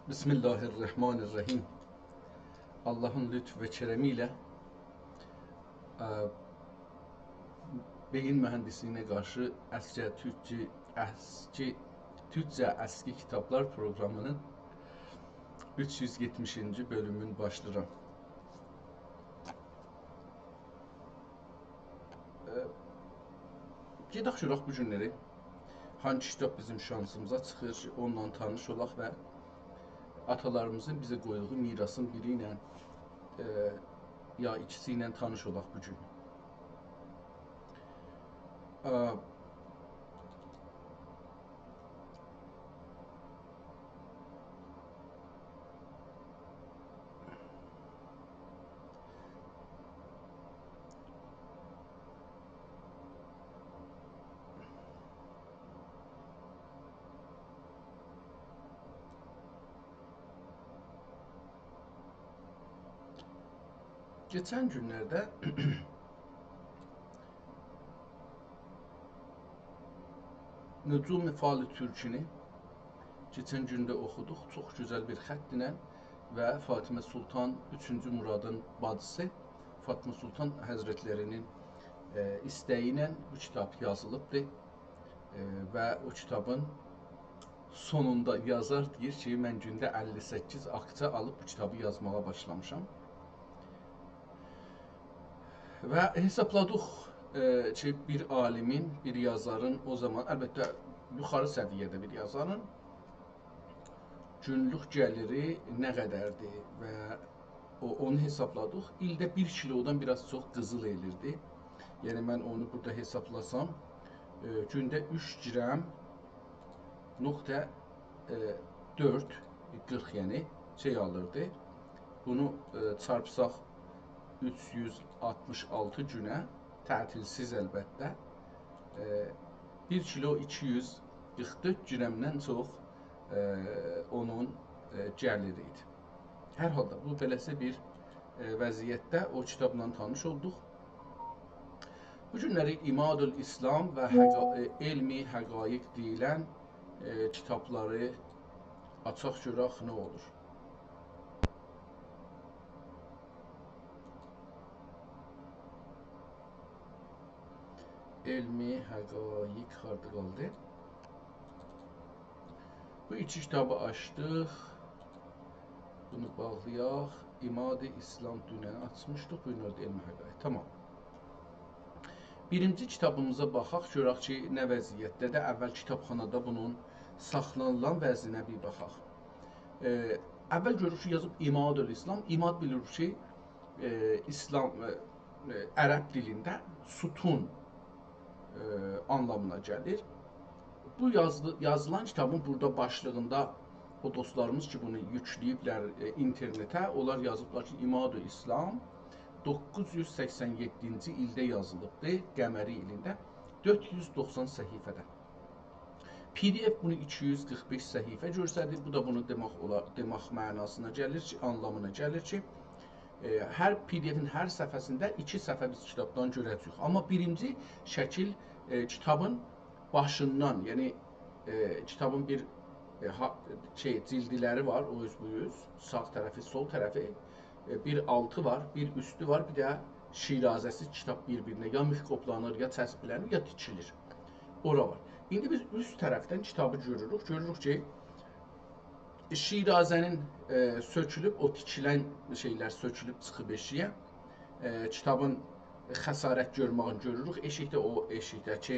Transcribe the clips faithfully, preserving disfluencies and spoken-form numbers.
بسم الله الرحمن الرحیم. آللاهین لطف و کرمی ایله، ا، بئیین مهندسلیگینه قارشی اسکی تورکجه، اسکی، تورکجه اسکی کیتابلار پروقرامی‌نین اوچ یوز یئتمیشینجی بؤلومون باشلاییرام. ا، گئدک گؤرک بو گونلری هانگی کیتاب بیزیم شانسیمیزا چیخیر کی، اونونلا تانیش اولاق و آتالاریمیزین بیزه قویدوغو میراثین بیری ایله، ا، یا ایکیسی ایله تانیش اولاق بو گون. ا، کئچن گونلرده نجوم فال تورکونو کئچن گون ده اوخودوق. چوخ گؤزل بیر خط ایله و فاطمه سلطان، اوچونجو مرادین باجیسی فاطمه سلطان حضرتلری‌نین، ائ، ایسته‌یی ایله بو کیتاب یازیلیبدیر. ائ، و او کیتابین سونوندا یازار دئییر کی، من گونده اللی سککیز آکچه آلیب بو کیتابی یازماغا باشلامیشام. و حسابلادیق، ائ، کی، بیر عالیمین، بیر یازارین او زامان، البته، یوخاری سویه‌ده بیر یازارین گونلوک گلیری نه قدردیر و او، اونو حسابلادیق. ایلده بیر کیلودان بیر آز چوخ قیزیل ائلیردی. یعنی، من اونو بورادا حسابلاسام، ائ، گونده اوچ گرم نقطه، ائ، دؤرد، قیرخ، یعنی، شئی آلیردی. بونو، ائ، چارپساق اوچ یوز آلتمیش آلتی گونه، تعطیل‌سیز البته، ائ، بیر کیلو ایکی یوز قیرخ دؤرد گرمدن چوخ، ائ، اونون، ائ، گلیری ایدی. هر حالدا، بو بئله‌سی بیر، ائ، وضعیتده او کیتابلا تانیش اولدوق. بو گونلری عمادالاسلام و حقا-، ائ، علم حقایق دئییلن، ائ، کیتابلاری آچاق گؤرک نه اولور. علم حقایق هاردا قالدی؟ بو ایکی کیتابی آچدیق. بونو باغلایاق. عماد اسلام دونن آچمیشدیق. بویورون، اورادا علم حقایق. تامام. بیرینجی کیتابیمیزا باخاق، گؤرک کی، نه وضعیتده‌دیر. اول کیتابخانادا بونون ساخلانیلان وضعینه بیر باخاق. ائ، اول گؤروروک کی، یازیب عمادالاسلام. عماد بیلیریک کی، ائ، اسلام، ائ، ائ، عرب دیلینده ستون، ائ، آنلامینا گلیر. بو یازیلی-، یازیلان کیتابین بورادا باشلیغیندا او دوستلاریمیز کی، بونو یوکله‌ییبلر، ائ، اینترنته، اونلار یازیبلار کی، عمادالاسلام دوققوز یوز سکسن یئددینجی ایلده یازیلیبدی، قمری ایلینده، دؤرد یوز دوخسان صفحه‌ده. پی دی اف بونو ایکی یوز قیرخ بئش صفحه گؤستریر. بو دا بونو دئمک اولار، دئمک معناسینا گلیر کی، آنلامینا گلیر کی، ائ، هر پی دی افین هر صفحه‌سینده ایکی صفحه بیز کیتابدان گؤره‌جه‌ییک. آمما بیرینجی شکیل، ائ، کیتابین باشیندان، یعنی، ائ، کیتابین بیر، ائ، ها-، شئی، جلدلری وار، او اوز بو اوز، ساغ طرفی، سول طرفی، ائ، بیر آلتی وار، بیر اوستو وار، بیر ده شیرازه‌سی کیتاب بیر-بیرینه یا میخکوبلانیر، یا چسبلنیر، یا تیکیلیر. اورا وار. ایندی بیز اوست طرفدن کیتابی گؤروروک. گؤروروک کی، شیرازه‌نین، ائ، سؤکولوب، او تیکیلن شئیلر سؤکولوب چیخیب ائشیگه. ائ، کیتابین خسارت گؤرمه‌یینی گؤروروک. ائشیکده، او ائشیکده‌کی،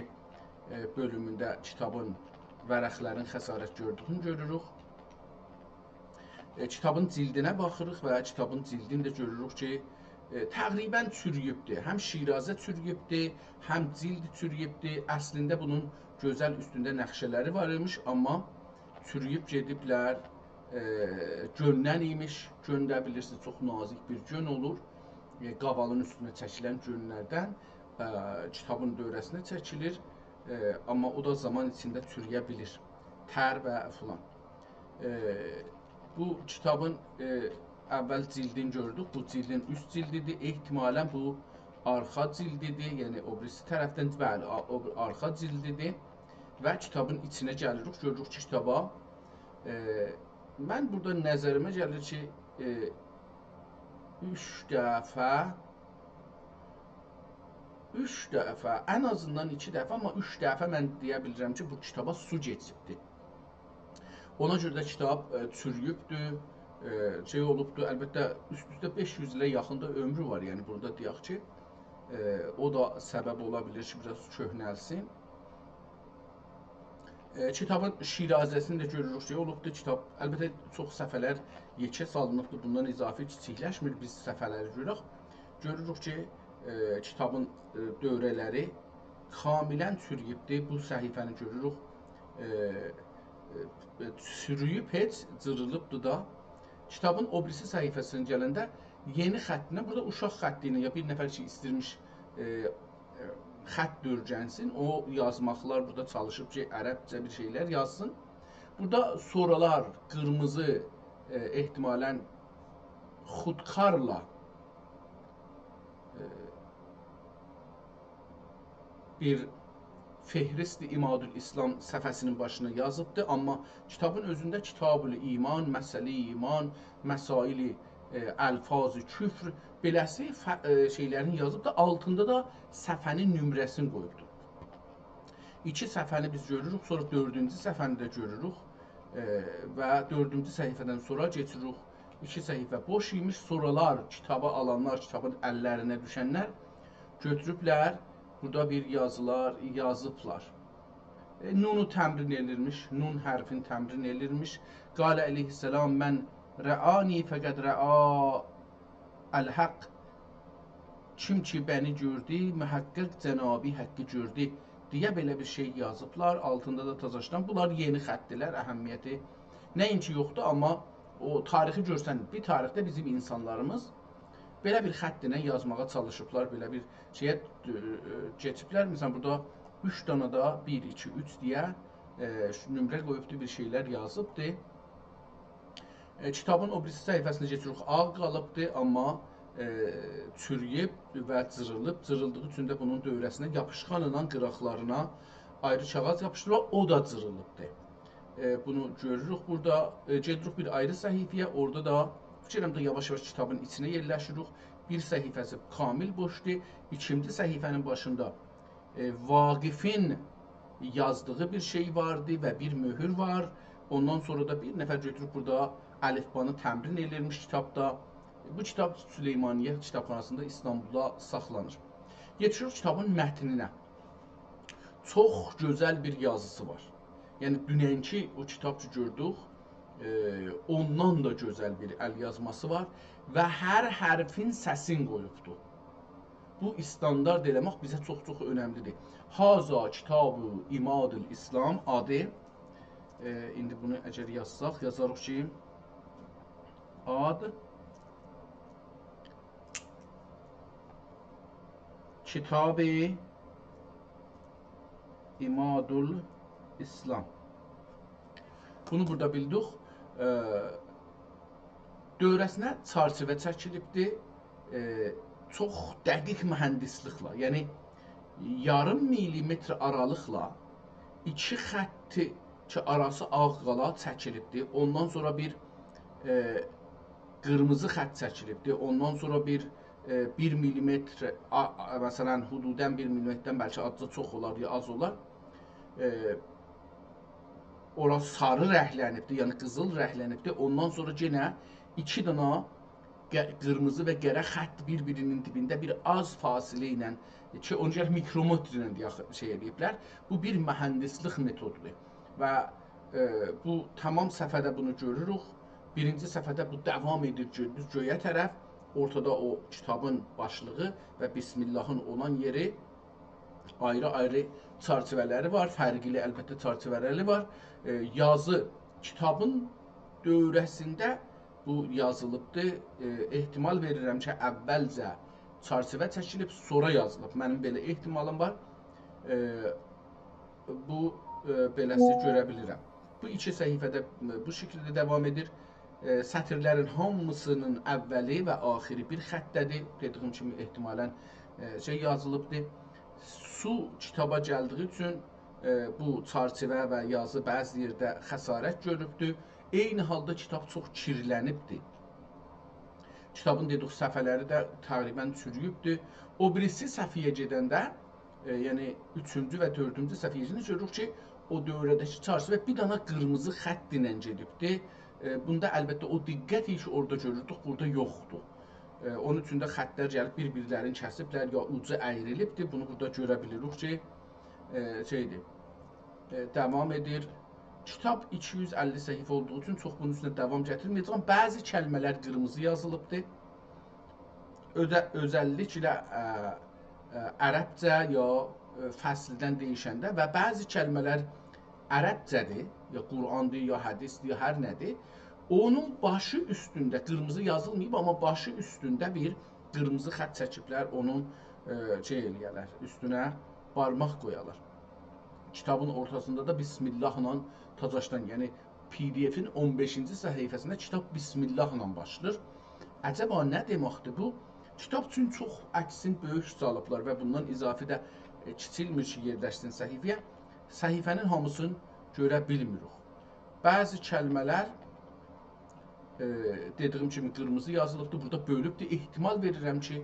ائ، بؤلومونده کیتابین ورقلرین خسارت گؤردویونو گؤروروک. ائ، کیتابین جلدینه باخیریق و کیتابین جلدینی ده گؤروروک کی، ائ، تقریباً چورویوبدور. هم شیرازه چورویوبدور، هم جلد چورویوبدور. اصلینده بونون گؤزل اوستونده نقشه‌لری وار ایمیش، آمما چورویوب گئدیبلر، ائ، گؤندن ایمیش. گؤن ده بیلیرسینیز، چوخ نازیک بیر گؤن اولور. ائ، قاوالین اوستونه چکیلن گؤنلردن، ائ، کیتابین دؤوره‌سینه چکیلیر. ائ، آمما او دا زامان ایچینده چورویه بیلیر. تر و فلان. ائ، بو کیتابین، ائ، اول جلدینی گؤردوک. بو جلدین اوست جلدیدیر. احتمالاً بو آرخا جلدیدیر. یعنی او بیریسی طرفدن، بلی، آ-، او بیر آرخا جلدیدیر. و کیتابین ایچینه گلیریک. گؤروروک کی، کیتابا، ائ، من بورادا نظریمه گلیر کی، ائ، اوچ دفعه، اوچ دفعه، ان آزیندان ایکی دفعه، آمما اوچ دفعه من دئیه بیلیرم کی، بو کیتابا سو کئچیبدیر. اونا گؤره ده کیتاب، ائ، چورویوبدور، ائ، شئی اولوبدور. البته، اوست-اوسته بئش یوز ایله یاخین دا عؤمرو وار. یعنی، بورادا دئیک کی، ائ، او دا سبب اولا بیلیر کی، بیر آز کؤهنلسین. ائ، کیتابین شیرازه‌سینی ده گؤروروک کی، اولوبدور. کیتاب، البته، چوخ صفحه‌لر یئکه سالینیبدیر. بوندان اضافی کیچیکلشمیر، بیز صفحه‌لری گؤرک. گؤروروک کی، ائ، کیتابین، ائ، دؤوره‌لری کاملاً چورویوبدور. بو صفحه‌نی گؤروروک. ائ، ائ، چورویوب هئچ، جیریلیبدیر دا. کیتابین او بیریسی صفحه‌سینه گلنده یئنی خطینه، بورادا اوشاق خطی ایله یا بیر نفر کی، ایستیرمیش، ائ، ائ، خط دؤرگنسین، او یازماقلار بورادا چالیشیب کی، عربجه بیر شئیلر یازسین. بورادا سورالار قیرمیزی، ائ، احتمالاً خودکارلا، ائ، بیر فهرست عمادالاسلام صفحه‌سینین باشینا یازیبدی، آمما کیتابین اؤزونده کتاب الایمان، مسئله ایمان، مسائل، ائ، الفاظ کفر، بئله‌سی ف-، ائ، شئیلرین یازیبدی. آلتیندا دا صفحه‌نین نمره‌سینی قویوبدو. ایکی صفحه‌نی بیز گؤروروک، سونرا دؤردونجو صفحه‌نی ده گؤروروک. ائ، و دؤردونجو صفحه‌دن سونرا کئچیریک. ایکی صفحه بوش ایمیش، سورالار کیتابی آلانلار، کیتابین اللرینه دوشنلر گؤتوروبلر، بورادا بیر یازیلار یازیبلار. ائ، نونو تمرین ائلیرمیش، نون حرفینی تمرین ائلیرمیش. قال علیه السلام: «من رآنی فقد رآ الحق.» «کیم کی منی گؤردو، محقق جنابی حقی گؤردو» دئیه بئله بیر شئی یازیبلار. آلتیندا دا تازاشدان. بونلار یئنی خطدیرلر، اهمیتی نه‌اینکی یوخدور، آمما او تاریخی گؤرسن، بیر تاریخده بیزیم اینسانلاریمیز بئله بیر خطله یازماغا چالیشیبلار، بئله بیر شئیه، ائ، کئچیبلر. مثلاً، بورادا اوچ دنه ده بیر، ایکی، اوچ دئیه، ائ، نمره قویوبدو، بیر شئیلر یازیبدی. ائ، کیتابین او بیریسی صفحه‌سینه کئچیریک، آغ قالیبدی، آمما، ائ، چورویوب و جیریلیب، جیریلدیغی اوچون ده بونون دؤوره‌سینه یاپیشقان ایله قیراقلارینا آیری کاغیذ یاپیشدیریب، او دا جیریلیبدی. ائ، بونو گؤروروک بورادا. ائ، گئدیریک بیر آیری صفحه‌یه، اورادا دا فیکر ائلیرم ده یاواش-یاواش کیتابین ایچینه یئرلشیریک. بیر صفحه‌سی کامل بوشدور، ایکینجی صفحه‌نین باشیندا ائ، واقفین یازدیغی بیر شئی واردی و بیر مؤهور وار. اوندان سونرا دا بیر نفر گؤتوروب بورادا الفبانی تمرین ائلیرمیش کیتابدا. بو کیتاب سلیمانیه کیتابخاناسیندا ایستانبولدا ساخلانیر. یئتیشیریک کیتابین متنینه. چوخ گؤزل بیر یازیسی وار. یعنی، دوننکی او کیتاب کی گؤردوک، ائ، اوندان دا گؤزل بیر ال یازماسی وار و هر حرفین سسین قویوبدور. بو استاندارد ائله‌مک بیزه چوخ-چوخ اؤنملی‌دیر. «هذا کتاب عماد الاسلام» آدی. ائ، ایندی بونو اگر یازساق، یازاریق کی، آد کتاب عماد الاسلام. بونو بورادا بیلدیک. ائ، دؤوره‌سینه چرچیوه چکیلیبدی. ائ، چوخ دقیق مهندسلیکله، یعنی یاریم میلیمتر آرالیقلا ایکی خطی کی، آراسی آغ قالا چکیلیبدی. اوندان سونرا بیر، ائ، قیرمیزی خط چکیلیبدی. اوندان سونرا بیر، ائ، بیر میلیمتر، آ-، آ-، مثلاً، حدوداً بیر میلیمتردن بلکه آزجا چوخ اولار، یا آز اولار. ائ، اورا ساری رنگلنیبدی، یعنی قیزیل رنگلنیبدی. اوندان سونرا یئنه ایکی دنه قه-، قیرمیزی و قره خط بیر-بیرینین دیبینده بیر آز فاصله ایله، کی، اونو گرک میکرومتر ایله دئیک، شئی ائله‌ییبلر. بو بیر مهندسلیک متودودور. و، ائ، بو تمام صفحه‌ده بونو گؤروروک. بیرینجی صفحه‌ده بو داوام ائدیر، گؤ-، دوز گؤیه طرف. اورتادا او کیتابین باشلیغی و بسم‌اللهین اولان یئری. آیری-آیری چرچیوه‌لری وار، فرقلی، البته، چرچیوه‌لری وار. ائ، یازی کیتابین دؤوره‌سینده بو یازیلیبدی. ائ، احتمال وئریرم کی، اولجه چرچیوه چکیلیب، سونرا یازیلیب. منیم بئله احتمالیم وار. ائ، بو، ائ، بئله‌سی گؤره بیلیرم. بو ایکی صفحه‌ده، ائ، بو شکیلده داوام ائدیر. ائ، سطیرلرین هامیسینین اولی و آخیری بیر خطده‌دیر. دئدیگیم کیمی، احتمالاً، ائ، شئی یازیلیبدیر. سو کیتابا گلدیگی اوچون ائ، بو چرچیوه و یازی بعضی یئرده خسارت گؤروبدور. عینی حالدا کیتاب چوخ کیرلنیبدیر. کیتابین، دئدیک، صفحه‌لری ده تقریباً چورویوبدور. او بیریسی صفحه‌یه گئدنده، ائ، یعنی اوچونجو و دؤردونجو صفحه‌یه گئدنده گؤروروک کی، او دؤوره‌ده‌کی چرچیوه بیر دانا قیرمیزی خط ایله گئدیبدیر. ائ، بوندا البته او دقت کی اورادا گؤروردوک، بورادا یوخدور. ائ، اونون اوچون ده خطلر گلیب بیر-بیرلرینی کسیبلر، یا اوجو اییریلیبدیر. بونو بورادا گؤره بیلیریک کی، ائ، شئیدیر، ائ، داوام ائدیر. کیتاب ایکی یوز اللی صفحه اولدوغو اوچون چوخ بونون اوستونه داوام گتیرمه‌یه‌جم. بعضی کلمه‌لر قیرمیزی یازیلیبدیر. اؤزه-، اؤزللیکله، ائ، ائ، عربجه یا، ائ، فصلدن دییشنده و بعضی کلمه‌لر عربجه‌دیر، یا قرآندیر، یا حدیثدیر، یا هر نه‌دیر. اونون باشی اوستونده، قیرمیزی یازیلماییب، آمما باشی اوستونده بیر قیرمیزی خط چکیبلر، اونون، ائ، شئی ائله‌یه‌لر، اوستونه بارماق قویالار. کیتابین اورتاسیندا دا بسم الله‌له تاج آچدان، یعنی PDF-ین اون بئشینجی صفحه‌سینده کیتاب بسم الله‌له باشلاییر. عجبا نه دئمکدیر بو؟ کیتاب اوچون چوخ عکسین بؤیوک سالیبلار و بوندان اضافی ده، ائ، کیچیلمیر کی، یئرلشسین صفحه‌یه. صفحه‌نین هامیسینی گؤره بیلمیریک. بعضی کلمه‌لر، ائ، دئدیییم کیمی قیرمیزی یازیلیبدیر، بورادا بؤلوبدور. احتمال وئریرم کی،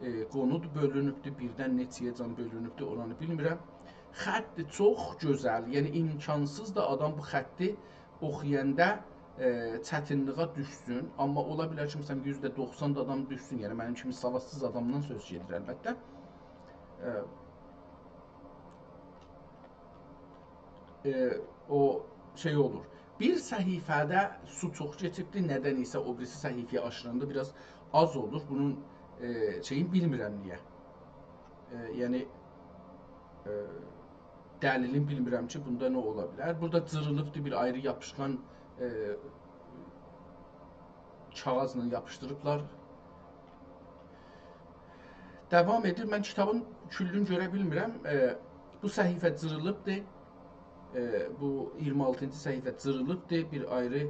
ائ، قونو دا بؤلونوبدور، بیردن نئچه‌یه‌جن بؤلونوبدور، اورانی بیلمیرم. خط چوخ گؤزل، یعنی امکانسیزدیر آدام بو خطی اوخویاندا، ائ، چتینلیگه دوشسون. آمما اولا بیلر کی، مثلاً، یوزده دوخسان دا آدام دوشسون، یعنی منیم کیمی سوادسیز آدامدان سؤز گئدیر، البته. ائ، ائ، او شئی اولور. بیر صفحه‌ده سو چوخ کئچیبدیر، ندن ایسه او بیریسی صفحه‌یه آشیراندا بیر آز آز اولور. بونون، ائ، شئیین بیلمیرم نییه. ائ، یعنی، ائ، دلیلین بیلمیرم کی، بوندا نه اولا بیلر. بورادا جیریلیبدیر، بیر آیری یاپیشقان، ائ، کاغیذلا یاپیشدیریبلار. داوام ائدیر. من کیتابین کلّون گؤره بیلمیرم. ائ، بو صفحه جیریلیبدیر. ائ، بو اییرمی آلتینجی صفحه جیریلیبدیر. بیر آیری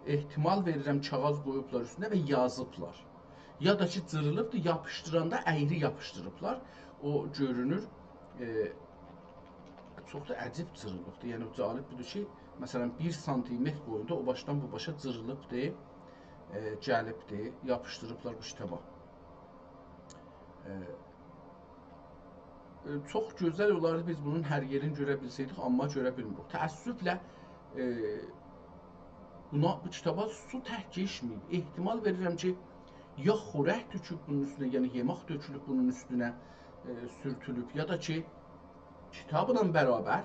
احتمال وئریرم، کاغیذ قویوبلار اوستونه و یازیبلار. یا دا کی، جیریلیبدیر، یاپیشدیراندا ایری یاپیشدیریبلار. او گؤرونور. ائ، چوخ دا عجیب جیریلیبدیر. یعنی، جالب بودور کی، مثلاً، بیر سانتیمتر بویوندا او باشدان بو باشا جیریلیبدیر، ائ، گلیبدیر، یاپیشدیریبلار بو کیتابا. ائ، ائ، چوخ گؤزل اولاردی بیز بونون هر یئرینی گؤره بیلسه‌یدیک، آمما گؤره بیلمیریک. تأسفله، ائ، بونا، بو کیتابا سو تک کئچمه‌ییب. احتمال وئریرم کی، یا خورک تؤکوب بونون اوستونه، یعنی یئمک تؤکولوب بونون اوستونه، ائ، سورتولوب، یا دا کی، کیتابلا برابر،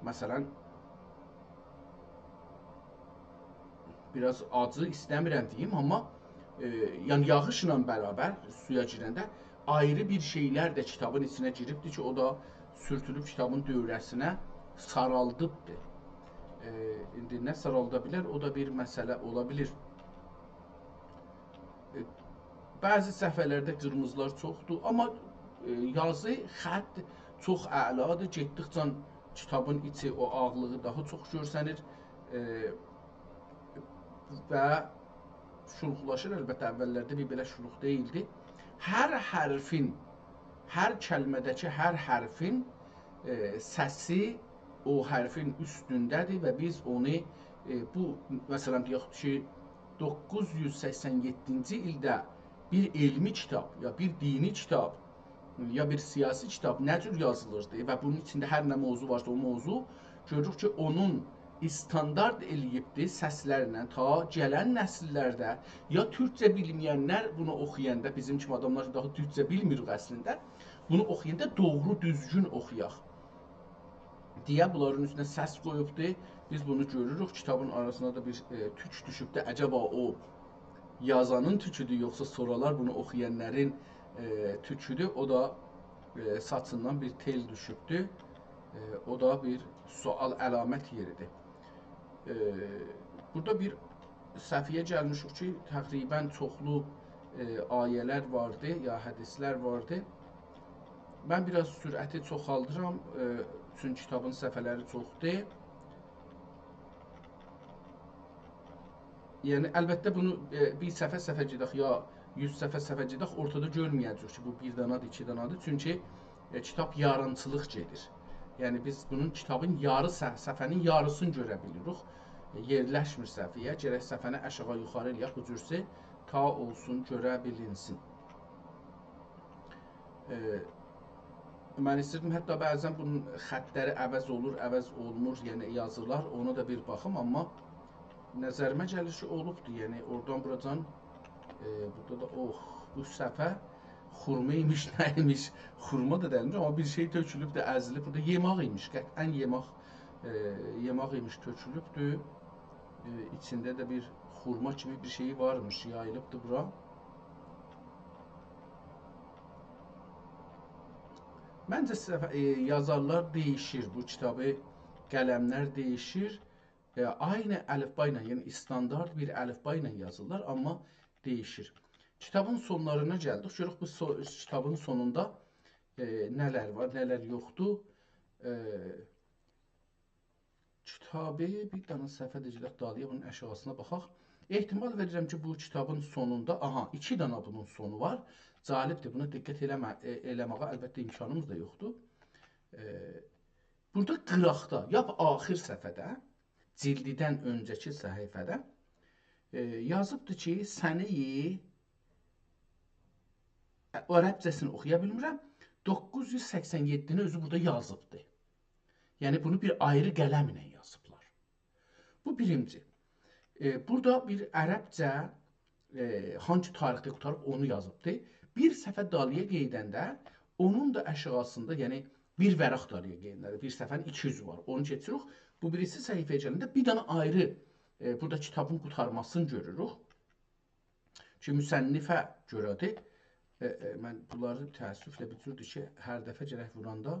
مثلاً، بیر آز آجی ایسته‌میرم دئییم، آمما، ائ، یعنی یاغیشلا برابر سویا گیرنده آیری بیر شئیلر ده کیتابین ایچینه گیریبدیر کی، او دا سورتولوب کیتابین دؤوره‌سینه سارالدیبدیر. ائ، ایندی نه سارالدا بیلر، او دا بیر مسئله اولا بیلیر. ائ، بعضی صفحه‌لرده قیرمیزیلار چوخدور، آمما، ائ، یازی، خط چوخ اعلادیر. گئتدیکجه کیتابین ایچی، او آغلیغی داها چوخ گؤرسنیر. ائ، و شلوغلاشیر. البته، اوللرده بیر بئله شلوغ دئییلدی. هر حرفین، هر کلمه‌ده‌کی هر حرفین، ائ، سسی او حرفین اوستونده‌دیر و بیز اونو، ائ، بو، مثلاً، دئیک کی، دوققوز یوز سکسن یئددینجی ایلده بیر علمی کیتاب، یا بیر دینی کیتاب، یا بیر سیاسی کیتاب نه جور یازیلیردی و بونون ایچینده هر نه موضوع وارسا، او موضوع، گؤروروک کی، اونون استاندارد ائله‌ییبدی سسلرله، تا گلن نسیللرده یا تورکجه بیلمه‌ینلر بونو اوخویاندا، بیزیم کیمی آداملار کی، داها تورکجه بیلمیریک اصلینده، بونو اوخویاندا دوغرو، دوزگون اوخویاق دئیه بونلارین اوستونه سس قویوبدو. بیز بونو گؤروروک. کیتابین آراسینا دا بیر، ائ، توک دوشوبدو. عجبا او یازانین توکودور، یوخسا سونرالار بونو اوخویانلارین، ائ، توکودور؟ او دا، ائ، ساچیندان بیر تئل دوشوبدو. ائ، او دا بیر سؤال علامت یئریدیر. ائ، بورادا بیر صفحه‌یه گلمیشیک کی، تقریباً چوخلو، ائ، آیه‌لر واردی، یا حدیثلر واردی. من بیر آز سرعتی چوخالدیرام، ائ، چونکی کیتابین صفحه‌لری چوخدور. یعنی، البته، بونو، ائ، بیر صفحه صفحه گئدک، یا یوز صفحه صفحه گئدک، اورتادا گؤرمه‌یه‌جه‌ییک کی، بو بیر دانادیر، ایکی دانادیر. چونکی، ائ، کیتاب یارینچیلیق گئدیر. یعنی بیز بونون کیتابین یاری صح-، صفحه‌نین یاریسینی گؤره بیلیریک. ائ، یئرلشمیر صفحه‌یه. گرک صفحه‌نی آشاغی یوخاری ائله‌یک بو جورسه تا اولسون، گؤره بیلینسین. ائ، من ایسته‌ییردیم، حتی بعضا بونون خطلری عوض اولور، عوض اولمور، یعنی یازیلار، اونا دا بیر باخیم، آمما نظریمه گلیر کی، اولوبدور. یعنی اورادان بوراجان، ائ، بورادا دا، اوه، بو صفحه خورما ایمیش، نه ایمیش؟ خورما دا دئییلمیش، آمما بیر شئی تؤکولوبدور، ازیلیب. بورادا یئماق ایمیش، قطعا یئماق، ائ، یئماق ایمیش تؤکولوبدور. ائ، ایچینده ده بیر خورما کیمی بیر شئیی وارمیش، یاییلیبدیر بورا. منجه صفحه، ائ، یازارلار دییشیر، بو کیتابی قلملر دییشیر. ائ، عینی الفبا ایله، یعنی استاندارد بیر الفبا ایله یازیرلار، آمما دییشیر. کیتابین سونلارینا گلدیک. گؤرک بو سو-، کیتابین سونوندا، ائ، نه‌لر وار، نه‌لر یوخدور. ائ، کیتابی بیر دنه صفحه ده گئدک دالییا، بونون آشاغیسینا باخاق. احتمال وئریرم کی، بو کیتابین سونوندا، آها، ایکی دنه بونون سونو وار. جالبدیر، بونا دقت ائله‌مه-، ائ، ائله‌مه‌یه البته امکانیمیز دا یوخدور. ائ، بورادا قیراقدا، لاپ آخر صفحه‌ده، جلددن اؤنجه‌کی صفحه‌ده، ائ، یازیبدی کی، سنه‌ی، ائ، عربجه‌سینی اوخویا بیلمیرم، دوققوز یوز سکسن یئددینی اؤزو بورادا یازیبدی. یعنی بونو بیر آیری قلم ایله یازیبلار. بو بیرینجی. ائ، بورادا بیر عربجه، ائ، هانسی تاریخده قوتاریب اونو یازیبدی. بیر صفحه دالییا قئییدنده اونون دا آشاغیسیندا، یعنی بیر ورق دالییا قئییدنده، بیر صفحه‌نین ایکی اوزو وار. اونو کئچیریک. بو بیریسی صفحه‌یه گلنده بیر دنه آیری، ائ، بورادا کیتابین قوتارماسینی گؤروروک. کی، مصنفه گؤره‌دیر. ائ، ائ، من بونلاری تأسفله بیر جوردور کی، هر دفعه گرک ووراندا،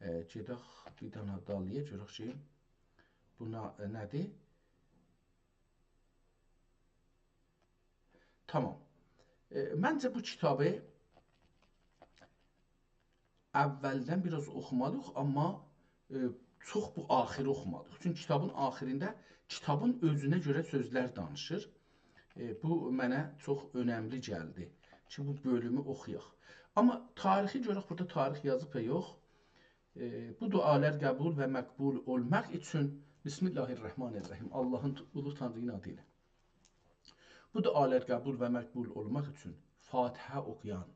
ائ، گئدک بیر دنه دالییا گؤرک کی، بونا، ائ، نه‌دیر؟ تامام. ائ، منجه بو کیتابی اولدن بیر آز اوخومالی‌ییق، آمما، ائ، چوخ بو آخیری اوخومالی‌ییق. چونکی کیتابین آخیرینده کیتابین اؤزونه گؤره سؤزلر دانیشیر. ائ، بو منه چوخ اؤنملی گلدی کی، بو بؤلومو اوخویاق. آمما تاریخی گؤرک، بورادا تاریخ یازیب یا یوخ. ائ، بو دعالار قبول و مقبول اولماق اوچون، بسم الله الرحمن الرحیم، آللاهین ت-، اولو تانری‌نین آدی ایله. بو دعالار قبول و مقبول اولماق اوچون فاتحه اوخویان،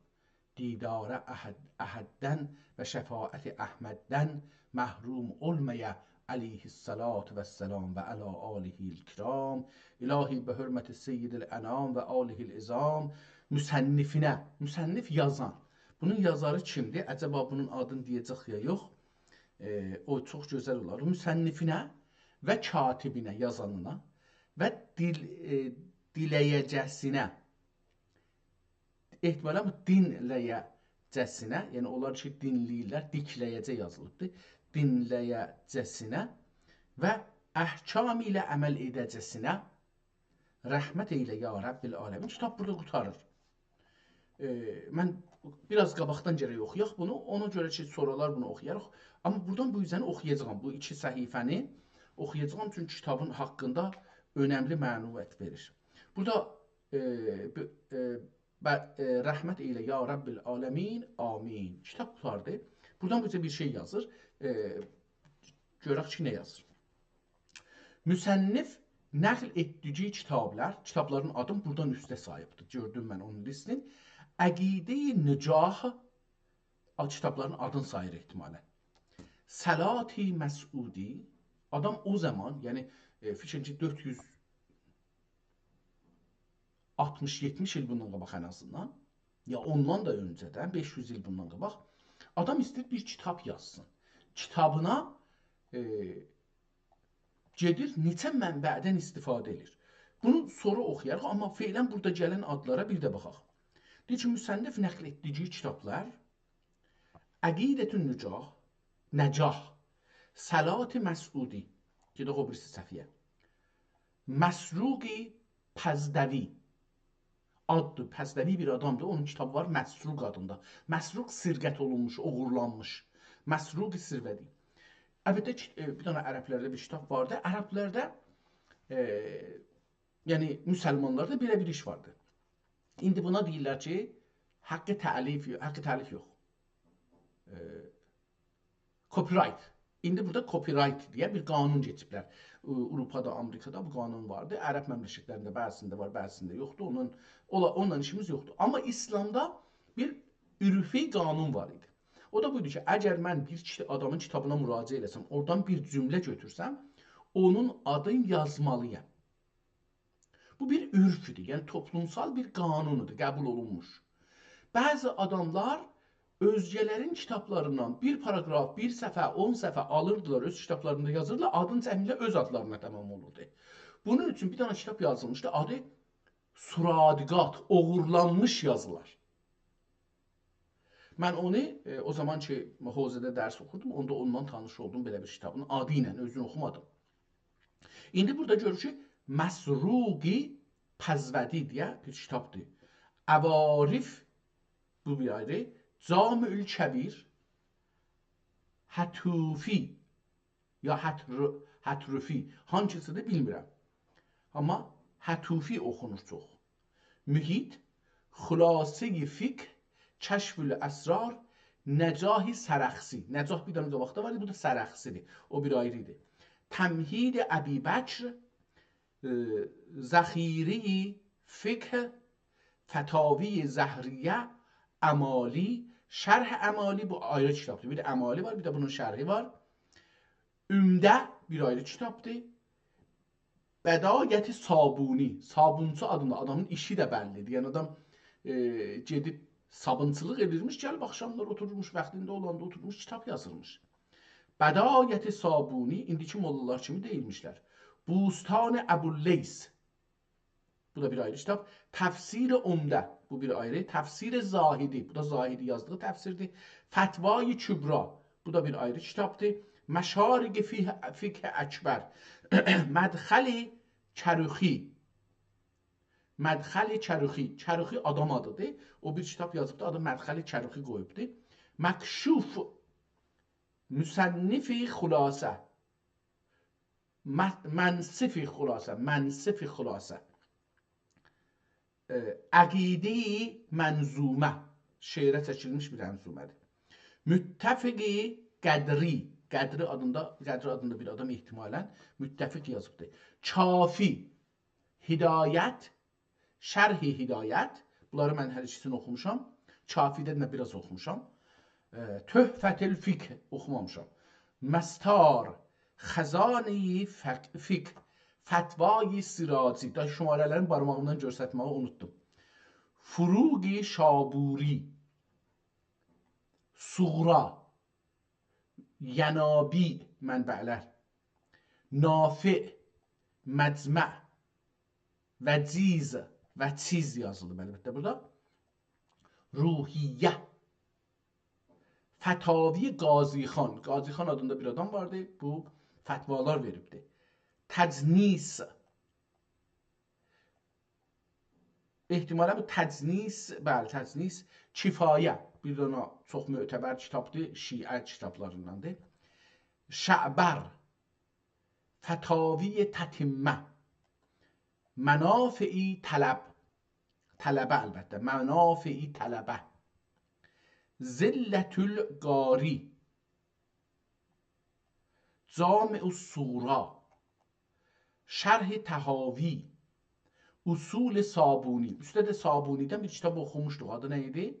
دیدار احد، احددن و شفاعت احمددن محروم اولمایا، علیه الصلاة و السلام و علی آله الکرام، الهی به حرمت سید الانام و آله العظام، مصنفینه، مصنف یازان. بونون یازاری کیمدیر؟ عجبا بونون آدینی دئیه‌جک یا یوخ؟ ائ، او چوخ گؤزل اولار. مصنفینه و کاتبینه، یازانینا و دیل-، ائ، دیله‌یه‌جه‌سینه، احتمالا بو دینله‌یه‌جه‌سینه، یعنی اونلار کی دینله‌ییرلر، دیکله‌یه‌جه یازیلیبدیر، دینله‌یه‌جه‌سینه و احکام ایله عمل ائده‌جه‌سینه رحمت ائیله یا رب العالمین. کیتاب بورادا قوتاریر. ائ، من بیر آز قاباقدان گرک اوخویاق بونو، اونا گؤره کی، سونرالار بونو اوخویاریق. آمما بورادان بو اوزه‌نی اوخویاجاغام، بو ایکی صفحه‌نی اوخویاجاغام، چونکی کیتابین حاقیندا اؤنملی معلومات وئریر. بورادا، ائ، ب-، ائ، ب-، ائ، رحمت ائیله یا رب العالمین، آمین. کیتاب قوتاردی. بورادان بو اوزه بیر شئی یازیر. ائ، گؤرک کی، نه یازیر. مصنف نقل ائتدیگی کیتابلار، کیتابلارین آدینی بورادان اوسته ساییبدیر. گؤردوم من اونون لیستینی. عقیده‌ی نجاح، آ، کیتابلارین آدینی ساییر احتمالا. صلات مسعودی، آدام او زامان، یعنی، ائ، فیکر کی، دؤرد یوز آلتمیش، یئتمیش ایل بوندان قاباق ان آزیندان، یا اوندان دا اؤنجه‌دن، بئش یوز ایل بوندان قاباق، آدام ایسته‌ییر بیر کیتاب یازسین. کیتابینا، ائ، گئدیر، نئچه منبعدن استفاده ائدیر. بونو سونرا اوخویاریق، آمما فعلا بورادا گلن آدلارا بیر ده باخاق. دئییر کی، مصنف نقل ائتدیگی کیتابلار، عقیدة النجاح، نجاح، صلات مسعودی، گئدک او بیریسی صفحه‌یه. مسروق پزدوی، آددیر، پزدوی بیر آدامدیر، اونون کیتابی وار مسروق آدیندا. مسروق سرقت اولونموش، اوغورلانمیش. مسروق ثروتی. البته کی، ائ، بیر دنه عربلرده بیر کیتاب واردی. عربلرده، ائ، یعنی مسلمانلاردا بئله بیر ایش واردی. ایندی بونا دئییرلر کی، حق تألیف، حق تألیف یوخ. ائ، کپی‌رایت. ایندی بورادا copyright دئیه بیر قانون کئچیبلر. او-، آوروپادا، آمریکادا بو قانون واردی. عرب مملکتلرینده بعضی‌سینده وار، بعضی‌سینده یوخدور. اونون، اولا-، اونونلا ایشیمیز یوخدور. آمما ایسلامدا بیر عرفی قانون وار ایدی. او دا بویدو کی، اگر من بیر کیت-، آدامین کیتابینا مراجعه ائله‌سم، اورادان بیر جمله گؤتورسم، اونون آدینی یازمالی‌یام. بو بیر عرف ایدی، یعنی توپلومسال بیر قانون ایدی، قبول اولونموش. بعضی آداملار اؤزگه‌لرین کیتابلاریندان بیر پاراگراف، بیر صفحه، اون صفحه آلیردیلار، اؤز کیتابلاریندا یازیردیلار، آدینی جمله اؤز آدلارینا تمام اولوردو. بونون اوچون بیر دنه کیتاب یازیلمیشدی، آدی سرادقات، اوغورلانمیش یازیلار. من اونو، ائ، او زامان کی، حوزه‌ده درس اوخوردوم، اوندا اوندان تانیش اولدوم، بئله بیر کیتابین آدی ایله، اؤزونو اوخومادیم. ایندی بورادا گؤرور کی، مسروق پزودی دئیه بیر کیتابدیر. عوارف، بو بیر آیری، جامع الکبیر، هطوفی، یا هطر-، هطرفی، هانسی‌سیدیر بیلمیرم. آمما هطوفی اوخونور چوخ. محیط، خلاصه‌ی فقه، کشف الاسرار، نجاح سرخسی. نجاح بیر دنه قاباقدا وار ایدی، بو دا سرخسی‌دیر. او بیر آیری ایدی. تمهید ابی‌بکر، ائ، ذخیره‌ی فقه، فتاوی زهریه، امالی، شرح امالی، بو آیری کیتابدیر. بیر ده امالی وار، بیر ده بونون شرحی وار. عمده بیر آیری کیتابدیر. بدایت صابونی، صابونچو آدیندا، آدامین ایشی ده بللی‌دیر. یعنی آدام، ائ، گئدیب صابونچولوق ائدیرمیش، گلیب آخشاملار اوتورورموش، واختیندا اولاندا اوتورموش، کیتاب یازیرمیش. بدایت صابونی، ایندیکی موللالار کیمی دئییلمیشلر. بوستان ابواللیث، بو دا بیر آیری کیتاب. تفسیر عمده، بو بیر آیری. تفسیر زاهدی، بو دا زاهدی یازدیغی تفسیردیر. فتوای کبری، بو دا بیر آیری کیتابدیر. مشارق فیه-، فقه اکبر. مدخل کرخی. مدخل کرخی. کرخی آدام آدی‌دیر. او بیر کیتاب یازیبدی، آدی مدخل کرخی قویوبدو. مکشوف، مصنف خلاصه. م-، منصف خلاصه، منصف خلاصه. ائ، عقیدی منظومه، شعره چکیلمیش بیر منظومه‌دیر. متفق قدری، قدری آدیندا، قدری آدیندا بیر آدام احتمالاً متفق یازیبدیر. کافی، هدایت، شرح هدایت، بونلاری من هر ایکیسینی اوخوموشام. کافی‌دن ده بیر آز اوخوموشام. ائ، تحفة الفقه اوخومامیشام. مستار، خزانه‌ی فق-، فقه، فتوای سراجی. دا شماره‌لرین بارماغیمدان گؤسترمه‌یی اونوتدوم. فروغ شابوری، صغری، ینابیع، منبع‌لر، نافع، مجمع، وجیز، وجیز یازیلیب البته بورادا. روحیه، فتاوی قاضی خان. قاضی خان آدیندا بیر آدام واردی، بو فتوالار وئریبدی. تجنیس، احتمالاً بو تجنیس، بلی، تجنیس، کفایه، بیر دنه چوخ معتبر کیتابدیر، شیعه کیتابلاریندان‌دیر. شعبر، فتاوی تتمه، منافع طلب، طلبه البته، منافع طلبه، زلة القاری، جامع الصغری، شرح طحاوی، اصول صابونی. اوسته ده صابونی‌دن بیر کیتاب اوخوموشدوق. آدی نه ایدی؟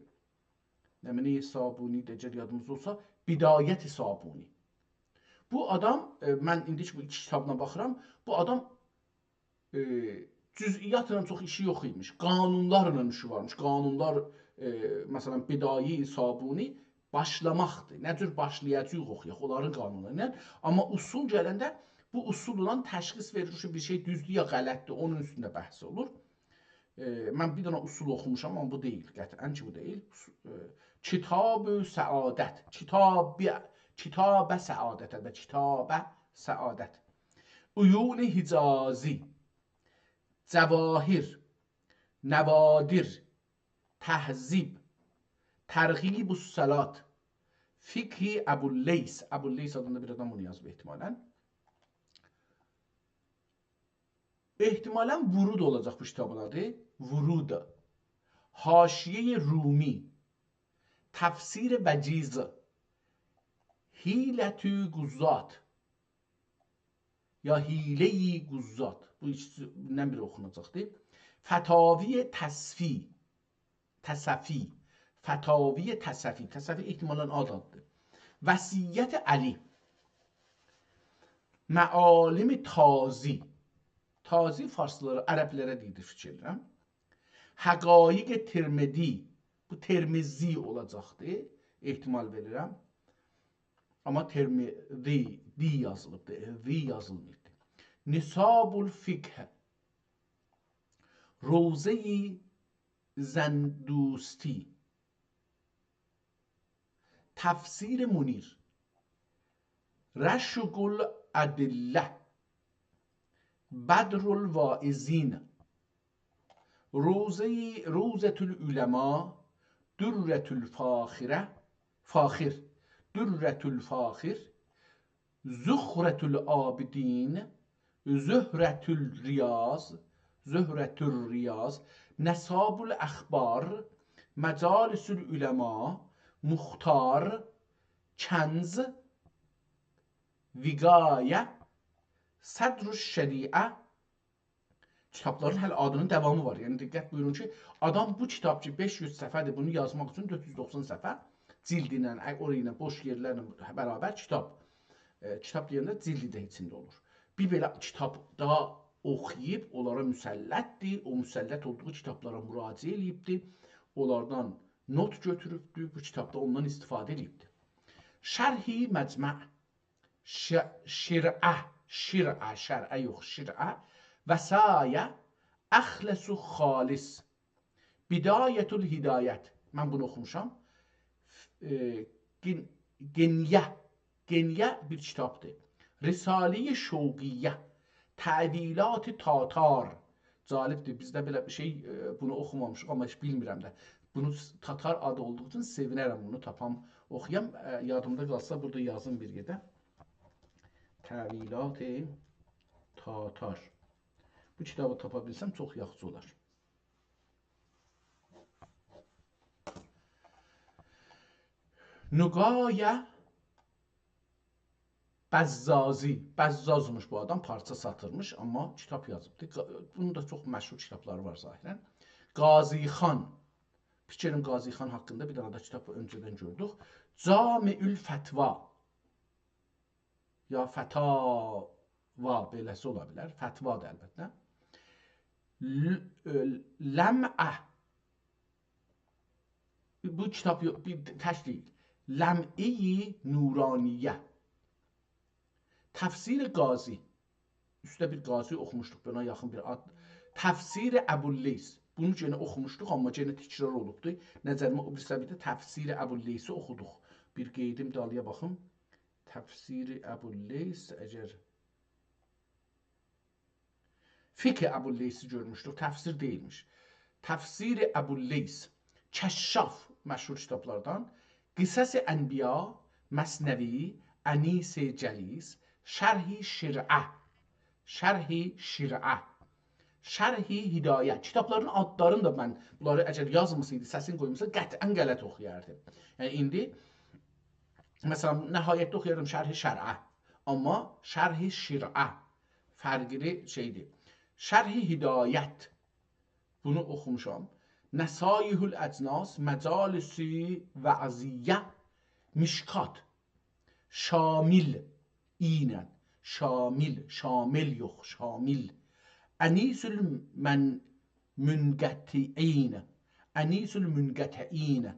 نمنه‌ی صابونی ده اگر یادیمیزدا اولسا، بدایت صابونی. بو آدام، ائ، من ایندی کی بو ایکی کیتابینا باخیرام، بو آدام ائ، جزئیاتلا چوخ ایشی یوخ ایمیش. قانونلارلا ایشی وارمیش. قانونلار، ائ، مثلاً، بدایع صابونی باشلاماقدیر. نه جور باشلایاجاغیق اوخویاق، اونلارین قانونلاری ایله. آمما اصول گلنده بو اصوللا تشخیص وئریر کی، بیر شئی دوزدور یا غلطدیر، اونون اوستونده بحث اولور. ائ، من بیر دنه اصول اوخوموشام، آمما بو دئییل، قطعاً کی، بو دئییل. ائ، کتاب سعادت، کتاب، کتاب سعادت، البته، کتاب سعادت. عیون حجازی، جواهر، نوادر، تهذیب، ترغیب الصلاة، فقه ابواللیث. ابواللیث آدیندا بیر آدام بونو یازیب احتمالاً. احتمالاً ورود اولاجاق بو کیتابین آدی. ورود. حاشیه‌ی رومی، تفسیر وجیز، حیلة قضات، یا حیلهٔ قضات. بو ایکیسیندن بیری اوخوناجاقدیر. فتاوی تصفی، تصفی. فتاوی تصفی. تصفی احتمالاً آد آددیر. وصیت علی. معالم طازی. طازی فارسلارا، عربلره دئییلیر، فیکیر ائدیرم. حقایق ترمذی. بو ترمذی اولاجاقدی، احتمال وئریرم. آمما ترمذی، دی یازیلیبدی، ذی یازیلماییبدی. نصاب الفقه. روضهٔ زردشتی. تفسیر منیر. رشق الأدلة. بدر الواعظین. روضهٔ، روضة العلماء. درة الفاخرة، فاخر. درة الفاخر. زخرة العابدین، زهرة الریاض، زهرة الریاض، نصاب الاخبار، مجالس العلماء، مختار، کنز، وقایة، صدر الشریعة، کیتابلارین هله آدینین داوامی وار. یعنی، دقت بویورون کی، آدام بو کیتاب کی، بئش یوز صفحه‌دیر، بونو یازماق اوچون دؤرد یوز دوخسان صفحه جلدینن، ای-، اوراینان، بوش یئرلرله برابر کیتاب. ائ، کیتاب دئینده جلدی ده ایچینده اولور. بیر بئله کیتاب دا اوخویوب، اونلارا مسلطدیر، او مسلط اولدوغو کیتابلارا مراجعه ائله‌ییبدیر، اونلاردان نوت گؤتوروبدور، بو کیتابدا اوندان استفاده ائله‌ییبدیر. شرح مجمع، ش-، شرعه، شرعه، شرعه یوخ، شرعه. وصایه، اخلص خالص. بدایة الهدایة. من بونو اوخوموشام. ائ، غن-، غنیه، غنیه بیر کیتابدیر. رسالهٔ شوقیه. تأویلات تاتار. جالبدیر، بیز ده بئله بیر شئی، ائ، بونو اوخومامیشیق، آمما هئچ بیلمیرم ده. بونو س-، تاتار آدی اولدوغو اوچون سئوینرم بونو تاپام، اوخویام. ائ، یادیمدا قالسا، بورادا یازیم بیر یئرده. تأویلات تاتار. بو کیتابی تاپا بیلسم، چوخ یاخشی اولار. نقایه بزازی. بزازمیش بو آدام، پارچا ساتیرمیش، آمما کیتاب یازیبدی. قا-، بونون دا چوخ مشهور کیتابلاری وار ظاهراً. قاضی خان. فیکریم قاضی خان حاقیندا بیر دنه ده کیتاب اؤنجه‌دن گؤردوک. جامع الفتاوی. یا فتاوا، بئله‌سی اولا بیلر. فتوا دا البته. ل-، ائ، لمعه. بو کیتاب یوخ، بیر تک دئییل. لمعهٔ نورانیه. تفسیر قاضی. اوسته بیر قاضی اوخوموشدوق، بونا یاخین بیر آد. تفسیر ابواللیث. بونو یئنه اوخوموشدوق، آمما یئنه تکرار اولوبدو. نظریمه او بیریسی بیر ده تفسیر ابواللیثی اوخودوق. بیر قئییدیم دالییا باخیم. تفسیر ابواللیث، اگر فقه ابواللیثی گؤرموشدوک، تفسیر دئییلمیش. تفسیر ابواللیث، کشاف، مشهور کیتابلاردان، قصص انبیا، مثنوی، انیس جلیس، شرح شرعه، شرح شرعه، شرح هدایه. کیتابلارین آدلارینی دا من، بونلاری اگر یازماسایدی، سسین قویماسا، قطعاً غلط اوخویاردیم. یعنی، ایندی، مثلاً، نهایتده اوخویاردیم شرح شرعه، آمما شرح شرعه فرقلی شئیدیر. شرح هدایت، بونو اوخوموشام. نصایح الاجناس، مجالس وعظیه، مشکات، شامل، ای ایله، شامل، شامل یوخ، شامل. انیس المن-، منقطعین، انیس المنقطعین.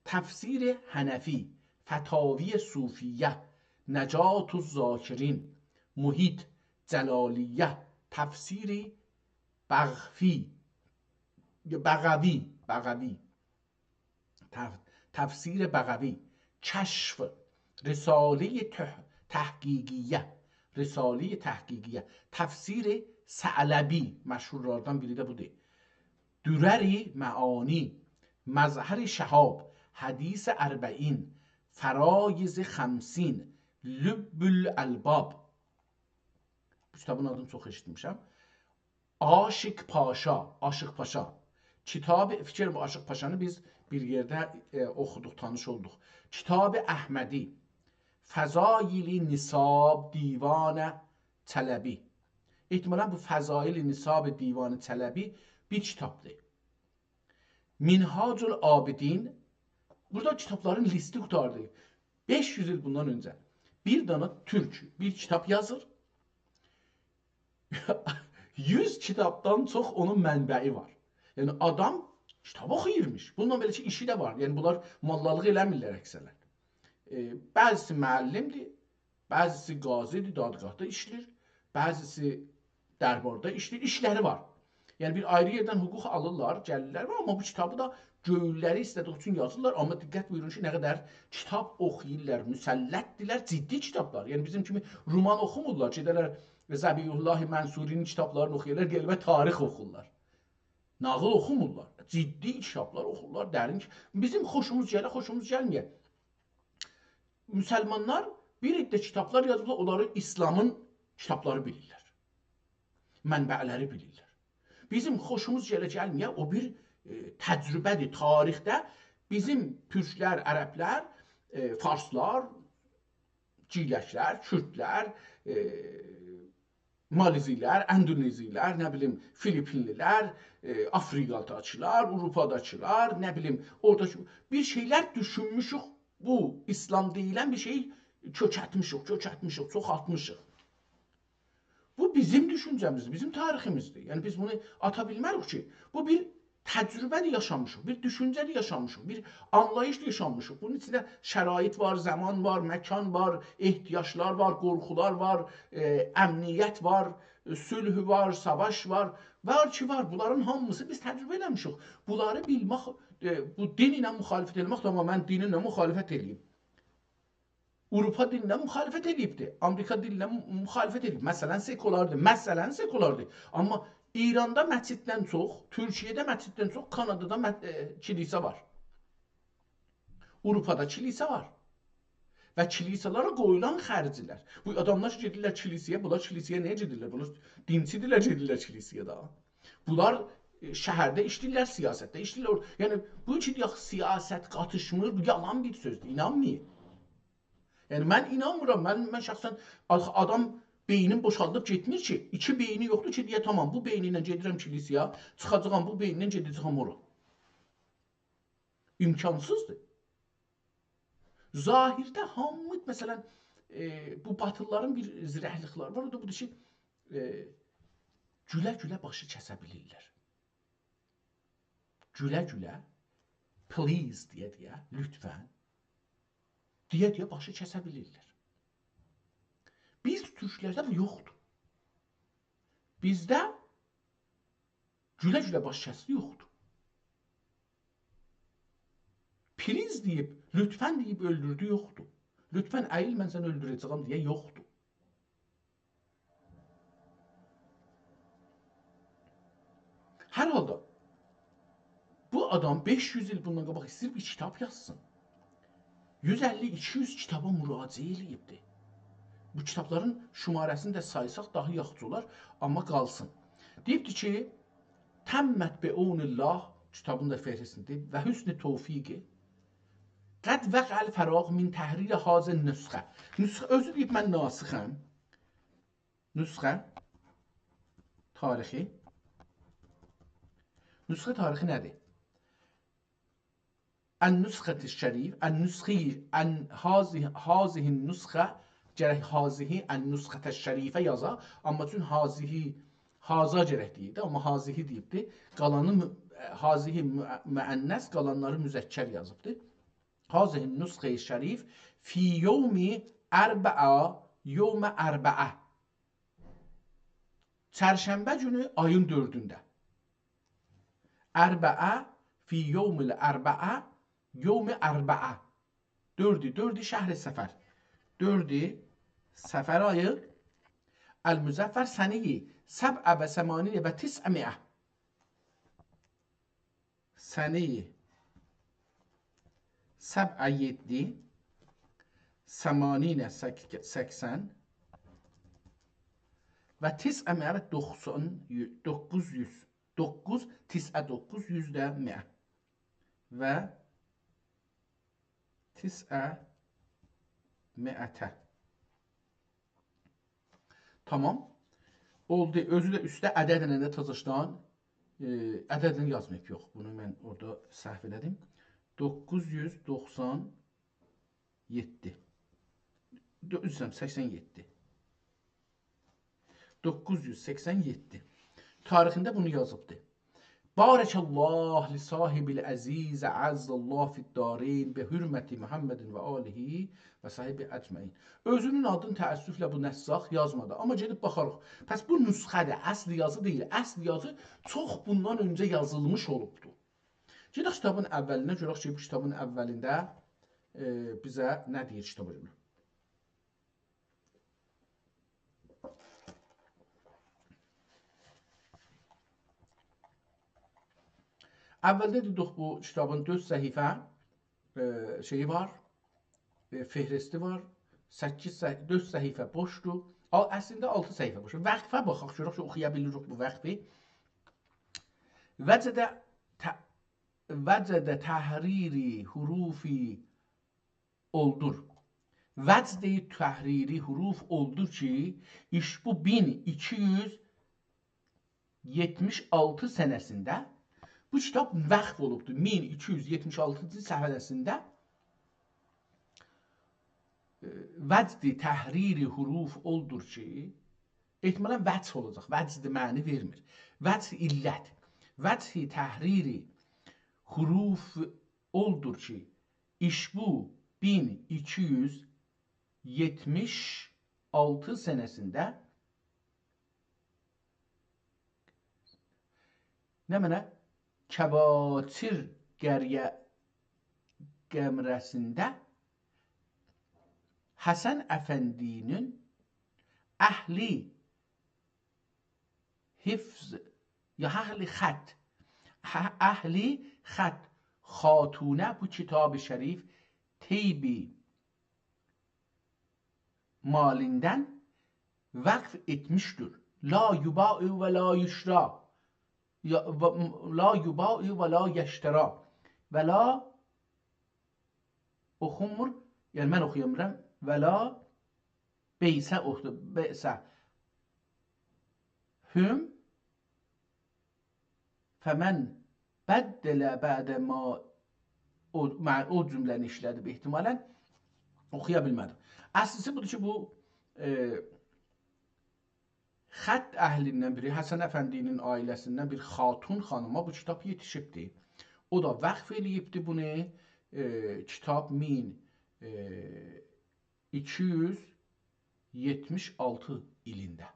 تفسیر حنفی، فتاوی صوفیه، نجاة الذاکرین، محیط، جلالیه، تفسیر بغفی، بغوی، بغوی، تف-، تفسیر بغوی، کشف، رسالهٔ تح-، تحقیقیه، رسالهٔ تحقیقیه، تفسیر ثعلبی، مشهورلاردان بیری ده بودور. درر معانی، مظهر شهاب، حدیث اربعین، فرایض خمسین، لب الالباب. بو کیتابین آدینی چوخ ائشیتمیشم. عاشق پاشا، عاشق پاشا. کیتاب، فیکریم بو عاشق پاشانی بیز بیر یئرده، ائ، اوخودوق، تانیش اولدوق. کتاب احمدی، فضایل نساب دیوان چلبی. احتمالاً بو فضایل نساب دیوان چلبی بیر کیتابدیر. منهاج العابدین. بورادا کیتابلارین لیستی قوتاردی. بئش یوز ایل بوندان اؤنجه بیر دانا تورک بیر کیتاب یازیر. یوز کیتابدان چوخ اونون منبعی وار. یعنی آدام کیتاب اوخویورموش. بونونلا بئله کی، ایشی ده وار. یعنی بونلار ماللالیق ائله‌میرلر اکثراً. ائ، بعضیسی معلمدیر، بعضیسی قاضیدیر، دادگاهدا ایشله‌ییر، بعضیسی درباردا ایشله‌ییر، ایشلری وار. یعنی بیر آیری یئردن حقوق آلیرلار، گلیرلر، آمما بو کیتابی دا گؤیوللری ایسته‌دیگی اوچون یازیرلار. آمما دقت بویورون کی، نه قدر کیتاب اوخویورلار، مسلطدیرلر، جدی کیتابلار. یعنی بیزیم کیمی رومان اوخومورلار، گئده‌لر ذبیح‌الله منصوری‌نین کیتابلارینی اوخویورلار، گلیب تاریخ اوخورلار. ناغیل اوخومورلار، جدی کیتابلار اوخورلار، درین کی-، بیزیم خوشوموز گله، خوشوموز گلمه‌یه. مسلمانلار بیر عده کیتابلار یازیبلار، اونلاری ایسلامین کیتابلاری بیلیرلر. منبعلری بیلیرلر. بیزیم خوشوموز گله گلمه‌یه، او بیر، ائ، تجربه‌دیر. تاریخده بیزیم تورکلر، عربلر، ائ، فارسلار، گیلکلر، کوردلر، ائ، مالزی‌لر، اندونزی‌لر، نه بیلیم، فیلیپینلی‌لر، ائ، آفریقاداکیلار، آوروپاداکیلار، نه بیلیم، اورادا بیر شئیلر دوشونموشوک. بو ایسلام دئییلن بیر شئیی کؤکرتمیشیک، کؤکرتمیشیک، چوخالتمیشیق. بو بیزیم دوشونجه‌میزدیر، بیزیم تاریخیمیزدیر. یعنی بیز بونو آتا بیلمه‌ریک کی. بو بیر تجربه‌دیر یاشامیشیق، بیر دوشونجه‌دیر یاشامیشیق، بیر آنلاییشدیر یاشامیشیق. بونون ایچینده شرایط وار، زامان وار، مکان وار، احتیاجلار وار، قورخولار وار، ائ، امنیت وار، ائ، صلح وار، ساواش وار. وار کی وار، بونلارین هامیسی بیز تجربه ائله‌میشیک. بونلاری بیلمک، ائ، بو دین ایله مخالفت ائله‌مک، تامام، من دینینله مخالفت ائله‌ییم. آوروپا دینینه مخالفت ائله‌ییبدی. آمریکا دینینه م-، مخالفت ائله‌ییب. مثلاً سکولاردیر. مثلاً سکولاردیر. آمما ایراندا مسجددن چوخ، تورکیه‌ده مسجددن چوخ، کانادادا مه-، ائ، کلیسا وار. آوروپادا کلیسا وار. و کلیسالارا قویولان خرجلر. بو آداملار کی گئدیرلر کلیسایا، بونلار کلیسایا نییه گئدیرلر؟ بونلار دینچی‌دیرلر، گئدیرلر کلیسایا دا. بونلار، ائ، شهرده ایشله‌ییرلر، سیاستده ایشله‌ییرلر. یعنی، بو کی دئیک، سیاست قاتیشمیر، بو یالان بیر سؤزدور، اینانمایین. یعنی، من اینانمیرام، من، من شخصاً، آخی آدام بئینین بوشالدیب گئتمیر کی، ایکی بئینی یوخدور کی، دئیه، «تامام، بو بئینینله گئدیرم کلیسایا، چیخاجاغام بو بئینینله گئده‌جه‌یم اورا.» امکانسیزدیر. ظاهرده هامی، مثلاً، ائ، بو باتیلیلارین بیر زیرکلیکلری وار، او دا بودور کی، ائ، گوله-گوله باشی کسه بیلیرلر. گوله-گوله، please دئیه-دئیه، لطفاً، دئیه-دئیه باشی کسه بیلیرلر. بیز تورکلرده بو یوخدور. بیزده گوله-گوله باش کسدی یوخدور. Please دئییب، لطفاً دئییب اؤلدوردو یوخدور. لطفاً اییل، من سنی اؤلدوره‌جه‌یم دئیه یوخدور. هر حالدا، بو آدام بئش یوز ایل بوندان قاباق ایسته‌ییر بیر کیتاب یازسین. یوز اللی، ایکی یوز کیتابا مراجعه ائله‌ییبدی. بو کیتابلارین شماره‌سینی ده سایساق داها یاخشی اولار، آمما قالسین. دئییبدی کی، «تمت بعون الله»، کیتابین دا فهرستینده‌دیر، «و حسن توفیقه، قد وقع الفراغ من تحریر هذه النسخه.» نسخه، اؤزو دئییب، «من ناسخم.» نسخه تاریخی. نسخه تاریخی نه‌دیر؟ النسخة الشریف، النسخی، ان، هذه، هذه النسخه، گرک هذه النسخة الشریفه یازا، آمما چون هذه، هذا گرک دئییر ده، آمما هذه دئییبدی. قالانی مو-، هذه مو-، مؤنث، قالانلاری مذکر یازیبدی. هذه النسخة الشریف فی یوم اربعه، یوم اربعه. چرشنبه گونو آیین دؤردونده. اربعه، فی یوم الاربعه، یوم اربعه. دؤردو، دؤردو شهر صفر. دؤردو صفر آیی. المظفر سنه‌ی سبع و ثمانین و تسعمائة. سنه‌ی سبع یئددی، ثمانین سک-، سکسن و تسعمائة دوخسان، دوققوز یوز، دوققوز، تسعه دوققوز، یوز ده مائة و تسعه مئة. تامام. اولدو. اؤزو ده اوسته عددله ده تازاشدان، ائ، عددله یازماییب، یوخ. بونو من اورادا سهو ائله‌دیم. دوققوز یوز دوخسان یئددی. دو-، عذر ایسته‌ییرم، سکسن یئددی. دوققوز یوز سکسن یئددی. تاریخینده بونو یازیبدی. بارک الله لصاحب العزیز اعز الله فی الدارین بحرمة محمد و آله و صحبه اجمعین. اؤزونون آدینی تأسفله بو نساخ یازمادی. آمما گئدیب باخاریق. پس بو نسخه‌دیر، اصل یازی دئییل. اصل یازی چوخ بوندان اؤنجه یازیلمیش اولوبدو. گئدک کیتابین اوّلینه، گؤرک کی، بو کیتابین اوّلینده، ائ، بیزه نه دئییر کیتابا گؤره. اوّلده دئدیک، بو کیتابین دؤرد صفحه، ائ، شئیی وار، ائ، فهرستی وار، سککیز صح-، دؤرد صفحه بوشدور. آ، اصلینده آلتی صفحه بوشدور. وقفه باخاق، گؤرک کی، اوخویا بیلیریک بو وقفی. وجد ت-، وجد تحریری حروفی اولدور. وجد تحریری حروف اولدور کی، ایش بو مین ایکی یوز یئتمیش آلتی سنه‌سینده بو کیتاب وقف اولوبدور. مین ایکی یوز یئتمیش آلتینجی سنه‌سینده، ائ، وجد تحریری حروف اولدور کی، احتمالاً وجه اولاجاق. وجه معنی وئرمیر. وجه علت. وجه تحریری حروف اولدور کی، ایش بو مین ایکی یوز یئتمیش آلتی سنه‌سینده نمنه؟ کباچیر قریه قمره‌سینده حسن افندی‌نین اهل حفظ، یا اهل خط، اه-، اهل خط خاتونه بو کتاب شریف طیب مالیندن وقف ائتمیشدیر. لا یباع و لا یشتری. یا، و، لا یباع و لا یشتری. و لا اوخونمور. یعنی من اوخویا بیلمیرم. و لا بیسه اوخویور. بیسه. هم فمن بدل بعد ما، او، من او جمله‌نی ایشله‌دیب احتمالاً، اوخویا بیلمه‌دیم. اصلیسی بودور کی، بو، ائ، خط اهلیندن بیری، حسن افندی‌نین عائله‌سیندن بیر خاتون خانیما بو کیتاب یئتیشیبدی. او دا وقف ائله‌ییبدی بونو، ائ، کیتاب مین، ائ، ایکی یوز یئتمیش آلتی ایلینده.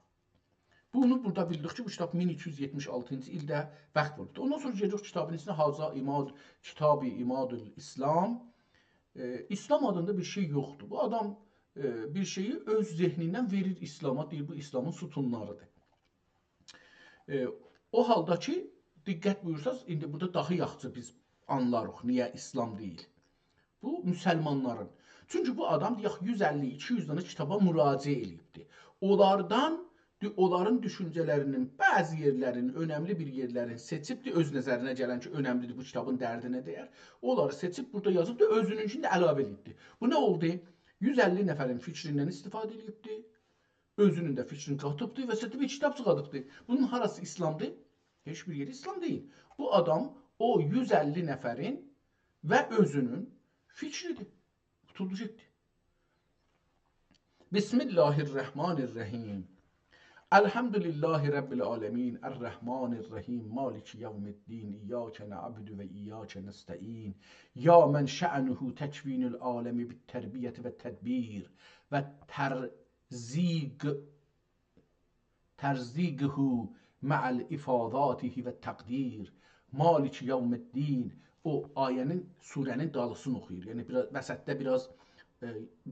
بونو بورادا بیلدیک کی، بو کیتاب مین ایکی یوز یئتمیش آلتینجی ایلده وقف اولوبدور. اوندان سونرا گئدیریک کیتابین ایچینه، هذا عماد، کتاب عماد الاسلام. ائ، اسلام آدیندا بیر شئی یوخدور. بو آدام، ائ، بیر شئیی اؤز ذهنیندن وئریر اسلاما، دئییر، بو اسلامین ستونلاریدیر. ائ، او حالدا کی، دقت بویورساز، ایندی بورادا داها یاخشی بیز آنلاریق، نییه اسلام دئییل. بو مسلمانلارین. چونکی بو آدام، دئیک، یوز اللی، ایکی یوز دنه کیتابا مراجعه ائله‌ییبدی. اونلاردان، دو-، اونلارین دوشونجه‌لرینین بعضی یئرلرینی، اؤنملی بیر یئرلرینی سئچیبدی، اؤز نظرینه گلن کی، اؤنملیدیر، بو کیتابین دردینه دَیر. اونلاری سئچیب بورادا یازیبدی، اؤزونونکونو ده علاوه ائله‌ییبدی. بو نه اولدو؟ یوز اللی نفرین فیکریندن استفاده ائله‌ییبدی، اؤزونون ده فیکرینی قاتیبدی و سیرته بیر کیتاب چیخاردیبدی. بونون هاراسی اسلامدیر؟ هئچ بیر یئری اسلام دئییل. بو آدام او یوز اللی نفرین و اؤزونون فیکریدیر. قوتولدو گئتدی. بسم الله الرحمن الرحیم. الحمد لله رب العالمین، الرحمن الرحیم، مالک یوم الدین، ایاک نعبد و ایاک نستعین، یا من شأنه تکوین العالم بالتربیة و التدبیر و ترزیق، ترزیقه مع الافاضاته و التقدیر، مالک یوم الدین. او آیه‌نین، سوره‌نین دالیسینی اوخویور. یعنی، بیر آز، وسطده بیر آز، ائ،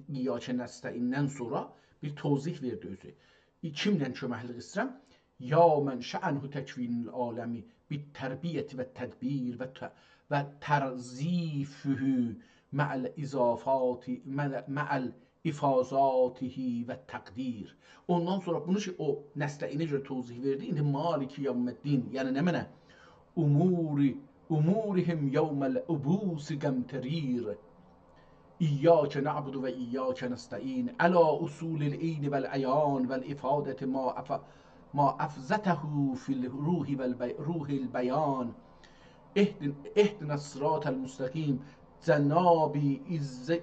ایاک نستعیندن سونرا بیر توضیح وئردی اؤزو. کیمدن کؤمکلیک ایسته‌ییرم؟ یا من شأنه تکوین العالم بالتربیة و التدبیر و ت-، و ترزیفه مع الاضافات، مع، مع الافاضاته و التقدیر. اوندان سونرا بونو کی، او نستعینه گؤره توضیح وئردی، ایندی مالک یوم الدین، یعنی نمنه؟ امور، امورهم یوم العبوس قمطریر. إياك نعبد وإياك نستعين، على أصول العين والعيان والإفادة ما أف-، ما أفضته في الروح والبي-، روح البيان. اهدن-، اهدنا الصراط المستقيم، جناب عز-،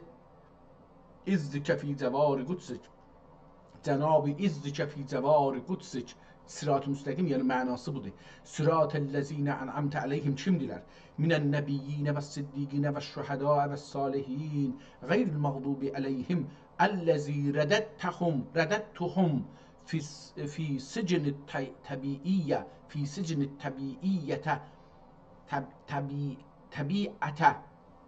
عزك في جوار قدسك. جناب عزك في جوار قدسك. صراط مستقیم، یعنی معناسی بودور. صراط الذين أنعمت عليهم کیمدیرلر؟ من النبيين والصديقين والشهداء والصالحين غير المغضوب عليهم الذي رددتهم، رددتهم في الس-، في سجن الت-، الطبيعية، في سجن الطبيعية، طب-، طبيعة،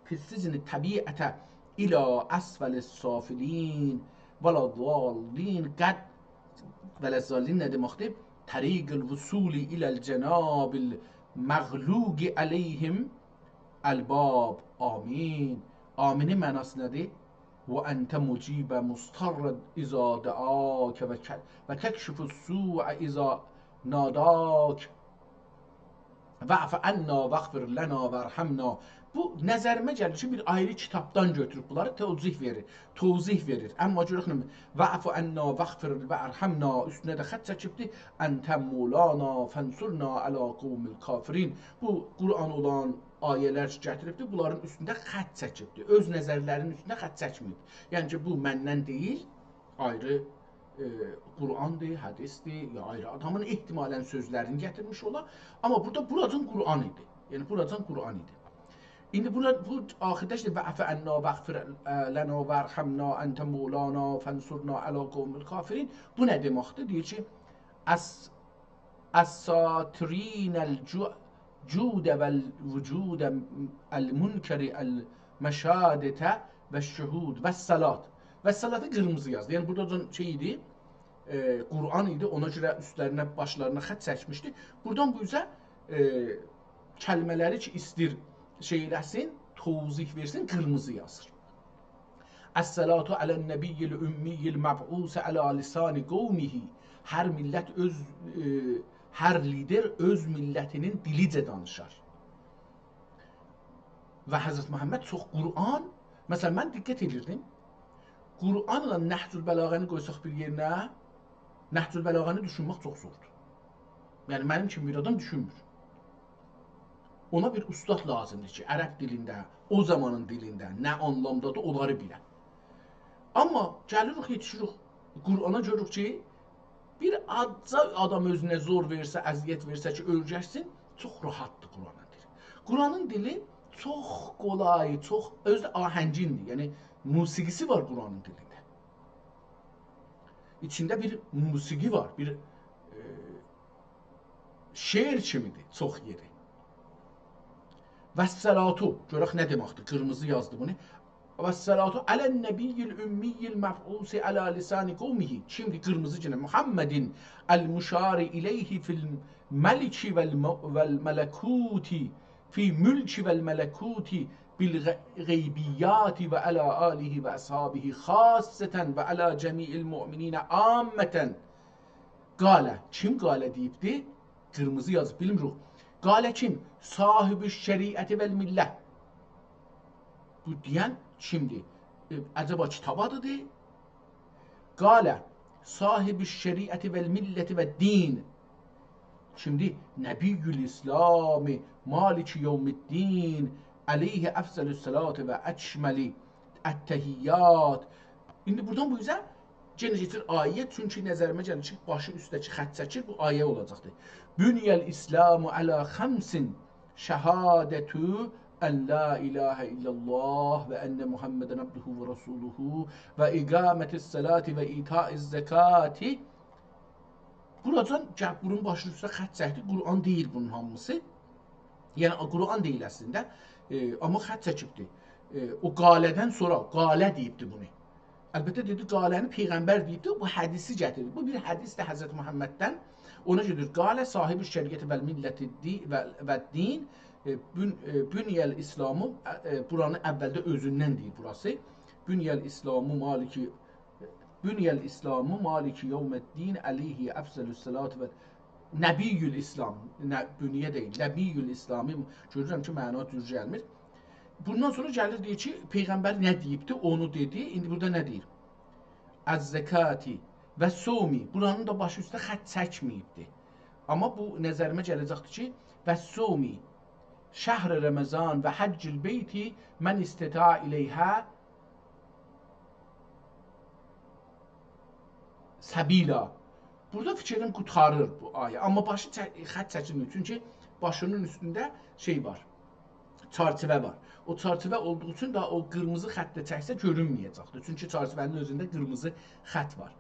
في السجن الطبيعة إلى أسفل السافلين ولا الضالين قد، ولا الضالين نه دئمکدیر؟ طريق الوصول إلى الجناب المغلوق عليهم الباب. آمين. آمینین معناسی نه‌دیر؟ وأنت مجيب المضطر إذا دعاك وك-، وتكشف السوء إذا ناداك. واعف عنا واغفر لنا وارحمنا. بو نظریمه گلیر کی، بیر آیری کیتابدان گؤتوروب بونلاری توضیح وئریر، توضیح وئریر. اما گؤرک نه، واعف عنا واغفر وارحمنا، اوستونه ده خط چکیبدی. أنت مولانا فانصرنا على القوم الكافرين. بو قرآن اولان آیه‌لر کی گتیریبدی، بونلارین اوستونده خط چکیبدی. اؤز نظرلرینین اوستونده خط چکمه‌ییب. یعنی کی، بو مندن دئییل، آیری، ائ، قرآندیر، حدیثدیر، یا آیری آدامین احتمالاً سؤزلرینی گتیرمیش اولا. اما بورادا، بوراجان قرآن ایدی. یعنی بوراجان قرآن ایدی. ایندی بورا، بو آخیردا ایشته «واعف عنا واغفر لنا وارحمنا أنت مولانا فانصرنا على القوم الكافرين». بو نه دئمکدیر؟ دئییر کی، «أس-، أساطرين الجو-، جود والوجود المنكر المشادة والشهود والصلاة». والصلاةی قیرمیزی یازدی. یعنی بورادا شئی ایدی، ائ، قرآن ایدی، اونا گؤره اوستلرینه، باشلارینا خط چکمیشدی. بورادان بو اوزه، ائ، کلمه‌لری کی ایستیر شئی ائله‌سین، توضیح وئرسین، قیرمیزی یازیر. «الصلاة على النبي الأمي المبعوث على لسان قومه». هر میللت اؤز، ائ، هر لیدر اؤز میللتینین دیلیجه دانیشار. و حضرت محمد چوخ قرآن، مثلاً، من دقت ائدیردیم، قرآنلا نهج‌البلاغه‌نی قویساق بیر یئرینه، نهج‌البلاغه‌نی دوشونمک چوخ زوردور. یعنی، منیم کیمی بیر آدام دوشونمور. اونا بیر اوستاد لازیمدیر کی، عرب دیلینده، او زامانین دیلینده، نه آنلامدادیر، اونلاری بیله. اما گلیریک، یئتیشیریک قرآنا، گؤروروک کی، بیر آزجا آدام اؤزونه زور وئرسه، اذیت وئرسه کی، اؤیرشسین، چوخ راحتدیر قرآنین دیلی. قرآنین دیلی چوخ قولای، چوخ، اؤزو ده آهنگین‌دیر، یعنی موسیقی‌سی وار قرآنین دیلینده. ایچینده بیر موسیقی وار، بیر، ائ، شعر کیمی‌دیر چوخ یئری. «والصلاة»، گؤرک نه دئمکدیر، قیرمیزی یازدی بونو. «والصلاة على النبي الأمي المبعوث على لسان قومه». کیمدیر؟ قیرمیزی گئنه. «محمد المشار إليه في الملك والم-، والملكوت، في الملك والملكوت بالغيبيات وعلى آله وأصحابه خاصة وعلى جميع المؤمنين عامة». قال. کیم قال دئییبدی؟ قیرمیزی یازیب، بیلمیریک. قال کیم؟ «صاحب الشریعة والملة». بو دئین کیمدیر؟ ائ، عجبا کیتاب آدیدیر؟ «قال صاحب الشریعة والملة والدين». کیمدیر؟ «نبی الاسلام مالک یوم الدین، علیه أفضل الصلاة وأکمل التحیات». ایندی بورادان بو اوزه یئنه گئدیر آیه، چونکی نظریمه گلیر کی، باشی اوسته‌کی خط چکیر، بو آیه اولاجاقدیر. «بني الإسلام على خمس، شهادة أن لا إله إلا الله وأن محمدا عبده ورسوله وإقامة الصلاة وإيتاء الزكاة». بوراجان گلیب بونون باشی اوسته خط چکدی. قرآن دئییل بونون هامیسی. یعنی، قرآن دئییل اصلینده. ائ، اما خط چکیبدی. ائ، او «قال»دن سونرا «قال» دئییبدی بونو. البته، دئدی، «قال»نی پیغمبر دئییبدی، بو حدیثی گتیردی. بو بیر حدیثدیر حضرت محمددن. اونا گؤره «قال صاحب الشریعة والملة الدی-، و، والدين، ائ، بن-، ائ، بني الإسلام»، ائ، بورانی اولده اؤزوندن دئییر بوراسی. «بني الإسلام مالک، بني الإسلام مالک یوم الدین، علیه أفضل الصلاة و»، «نبی الاسلام»، نه، «بني» دئییل، «نبی الاسلام»، گؤرورم کی، معنا دوز گلمیر. بوندان سونرا گلیر، دئییر کی، پیغمبر نه دئییبدی، اونو دئدی. ایندی بورادا نه دئییر؟ «الزکاتی و صومی». بورانین دا باشی اوسته خط چکمه‌ییبدی. آمما بو نظریمه گله‌جکدیر کی، «و صومی شهر رمضان و حج البیت من استطاع الیه سبیلا». بورادا فیکریم قوتاریر بو آیه. آمما باشی چه-، خط چکیلمیر. چونکی باشینین اوستونده شئی وار. چرچیوه وار. او چرچیوه اولدوغو اوچون ده او قیرمیزی خط ده چکسه گؤرونمه‌یه‌جکدیر. چونکی چرچیوه‌نین اؤزونده قیرمیزی خط وار.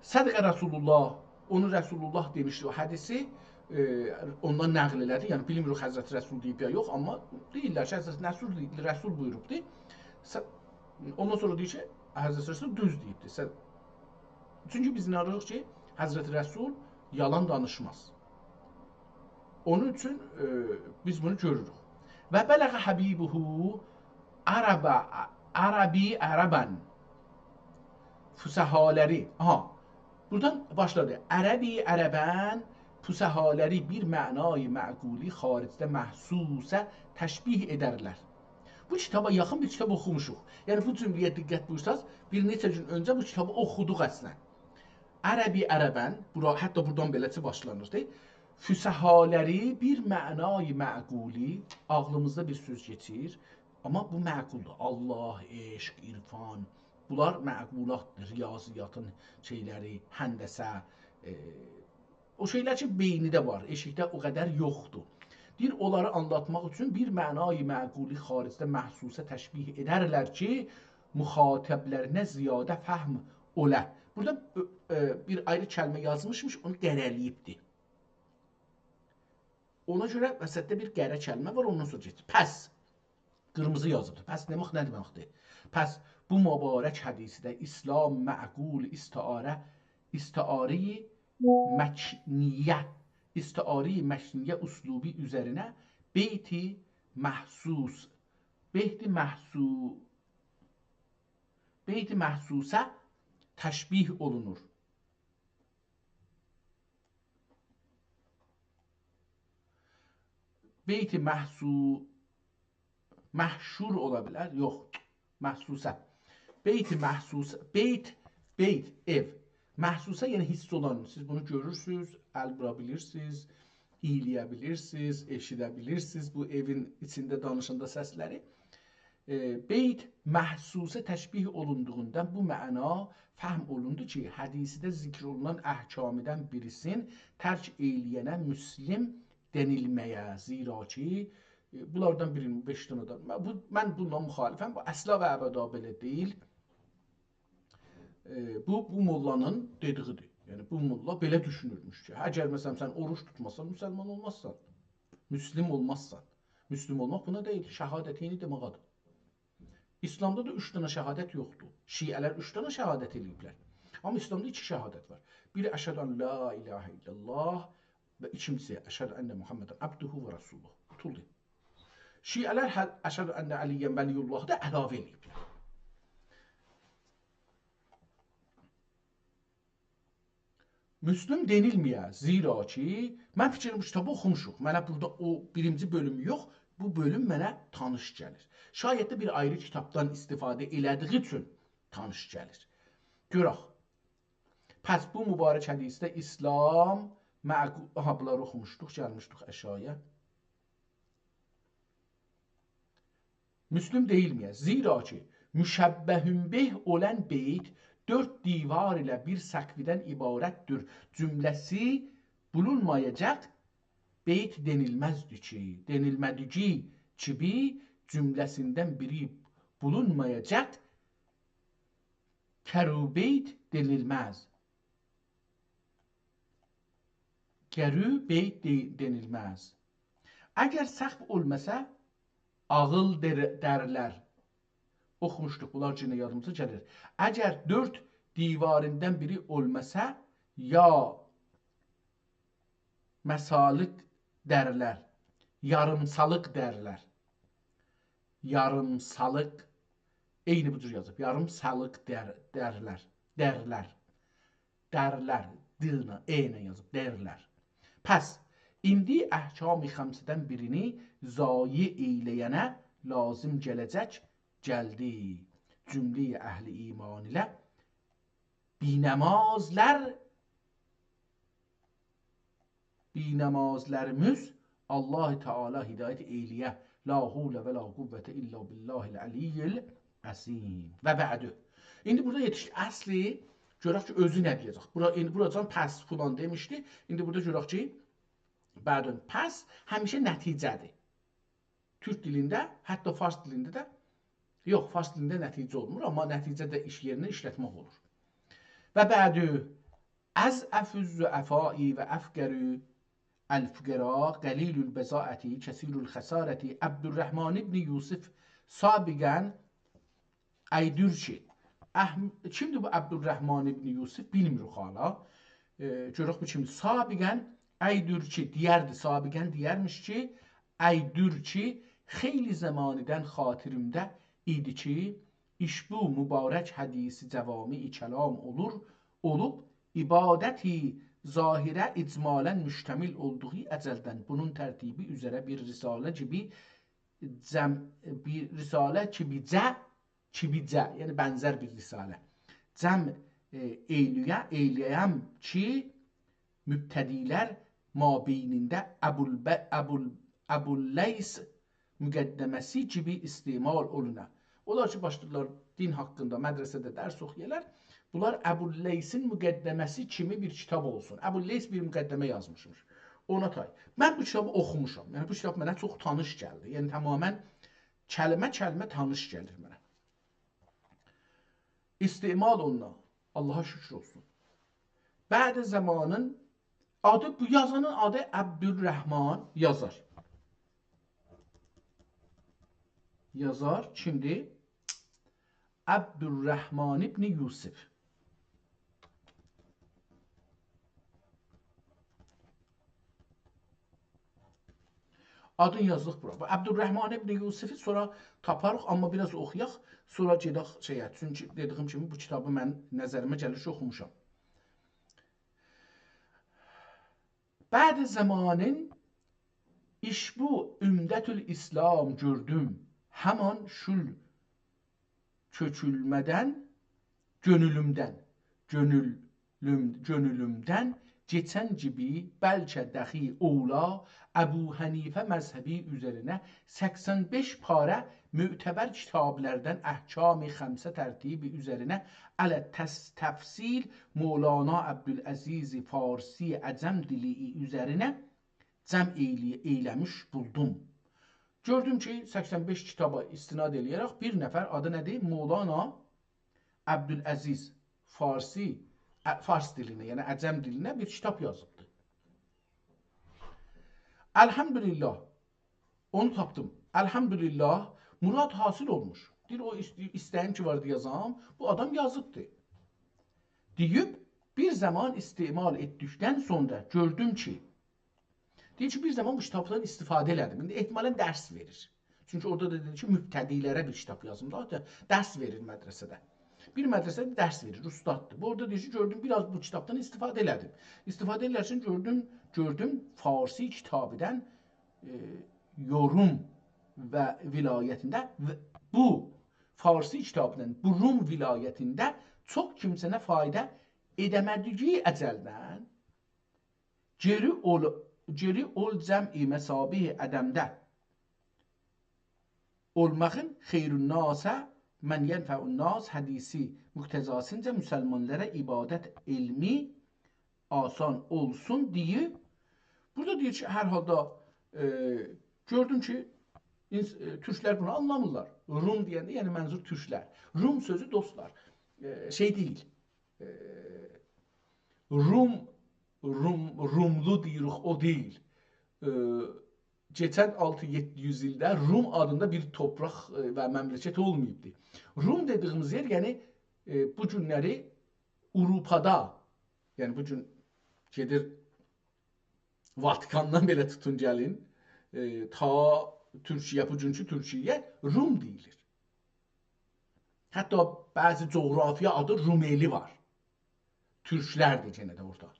«صدق رسول الله». اونو رسول الله دئمیشدی او حدیثی، ائ، اوندان نقل ائله‌دی. یعنی، بیلمیریک حضرت رسول دئییب یا یوخ، آمما دئییرلر کی، حضرت رسول، رسول بویوروبدی. س-، اوندان سونرا دئییر کی، حضرت رسول دوز دئییبدی. سن-، چونکی بیز اینانیریق کی، حضرت رسول یالان دانیشماز. اونون اوچون، ائ، بیز بونو گؤروروک. «و بلغ حبیبه عرب، عربی عربا». فصحالری، آها، بورادان باشلادی. «عربی عربا»، فصحالری بیر معنای معقولی خارجده محسوسه تشبیه ائدرلر. بو کیتابا یاخین بیر کیتاب اوخوموشوق. یعنی، بو جمله‌یه دقت بویورساز، بیر نئچه گون اؤنجه بو کیتابی اوخودوق اصلاً. «عربی عربا»، بورا، حتی بورادان بئله‌سی باشلانیردی. فصحالری بیر معنای معقولی، عاغلیمیزدا بیر سؤز کئچیر، آمما بو معقولدور. الله، عشق، عرفان، بونلار معقولاتدیر. ریاضیاتین شئیلری، هندسه، ائ، او شئیلر کی، بئینیده وار، ائشیکده او قدر یوخدور. دئییر، اونلاری آنلاتماق اوچون بیر معنای معقولی خارجده محسوسه تشبیه ائدرلر کی، مخاطبلرینه زیاده فهم اولا. بورادا، ائ، ائ، بیر آیری کلمه یازمیشمیش، اونو قره‌له‌ییبدی. اونا گؤره وسطده بیر قره کلمه وار، اوندان سونرا گئت. پس، قیرمیزی یازیبدیر. پس دئمک نه دئمکدیر؟ پس بو مبارک حدیثده اسلام معقول استعاره، استعاره‌ی مکنیه، استعاره‌ی مکنیه اسلوبی اوزرینه بیت محسوس، بیت محسو-، بیت محسوسه تشبیه اولونور. بیت محسو-، محشور اولا بیلر؟ یوخ، محسوسه. بیت محسوسه، بیت، بیت، ائو. محسوسه، یعنی حس اولان، سیز بونو گؤرورسونوز، ال وورا بیلیرسینیز، اییله‌یه بیلیرسینیز، ائشیده بیلیرسینیز بو ائوین ایچینده دانیشاندا سسلری. ائ، بیت محسوسه تشبیه اولوندوغوندان بو معنا فهم اولوندو کی، حدیثده ذکر اولونان احکامدان بیریسین ترک ائیله‌ینه مسلم دئنیلمه‌یه، زیرا کی، ائ، بونلاردان بیرینین بئش دنه ده، من، بو، من بونونلا مخالفم، بو اصلا و ابدا بئله دئییل. ائ، بو، بو موللانین دئدیگیدیر. یعنی، بو موللا بئله دوشونورموش کی، اگر، مثلا، سن اوروج توتماسان، مسلمان اولمازسان. مسلم اولمازسان. مسلم اولماق بونا دئییل، شهادتینی دئمه‌یه‌دیر. اسلامدا دا اوچ دنه شهادت یوخدور. شیعه‌لر اوچ دنه شهادت ائله‌ییبلر. آمما اسلامدا ایکی شهادت وار. بیری «أشهد أن لا إله إلا الله» و ایکینجیسی «أشهد أن محمدا عبده ورسوله». قوتولدو. شیعه‌لر هه، «أشهد أن عليا ولي الله» دا علاوه ائله‌ییبلر. مسلم دئنیلمه‌یه، زیرا کی، من فیکریم بو کیتابی اوخوموشوق. منه بورادا او بیرینجی بؤلومو یوخ، بو بؤلوم منه تانیش گلیر. شاید ده بیر آیری کیتابدان استفاده ائله‌دیگی اوچون تانیش گلیر. گؤرک. پس بو مبارک حدیثده اسلام معقو-، آها، بونلاری اوخوموشدوق، گلمیشدیک آشاغییا. مسلم دئییلمه‌یه. زیرا کی، مشبه به اولان بیت دؤرد دیوار ایله بیر سقفدن عبارتدیر جمله‌سی بولونمایاجاق بیت دئنیلمزدی کی، دئنیلمه‌دیگی کیمی جمله‌سیندن بیری بولونمایاجاق کرو بیت دئنیلمز. کرو بیت دئ-، دئنیلمز. اگر سقف اولماسا، عاغیل در-، درلر. اوخوموشدوق، بونلار یئنه یادیمیزا گلیر. اگر دؤرد دیواریندان بیری اولماسا، یا مسالق درلر، یاریمسالیق درلر. یاریمسالیق، عینی بو جور یازیب. یاریمسالیق در-، درلر، درلر. درلر، د ایله، ائ ایله یازیب، درلر. پس، ایندی احکام خمسه‌دن بیرینی ضایع ائیله‌ینه لازم گله‌جک، گلدی. جمله‌ی اهل ایمان ایله بی‌نمازلار، بی‌نمازلاریمیز الله تعالی هدایت ائیله‌یه. لا حول و لا قوة الا بالله العلی العظیم. و بعد. ایندی بورادا یئتیشدیک. اصلی، گؤرک کی، اؤزو نه دئیه‌جک. بورا، ایندی بوراجان پس فلان دئمیشدی. ایندی بورادا گؤرک کی، بعد. پس همیشه نتیجه‌دیر. تورک دیلینده، حتی فارس دیلینده ده، یوخ، فارس دیلینده نتیجه اولمور، آمما نتیجه ده ایش یئرینده ایشلتمک اولور. و بعد، اضعف الضعفاء و افقر الفقراء، قلیل البضاعة، کثیر الخسارة، عبدالرحمن ابن یوسف سابقاً ایدورچی. احم-، کیمدیر بو عبدالرحمن ابن یوسف؟ بیلمیریک حالا. ائ، گؤرک بو کیمدیر. سابقاً ایدورچی دئیردی، سابقاً دئیرمیش کی، ایدورچی خیلی زمانیدن خاطریمده ایدی کی، ایشبو مبارک حدیث جوامع کلام اولور، اولوب، عبادت ظاهره اجمالاً مشتمل اولدوغو ازلدن بونون ترتیبی اوزره بیر رساله کیمی جم-، بیر رساله کیمیجه، کیمیجه، یعنی بنزر بیر رساله جمع، ائ، ائیله‌یه-، ائیله‌یم کی، مبتدی‌لر مابینینده ابوالب-، ابوال-، ابواللیث مقدمه‌سی کیمی استعمال اولونا. اونلار کی، باشلاییرلار دین حاقیندا مدرسه‌ده درس اوخویالار، بونلار ابواللیثین مقدمه‌سی کیمی بیر کیتاب اولسون. ابواللیث بیر مقدمه یازمیشمیش. اونا تای. من بو کیتابی اوخوموشام. یعنی، بو کیتاب منه چوخ تانیش گلدی. یعنی، تماماً کلمه-کلمه تانیش گلیر منه. استعمال اولونا. آللاها شوکور اولسون. بعد زمانین آدی، بو یازانین آدی عبدالرحمن یازار. یازار کیمدیر؟ عبدالرحمن ابن یوسف. آدین یازدیق بورا. بو عبدالرحمن ابن یوسفی سونرا تاپاریق، آمما بیر آز اوخویاق، سونرا گئدک شئیه. چونکی دئدیگیم کیمی بو کیتابی من نظریمه گلیر کی، اوخوموشام. بعد زمانین ایشبو عمدة الاسلام گؤردوم، همان شول کؤکولمه‌دن، گؤنولومدن، گؤنولوم-، گؤنولومدن کئچن کیمی، بلکه دخی اولا، ابوحنیفه مذهبی اوزرینه سکسن بئش پاره معتبر کیتابلردن احکام خمسه ترتیبی اوزرینه علی تس-، تفصیل مولانا عبدالعزیز فارسی عجم دیلی اوزرینه جمع ائیلی-، ائیله‌میش بولدوم. گؤردوم کی، سکسن بئش کیتابا استناد ائله‌یه‌رک بیر نفر، آدی نه‌دیر؟ مولانا عبدالعزیز فارسی، ا، فارس دیلینه، یعنی عجم دیلینه بیر کیتاب یازیبدی. الحمدلله، اونو تاپدیم. الحمدلله، مراد حاصل اولموش. دئییر، او ایس-، ایسته‌ییم کی واردی یازام، بو آدام یازیبدی. دئییب، بیر زامان استعمال ائتدیکدن سونرا گؤردوم کی، دئییر کی، بیر زامان بو کیتابدان استفاده ائله‌دیم. ایندی احتمالاً درس وئریر. چونکی اورادا دا دئدی کی، مبتدی‌لره بیر کیتاب یازیم دا، حتی درس وئریر مدرسه‌ده. بیر مدرسه‌ده درس وئریر، اوستاددیر. بو اورادا دئییر کی، گؤردوم، بیر آز بو کیتابدان استفاده ائله‌دیم. استفاده ائلرکن گؤردوم، گؤردوم فارسی کیتابیدن، ائ، یوروم و ولایتینده و بو فارسی کیتابیدن بو روم ولایتینده چوخ کیمسه‌نه فایدا ائده‌مه‌دیگی ازلدن گئری اول-، گئری اول جمع مصابیح عدمده اولماغین خیر الناس من ینفع الناس حدیثی مقتضاسینجا مسلمانلارا عبادت علمی آسان اولسون دئییب. بورادا دئییر کی، هر حالدا، ائ، گؤردوم کی، اینس-، ائ، تورکلر بونو آنلامیرلار. روم دئینده، یعنی منظور تورکلر. روم سؤزو، دوستلار، ائ، شئی دئییل. ائ، روم، روم، روملو دئییریک، او دئییل. ائ، کئچن آلتی یئددی یوز ایلده روم آدیندا بیر تورپاق، ائ، و مملکت اولماییبدی. روم دئدیگیمیز یئر، یعنی، ائ، بو گونلری آوروپادا، یعنی بو گون گئدیر واتیکاندان بئله توتون گلین، ائ، تا تورکیه، بوگونکو تورکیه روم دئییلیر. حتی بعضی جغرافیا آدی روملی وار. تورکلردیر یئنه ده اورادا. ائ،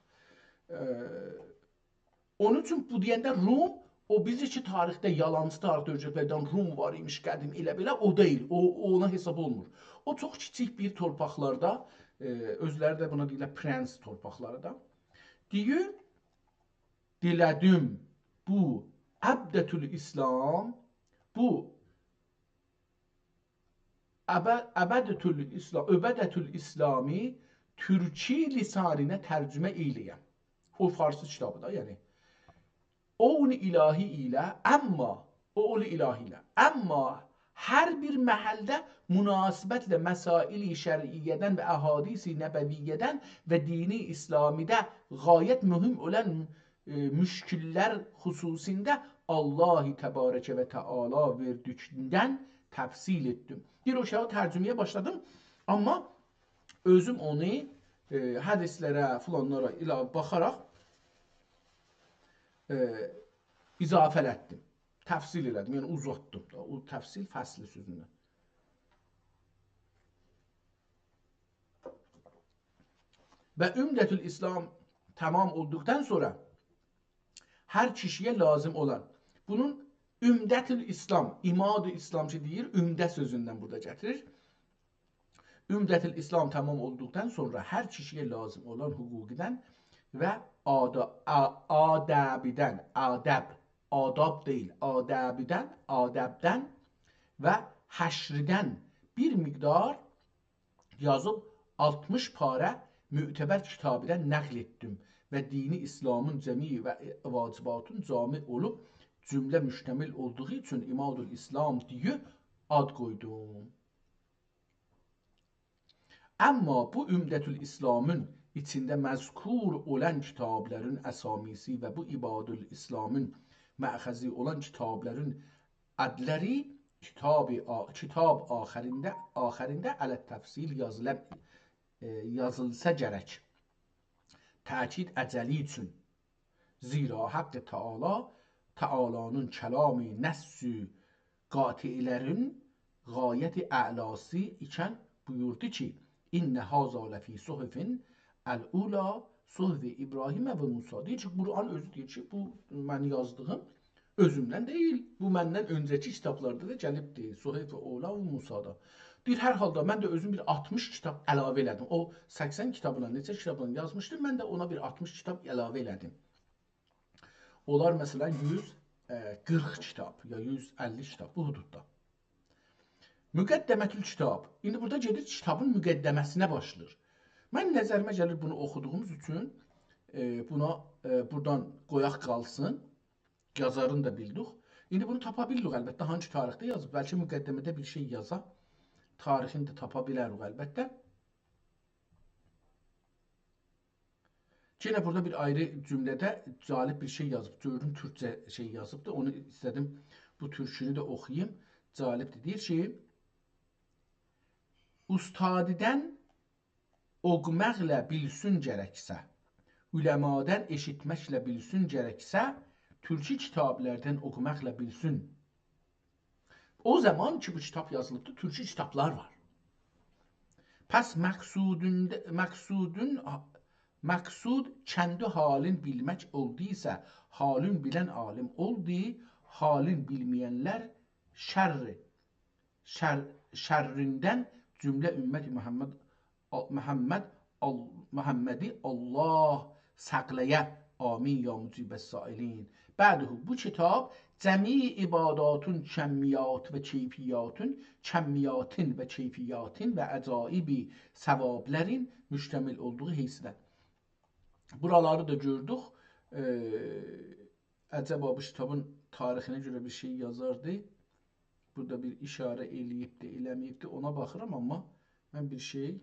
اونون اوچون بو دئینده روم، او بیزی کی تاریخده یالانچی تاریخده اؤیره‌دیبلر، روم وار ایمیش قدیم، ائله بئله، او دئییل. او، او اونا حساب اولمور. او چوخ کیچیک بیر تورپاقلاردا، ائ، اؤزلری ده بونا دئییرلر پرنس تورپاقلاری دا. دئییر، دیله‌دیم بو عبدة الاسلام، بو عب-، عبدة الاسلام، عبدة الاسلامی تورکی لسانینا ترجمه ائیله‌یم. او فارسی کیتابی دا، یعنی. عون الهی ایله، اما، او عون الهی ایله، اما هر بیر محلده مناسبتله مسائل شرعیه‌دن و احادیث نبویه‌دن و دین اسلامیده غایت مهم اولان، ائ، مشکل‌لر خصوصینده الله تبارک و تعالی وئردیکدن تفصیل ائتدیم. بیر او شئیه ترجمه‌یه باشلادیم، اما اؤزوم اونو، ائ، حدیث‌لره، فلانلارا ائله باخاراق، ائ، اضافه ائلتدیم. تفصیل ائله‌دیم، یعنی اوزاتدیم دا. او تفصیل فصل سؤزوندن. و عمدة الاسلام تمام اولدوقدان سونرا هر کیشی‌یه لازیم اولان. بونون عمدة الاسلام، عماد الاسلام کی دئییر، عمده سؤزوندن بورادا گتیریر. عمدة الاسلام تمام اولدوقدان سونرا هر کیشی‌یه لازیم اولان حقوقیدن و آدا-، آ-، آدابیدن، آداب، آداب دئییل، آدابیدن، آدابدن و حشریدن بیر مقدار یازیب آلتمیش پاره معتبر کتابیدن نقل ائتدیم و دین اسلامین جمعی و واجباتین جامع اولوب جمله مشتمل اولدوغو اوچون عماد الاسلام دئییب آد قویدوم. اما بو عمدة الاسلامین ایچینده مذکور اولان کتابلارین اسامی‌سی و بو عماد الاسلامین مأخذی اولان کتابلارین آدلاری کتاب آ-، کتاب آخرینده، آخرینده علی التفصیل یازیلا، ائ، یازیلسا گرک. تأکید اجلی اوچون. زیرا حق تعالی، تعالی‌نین کلامی نص قاطع‌لرین غایت اعلاسی ایکن بویوردو کی، «إن هذا لفی صحف الأولی، صحف ابراهیم و موسی.» دئییر کی، قرآن اؤزو دئییر کی، بو من یازدیغیم اؤزومدن دئییل. بو مندن اؤنجه‌کی کیتابلاردا دا گلیبدی، صحف اولی و موسی‌دا. دئییر، هر حالدا من ده اؤزوم بیر آلتمیش کیتاب علاوه ائله‌دیم. او سکسن کیتابینا، نئچه کیتابینا یازمیشدیم، من ده اونا بیر آلتمیش کیتاب علاوه ائله‌دیم. اولار، مثلا، یوز قیرخ کیتاب یا یوز اللی کیتاب، بو حدوددا. مقدمة الکتاب. ایندی بورادا گئدیر کیتابین مقدمه‌سینه باشلاییر. من نظریمه گلیر، بونو اوخودوغوموز اوچون، ائ، بونا، ائ، بورادان قویاق قالسین. یازارینی دا بیلدیک. ایندی بونو تاپا بیلیریک، البته، هانسی تاریخده یازیب. بلکه مقدمه‌ده بیر شئی یازا. تاریخینی ده تاپا بیلریک، البته. یئنه بورادا بیر آیری جمله‌ده جالب بیر شئی یازیب. گؤردوم، تورکجه شئی یازیبدی. اونو ایسته‌دیم بو تورکونو ده اوخویوم. جالبدیر. دئییر کی، اوستادیدن اوخوماقلا بیلسون گرکسه، علمادان ائشیتمکله بیلسون گرکسه، تورکی کیتابلاردان اوخوماقلا بیلسون. او زامان کی، بو کیتاب یازیلیبدی، تورکی کیتابلار وار. پس مقصودون، مقصودون، مقصود کندی حالین بیلمک اولدویسا، حالین بیلن عالیم اولدو، حالین بیلمه‌ینلر شر شر، شریندن جمله امت محمد، محمد، محمدی الله ساخلایا. آمین یا مجیب السائلین. بعده، بو کیتاب جمیع عباداتین کمیات و کیفیاتین، کمیاتین و کیفیاتین و عجایب ثوابلارین مشتمل اولدوغو حیثیدن. بورالاری دا گؤردوک. ائ، عجبا بو کیتابین تاریخینه گؤره بیر شئی یازاردی. بورادا بیر اشاره ائله‌ییبدی، ائله‌مه‌ییبدی، اونا باخیرام، آمما من بیر شئی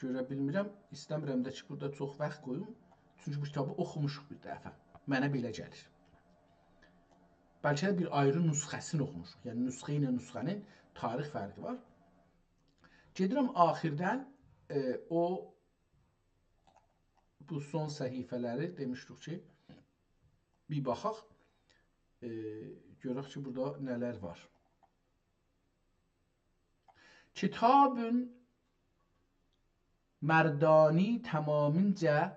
گؤره بیلمیرم. ایسته‌میرم ده کی، بورادا چوخ واخت قویوم. چونکی بو کیتابی اوخوموشوق بیر دفعه. منه بئله گلیر. بلکه ده بیر آیری نسخه‌سینی اوخوموشوق. یعنی، نسخه ایله نسخه‌نین تاریخ فرقی وار. گئدیرم آخیردن، ائ، او بو سون صفحه‌لری دئمیشدیک کی، بیر باخاق، ائ، گؤرک کی، بورادا نه‌لر وار. کتاب مردانی تمامینجه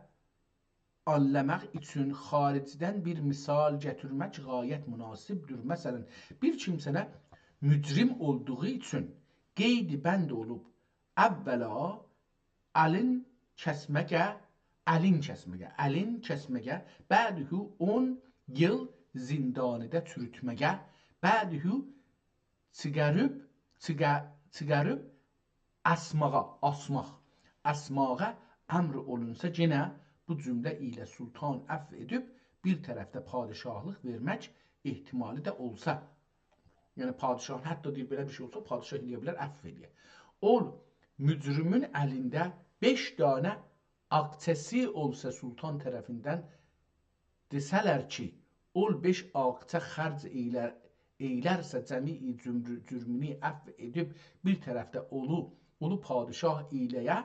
آنلاماق اوچون خاریجدن بیر مثال گتیرمک غایت مناسبدیر. مثلا، بیر کیمسه‌نه مجرم اولدوغو اوچون قید بند اولوب، اولا الین کسمه‌یه، الین کسمه‌یه، الین کسمه‌یه، بعده اون ایل زندانیدا چوروتمه‌یه، بعده چیخاریب، چیخا-، چیخاریب آسماغا، آسماق، آسماغا امر اولونسا، یئنه بو جمله ایله سلطان عفو ائدیب، بیر طرفده پادشاهلیق وئرمک احتمالی ده اولسا. یعنی پادشاه، حتی دئییر، بئله بیر شئی اولسا، پادشاه ائلیه بیلر، عفو ائلیه. اول مجرمون الینده بئش دانه آقچه‌سی اولسا، سلطان طرفیندن دئسه‌لر کی، اول بئش آقچه خرج ائیلر، ائیلرسه، جمیع جرم-، جرمونو عفو ائدیب، بیر طرفده اولو، اولو پادشاه ائیله‌یه،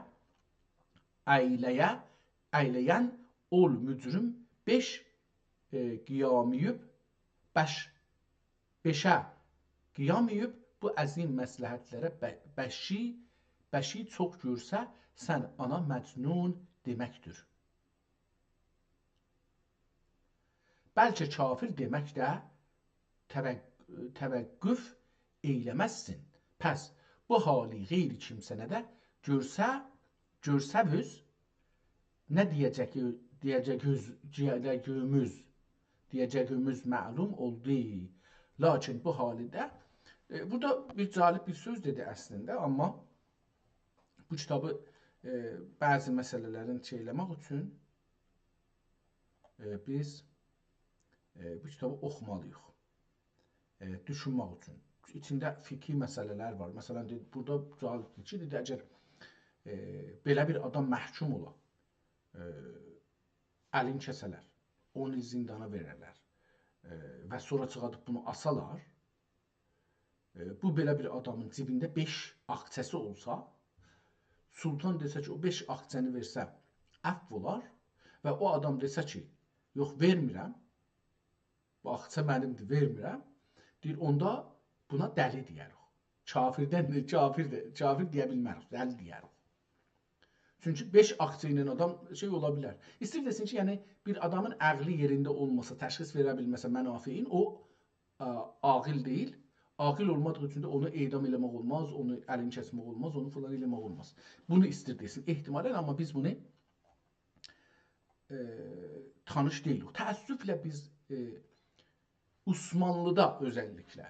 ائیله‌یه، ائیله‌ین اول مجرم بئش، ائ، قیاماییب، بئش، بئشه قیاماییب، بو عظیم مصلحتلره به-، بئشی، بئشی چوخ گؤرسه، سن آنا مجنون دئمکدیر. بلکه کافر دئمک ده توق-، توقف ائیله‌مزسن. پس بو حالی غیر کیمسه‌نه ده گؤرسه، گؤرسه‌ووز، نه دئیه‌جک-، دئیه‌جکوز-، دئیه‌جکوموز، دئیه‌جکوموز معلوم اولدو. لاکین بو حالی ده، ائ، بورادا بیر جالب بیر سؤز دئدی اصلینده، آمما بو کیتابی، ائ، بعضی مسئله‌لرین شئی ائله‌مک اوچون، ائ، بیز، ائ، بو کیتابی اوخومالی‌ییق. ائ، دوشونمک اوچون. ایچینده فقهی مسئله‌لر وار. مثلا، دئ-، بورادا جالبدیر کی، دئدی، اگر، ائ، بئله بیر آدام محکوم اولا، ائ، الین کسه‌لر، اون ایل زندانا وئررلر، ائ، و سونرا چیخادیب بونو آسالار، ائ، بو بئله بیر آدامین جیبینده بئش آقچه‌سی اولسا، سلطان دئسه کی، او بئش آقچه‌نی وئرسه، عفو اولار و او آدام دئسه کی، یوخ، وئرمیرم، بو آقچه منیمدیر، وئرمیرم، دئییر، اوندا بونا دلی دئیه‌ریک. کافردن ده، کافر ده، کافر دئیه بیلمه‌ریک، دلی دئیه‌ریک. چونکی بئش آقچه ایله آدام شئی اولا بیلر. ایسته‌ییر دئسین کی، یعنی بیر آدامین عقلی یئرینده اولماسا، تشخیص وئره بیلمه‌سه منافعین، او، ا، عاقل دئییل. عاقل اولمادیغی اوچون ده اونو اعدام ائله‌مک اولماز، اونو الین کسمک اولماز، اونو فلان ائله‌مک اولماز. بونو ایسته‌ییر دئسین، احتمالا، آمما بیز بونو، ائ، تانیش دئییلیک. تأسفله بیز، ائ، عثمانلیدا اؤزللیکله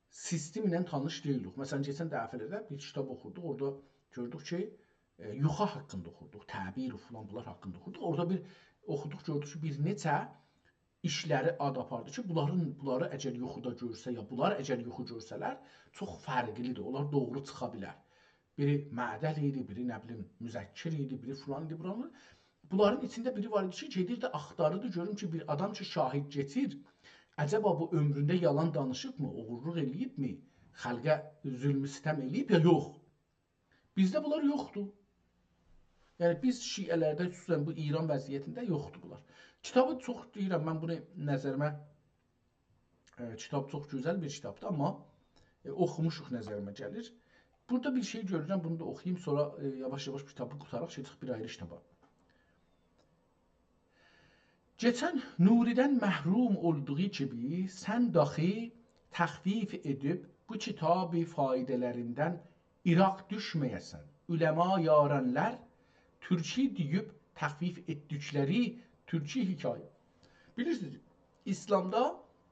سیستم ایله تانیش دئییلیک. مثلا، کئچن دفعه‌لرده بیر کیتاب اوخوردوق، اورادا گؤردوک کی، ائ، یوخا حاقیندا اوخوردوق، تعبیر فلان بونلار حاقیندا اوخوردوق. اورادا بیر اوخودوق، گؤردوک کی، بیر نئچه ایشلری آد آپاردی کی، بونلارین، بونلاری اگر یوخودا گؤرسه، یا بونلار اگر یوخو گؤرسه‌لر، چوخ فرقلی‌دیر. اونلار دوغرو چیخا بیلر. بیری معدل ایدی، بیری، نه بیلیم، مذکر ایدی، بیری فلان ایدی، بورانی. بونلارین ایچینده بیری وار ایدی کی، گئدیردی، آختاریردی، گؤروم کی، بیر آدام کی، شاهد گتیر، عجبا بو عؤمرونده یالان دانیشیبمی، اوغورلوق ائله‌ییبمی، خلقه ظلم و ستم ائله‌ییب، یا یوخ. بیزده بونلار یوخدور. یعنی، بیز شیعه‌لرده، خصوصا بو ایران وضعیتینده یوخدور بونلار. کیتابی چوخ دئییرم، من بونو نظریمه، ائ، کیتاب چوخ گؤزل بیر کیتابدیر، آمما، ائ، اوخوموشوق نظریمه گلیر. بورادا بیر شئی گؤرورم، بونو دا اوخویوم، سونرا، ائ، یاواش-یاواش بو کیتابی قوتاراق، گئدک بیر آیری کیتابا. کئچن نوریدن محروم اولدوغو کیمی، سن داخی تخفیف ائدیب بو کیتابی فایده‌لریندن ایراق دوشمه‌یه‌سن. علما یارانلار تورکی دئییب تخفیف ائتدیکلری تورکی حکایه. بیلیرسینیز، ایسلامدا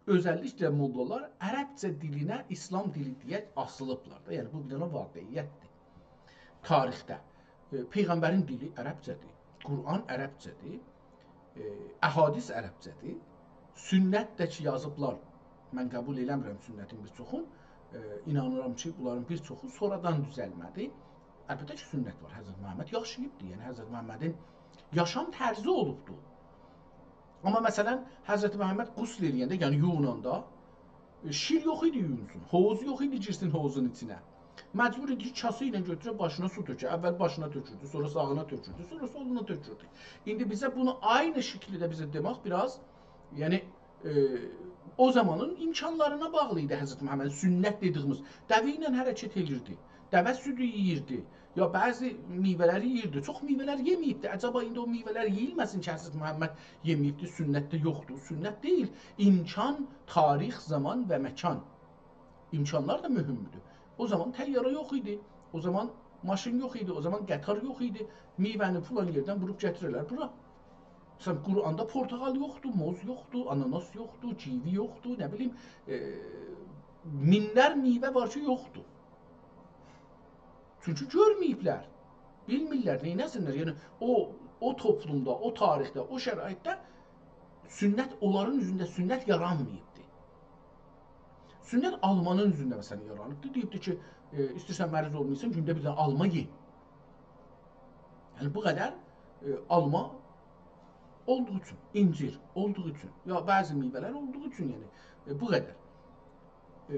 اؤزللیکله موللالار عربجه دیلینه ایسلام دیلی دئیه آسیلیبلار دا. یعنی، بو بیر دنه واقعیتدیر. تاریخده، ائ، پیغمبرین دیلی عربجه‌دیر، قرآن عربجه‌دیر، ائ، احادیث عربجه‌دیر، سنت ده کی یازیبلار، من قبول ائله‌میرم سنتین بیر چوخون، ائ، اینانیرام کی، بونلارین بیر چوخو سونرادان دوزلمه‌دی. البته کی، سنت وار، حضرت محمد یاشاییبدی، یعنی حضرت محمدین یاشام طرزی اولوبدو. آمما مثلا، حضرت محمد غسل ائله‌ینده، یعنی یویوناندا، ائ، شیر یوخ ایدی یویونسون، حوض یوخ ایدی گیرسین حوضون ایچینه. مجبور ایدی کی، کاسه ایله گؤتوره باشینا سو تؤکه. اول باشینا تؤکوردو، سونرا ساغینا تؤکوردو، سونرا سولونا تؤکوردو. ایندی بیزه بونو عینی شکیلده بیزه دئمک بیر آز، یعنی، ائ، او زامانین امکانلارینا باغلی ایدی حضرت محمدین سنت دئدیگیمیز. دوه ایله حرکت ائدیردی، دوه سودو یئییردی، یا بعضی میوه‌لری یئییردی، چوخ میوه‌لر یئمه‌ییبدی. عجبا ایندی او میوه‌لر یئییلمه‌سین کی، حضرت محمد یئمه‌ییبدی، سنت ده یوخدور. سنت دئییل. امکان، تاریخ، زامان و مکان. امکانلار دا مهمدور. او زامان طیاره یوخ ایدی. او زامان ماشین یوخ ایدی. او زامان قطار یوخ ایدی. میوه‌نی فلان یئردن ووروب گتیره‌لر بورا. مثلا، قرآندا پورتاغال یوخدور، موز یوخدور، آناناس یوخدور، کیوی یوخدور، نه بیلیم، ائ، مینلر میوه وار کی، یوخدور. چونکی گؤرمه‌ییبلر. بیلمیرلر، نئینه‌سینلر؟ یعنی، او، او توپلومدا، او تاریخده، او شرایطده سنت، اونلارین اوزونده سنت یارانماییبدی. سنت آلمانین اوزونده، مثلا، یارانیبدی. دئییبدی کی، ائ، ایسته‌ییرسن مریض اولمایاسان، گونده بیر دنه آلما یئ. یعنی، بو قدر، ائ، آلما اولدوغو اوچون، اینجیر اولدوغو اوچون، یا بعضی میوه‌لر اولدوغو اوچون، یعنی، ائ، بو قدر. ائ،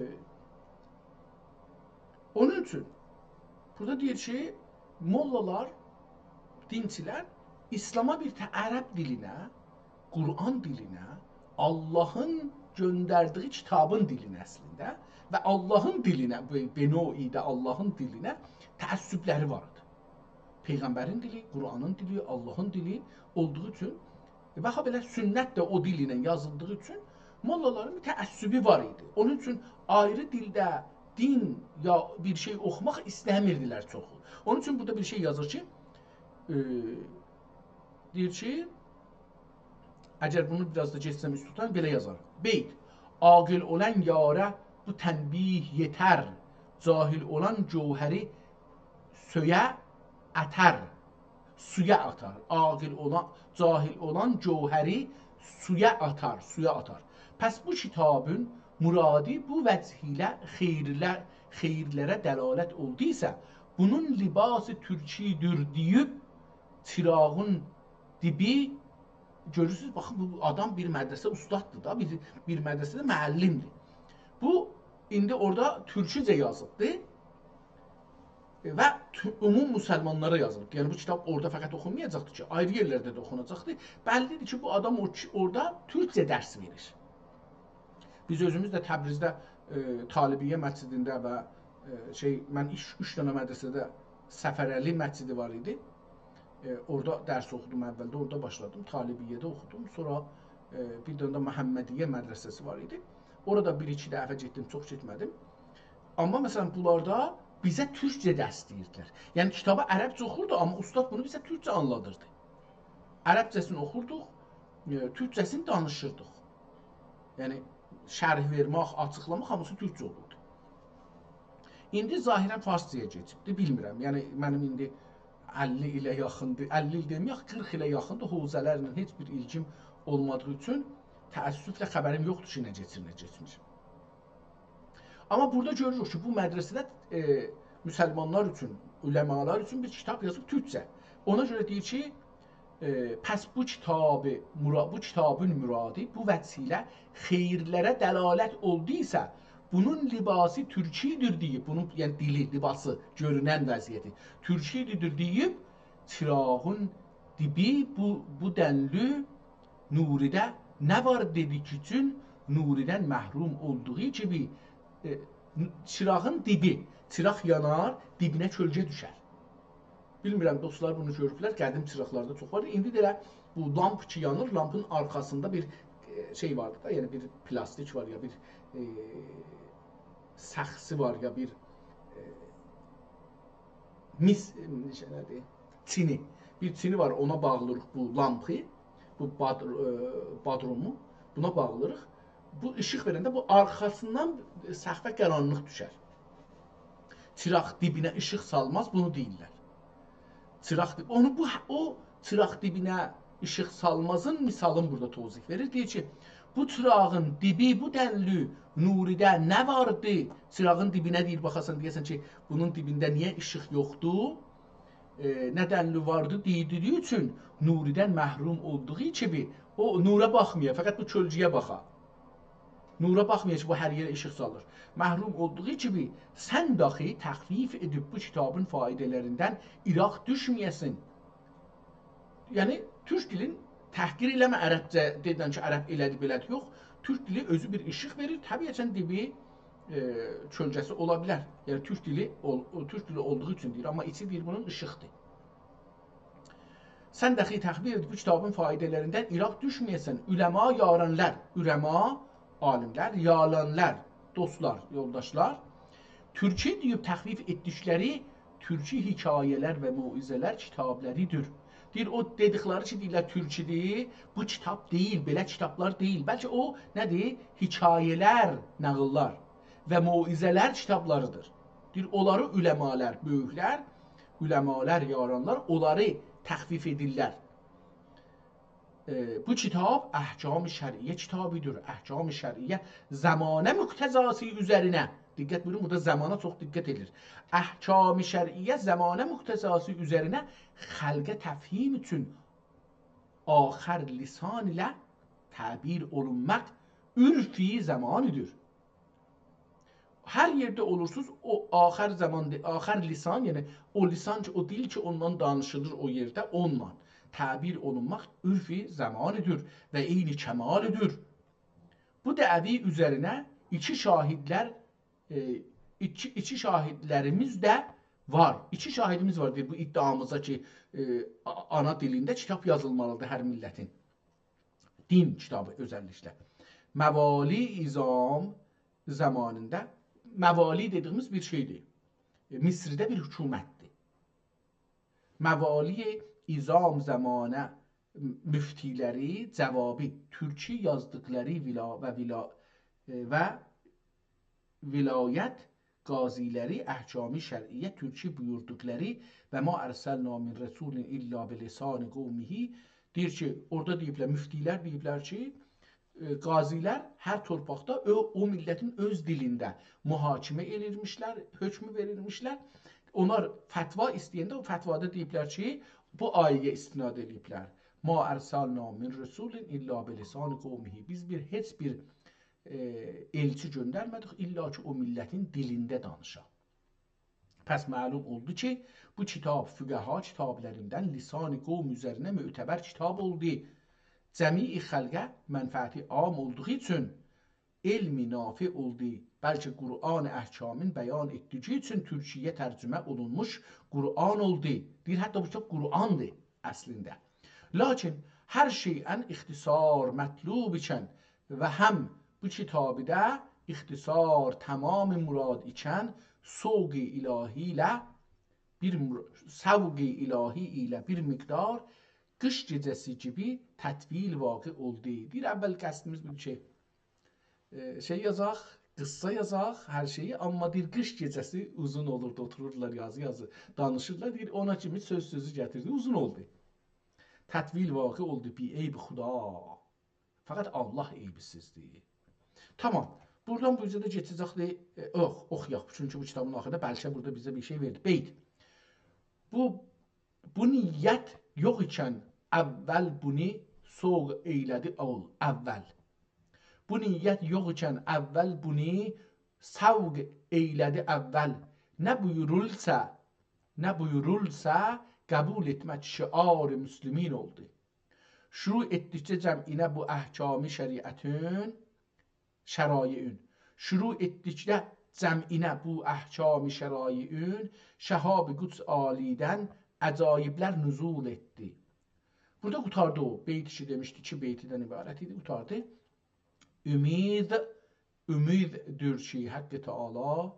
اونون اوچون بورادا دئییر کی، موللالار، دینچیلر ایسلاما بیر ته عرب دیلینه، قرآن دیلینه، آللاهین گؤندردیگی کیتابین دیلینه اصلینده و آللاهین دیلینه، بو، به نوعی ده آللاهین دیلینه تعصبلری وار ایدی. پیغمبرین دیلی، قرآنین دیلی، آللاهین دیلی اولدوغو اوچون، و هابئله سنت ده او دیل ایله یازیلدیغی اوچون موللالارین بیر تعصبو وار ایدی. اونون اوچون آیری دیلده دین یا بیر شئی اوخوماق ایسته‌میردیلر چوخو. اونون اوچون بورادا بیر شئی یازیر کی، ائ، دئییر کی، اگر بونو بیر آز دا گئتسم اوست توتام، بئله یازار. بیت: «عاقل اولان یاره بو تنبیه یئتر، جاهل اولان گوهری سویا آتار، سویا آتار. عاقل اولان، جاهل اولان گوهری سویا آتار، سویا آتار. پس بو کیتابین مرادی بو وجه ایله خیرله-، خیرلره دلالت اولدویسا، بونون لباس ترکی‌دیر دئییب، چیراغین دیبی»، گؤرورسونوز، باخین، بو آدام بیر مدرسه اوستاددیر دا، بیر، بیر مدرسه‌ده معلمدیر. بو، ایندی اورادا تورکوجه یازیبدی و تو-، عموم مسلمانلارا یازیلیبدی. یعنی، بو کیتاب اورادا فقط اوخونمایاجاقدی کی، آیری یئرلرده ده اوخوناجاقدی. بللیدیر کی، بو آدام او کی، اورادا تورکجه درس وئریر. بیز اؤزوموز ده تبریزده، ائ، طالبیه مسجدینده و، ائ، شئی، من اوچ، اوچ دنه مدرسه‌ده صفرعلی مسجدی وار ایدی. ائ، اورادا درس اوخودوم اولده، اورادا باشلادیم. طالبیه‌ده اوخودوم. سونرا، ائ، بیر دنه ده محمدیه مدرسه‌سی وار ایدی. اورادا بیر-ایکی دفعه گئتدیم، چوخ گئتمه‌دیم. آمما، مثلا، بونلاردا بیزه تورکجه درس دئییردیلر. یعنی، کیتابی عربجه اوخوردو، آمما اوستاد بونو بیزه تورکجه آنلادیردی. عربجه‌سینی اوخوردوق، ائ، تورکجه‌سینی دانیشیردیق. یعنی، شرح وئرمک، آچیقلاماق هامیسی تورکجه اولوردو. ایندی ظاهرا فارسجایا کئچیبدی، بیلمیرم. یعنی، منیم ایندی اللی ایله یاخیندیر، اللی ایل دئمه‌یک، قیرخ ایله یاخیندیر، حوزه‌لرله هئچ بیر ایلگیم اولمادیغی اوچون تأسفله خبریم یوخدور کی، نه کئچیر، نه کئچمیر. آمما بورادا گؤروروک کی، بو مدرسه‌ده، ائ، مسلمانلار اوچون، علمالار اوچون بیر کیتاب یازیب تورکجه. اونا گؤره دئییر کی، ائ، پس بو کیتابی، مرا-، بو کیتابین مرادی بو وجه ایله خیرلره دلالت اولدویسا، بونون لباسی ترکی‌دیر دئییب، بونون، یعنی دیلی، لباسی، گؤرونن وضعیتی ترکی‌دیر دئییب، چیراغین دیبی بو، بو دنلی نوریده نه وار دئدیک اوچون نوریدن محروم اولدوغو کیمی، ائ، چیراغین دیبی، چیراق یانار، دیبینه کؤلگه دوشر. بیلمیرم، دوستلار بونو گؤروبلر، قدیم چیراقلاردا چوخ واردی. ایندی ده ائله بو لامپ کی یانیر، لامپین آرخاسیندا بیر، ائ، شئی واردی دا، یعنی بیر پلاستیک وار یا بیر، ائ، سخسی وار یا بیر، ائ، میس، ائ، نئجه، نه‌دیر؟ چینی. بیر چینی وار، اونا باغلیریق بو لامپی، بو باد-، ائ، بادرومو، بونا باغلیریق. بو ایشیق وئرنده بو آرخاسیندان سقفه قارانلیق دوشر. چیراق دیبینه ایشیق سالماز، بونو دئییرلر. چیراق دیب-، اونو بو، او چیراق دیبینه ایشیق سالمازین مثالینی بورادا توضیح وئریر. دئییر کی، بو چیراغین دیبی، بو دنلی نوریده نه واردی؟ چیراغین دیبینه دئییر، باخاسان، دئیه‌سن کی، بونون دیبینده نییه ایشیق یوخدور؟ ائ، نه دنلی واردی دئییلدیگی اوچون نوریدن محروم اولدوغو کیمی او نورا باخمایا، فقط بو کؤلگه‌یه باخا. نورا باخمایا کی، بو هر یئره ایشیق سالیر. محروم اولدوغو کیمی سن داخی تخفیف ائدیب بو کیتابین فایده‌لریندن ایراق دوشمه‌یه‌سین. یعنی، تورک دیلین تحقیر ائله‌مه، عربجه دئدن کی، عرب ائله‌دی، بئله‌دی، یوخ. تورک دیلی اؤزو بیر ایشیق وئریر، طبیعتاً دیبی، ائ، کؤلگه‌سی اولا بیلر. یعنی تورک دیلی اول-، او تورک دیلی اولدوغو اوچون دئییر، آمما ایچی دئییر بونون ایشیقدیر. سن داخی تخفیف ائدیب بو کیتابین فایده‌لریندن ایراق دوشمه‌یه‌سن، علما یارانلار، علما، عالیملر، یارانلار، دوستلار، یولداشلار، تورکی دئییب تخفیف ائتدیکلری تورکی حکایه‌لر و موعظه‌لر کیتابلاریدیر. دئییر، او دئدیکلری کی، دئییرلر تورکیدیر، بو کیتاب دئییل، بئله کیتابلار دئییل. بلکه او نه‌دیر؟ حکایه‌لر، ناغیللار و موعظه‌لر کیتابلاریدیر. دئییر، اونلاری علمالار، بؤیوکلر، علمالار، یارانلار اونلاری تخفیف ائدیرلر. ائ، بو کیتاب احکام شرعیه کیتابیدیر. احکام شرعیه زمانه مقتضاسی اوزرینه. دقت بویورون، بورادا زمانا چوخ دقت ائدیر. احکام شرعیه زمانه مقتضاسی اوزرینه خلقه تفهیم اوچون آخر لسان ایله تعبیر اولونماق عرف زمانیدیر. هر یئرده اولورسوز، او آخر زماندا، آخر لسان، یعنی او لسان کی، او دیل کی، اوندان دانیشیلیر او یئرده، اونونلا تعبیر اولونماق عرف زمانیدیر و عین کمالیدیر. بو دعوی اوزرینه ایکی شاهدلر، ائ، ایکی، ایکی شاهدلریمیز ده وار. ایکی شاهدیمیز وار، دئییر، بو ادعامیزا کی، ائ، آ-، آنا دیلینده کیتاب یازیلمالیدیر هر میللتین. دین کیتابی اؤزللیکله. موالی عظام زامانیندا، موالی دئدیییمیز بیر شئیدیر. ائ، مصرده بیر حکومتدیر. موالی عظام زامانه مفتی‌لری جوابی تورکی یازدیقلاری ولا-، و ولا-، ائ، و ولایت قاضی‌لری احکام شرعیه تورکی بویوردوقلاری «و ما ارسلنا من رسول الا بلسان قومه»، دئییر کی، اورادا دئییبلر، مفتی‌لر دئییبلر کی، ائ، قاضی‌لر هر تورپاقدا او، او میللتین اؤز دیلینده محاکمه ائلیرمیشلر، حکم وئریرمیشلر. اونلار فتوا ایسته‌ینده او فتوادا دئییبلر کی، بو آیه‌یه استناد ائله‌ییبلر. «ما ارسلنا من رسول الا بلسان قومه». بیز بیر، هئچ بیر، ائ، ائلچی گؤندرمه‌دیک، الا کی او میللتین دیلینده دانیشا. پس معلوم اولدو کی، بو کیتاب فقها کیتابلاریندان لسان قوم اوزرینه معتبر کیتاب اولدو. جمیع خلقه منفعتی عام اولدوغو اوچون علم نافع اولدو. بلکه قرآن احکامین بیان ائتدیگی اوچون تورکی‌یه ترجمه اولونموش قرآن اولدو. دئییر، حتی بو کیتاب قرآندیر اصلینده. لاکین هر شیئن اختصار مطلوب ایکن و هم بو کیتابیده اختصار تمام مراد ایکن، سوق الهی ایله بیر مر-، سوق الهی ایله بیر مقدار قیش گئجه‌سی کیمی تطویل واقع اولدو. دئییر، اول قصدیمیز بودور کی، ائ، شئی یازاق، قیسسا یازاق، هر شئیی، آمما دئییر، قیش گئجه‌سی اوزون اولوردو، اوتوروردولار یازی-یازی، دانیشیردیلار. دئییر، اونا کیمی سؤز سؤزو گتیردی، اوزون اولدو. تطویل واقع اولدو، بی عیب خدا. فقط الله عیبسیزدیر. تمام. بورادان بو اوزه ده کئچه‌جکدیر. ائ، اوخ، اوخویاق. چونکی بو کیتابین آخیریندا بلکه بورادا بیزه بیر شئی وئردی. بیت. بو، بو نیت یوخ ایکن اول بونو سوق ائیله‌دی اول، اول. بو نیت یوخ ایکن اول بونو سوق ائیله‌دی اول. نه بویورولسا، نه بویورولسا قبول ائتمک شعار مسلمین اولدو. شروع ائتدیکجه جمعینه بو احکام شریعتین، شرایعین. شروع ائتدیکجه جمعینه بو احکام شرایعین، شهاب قدس عالی‌دن عجایب‌لر نزول ائتدی. بورادا قوتاردی او بیت کی، دئمیشدی، ایکی بیتدن عبارت ایدی، قوتاردی. امید، امیددیر کی، حق تعالی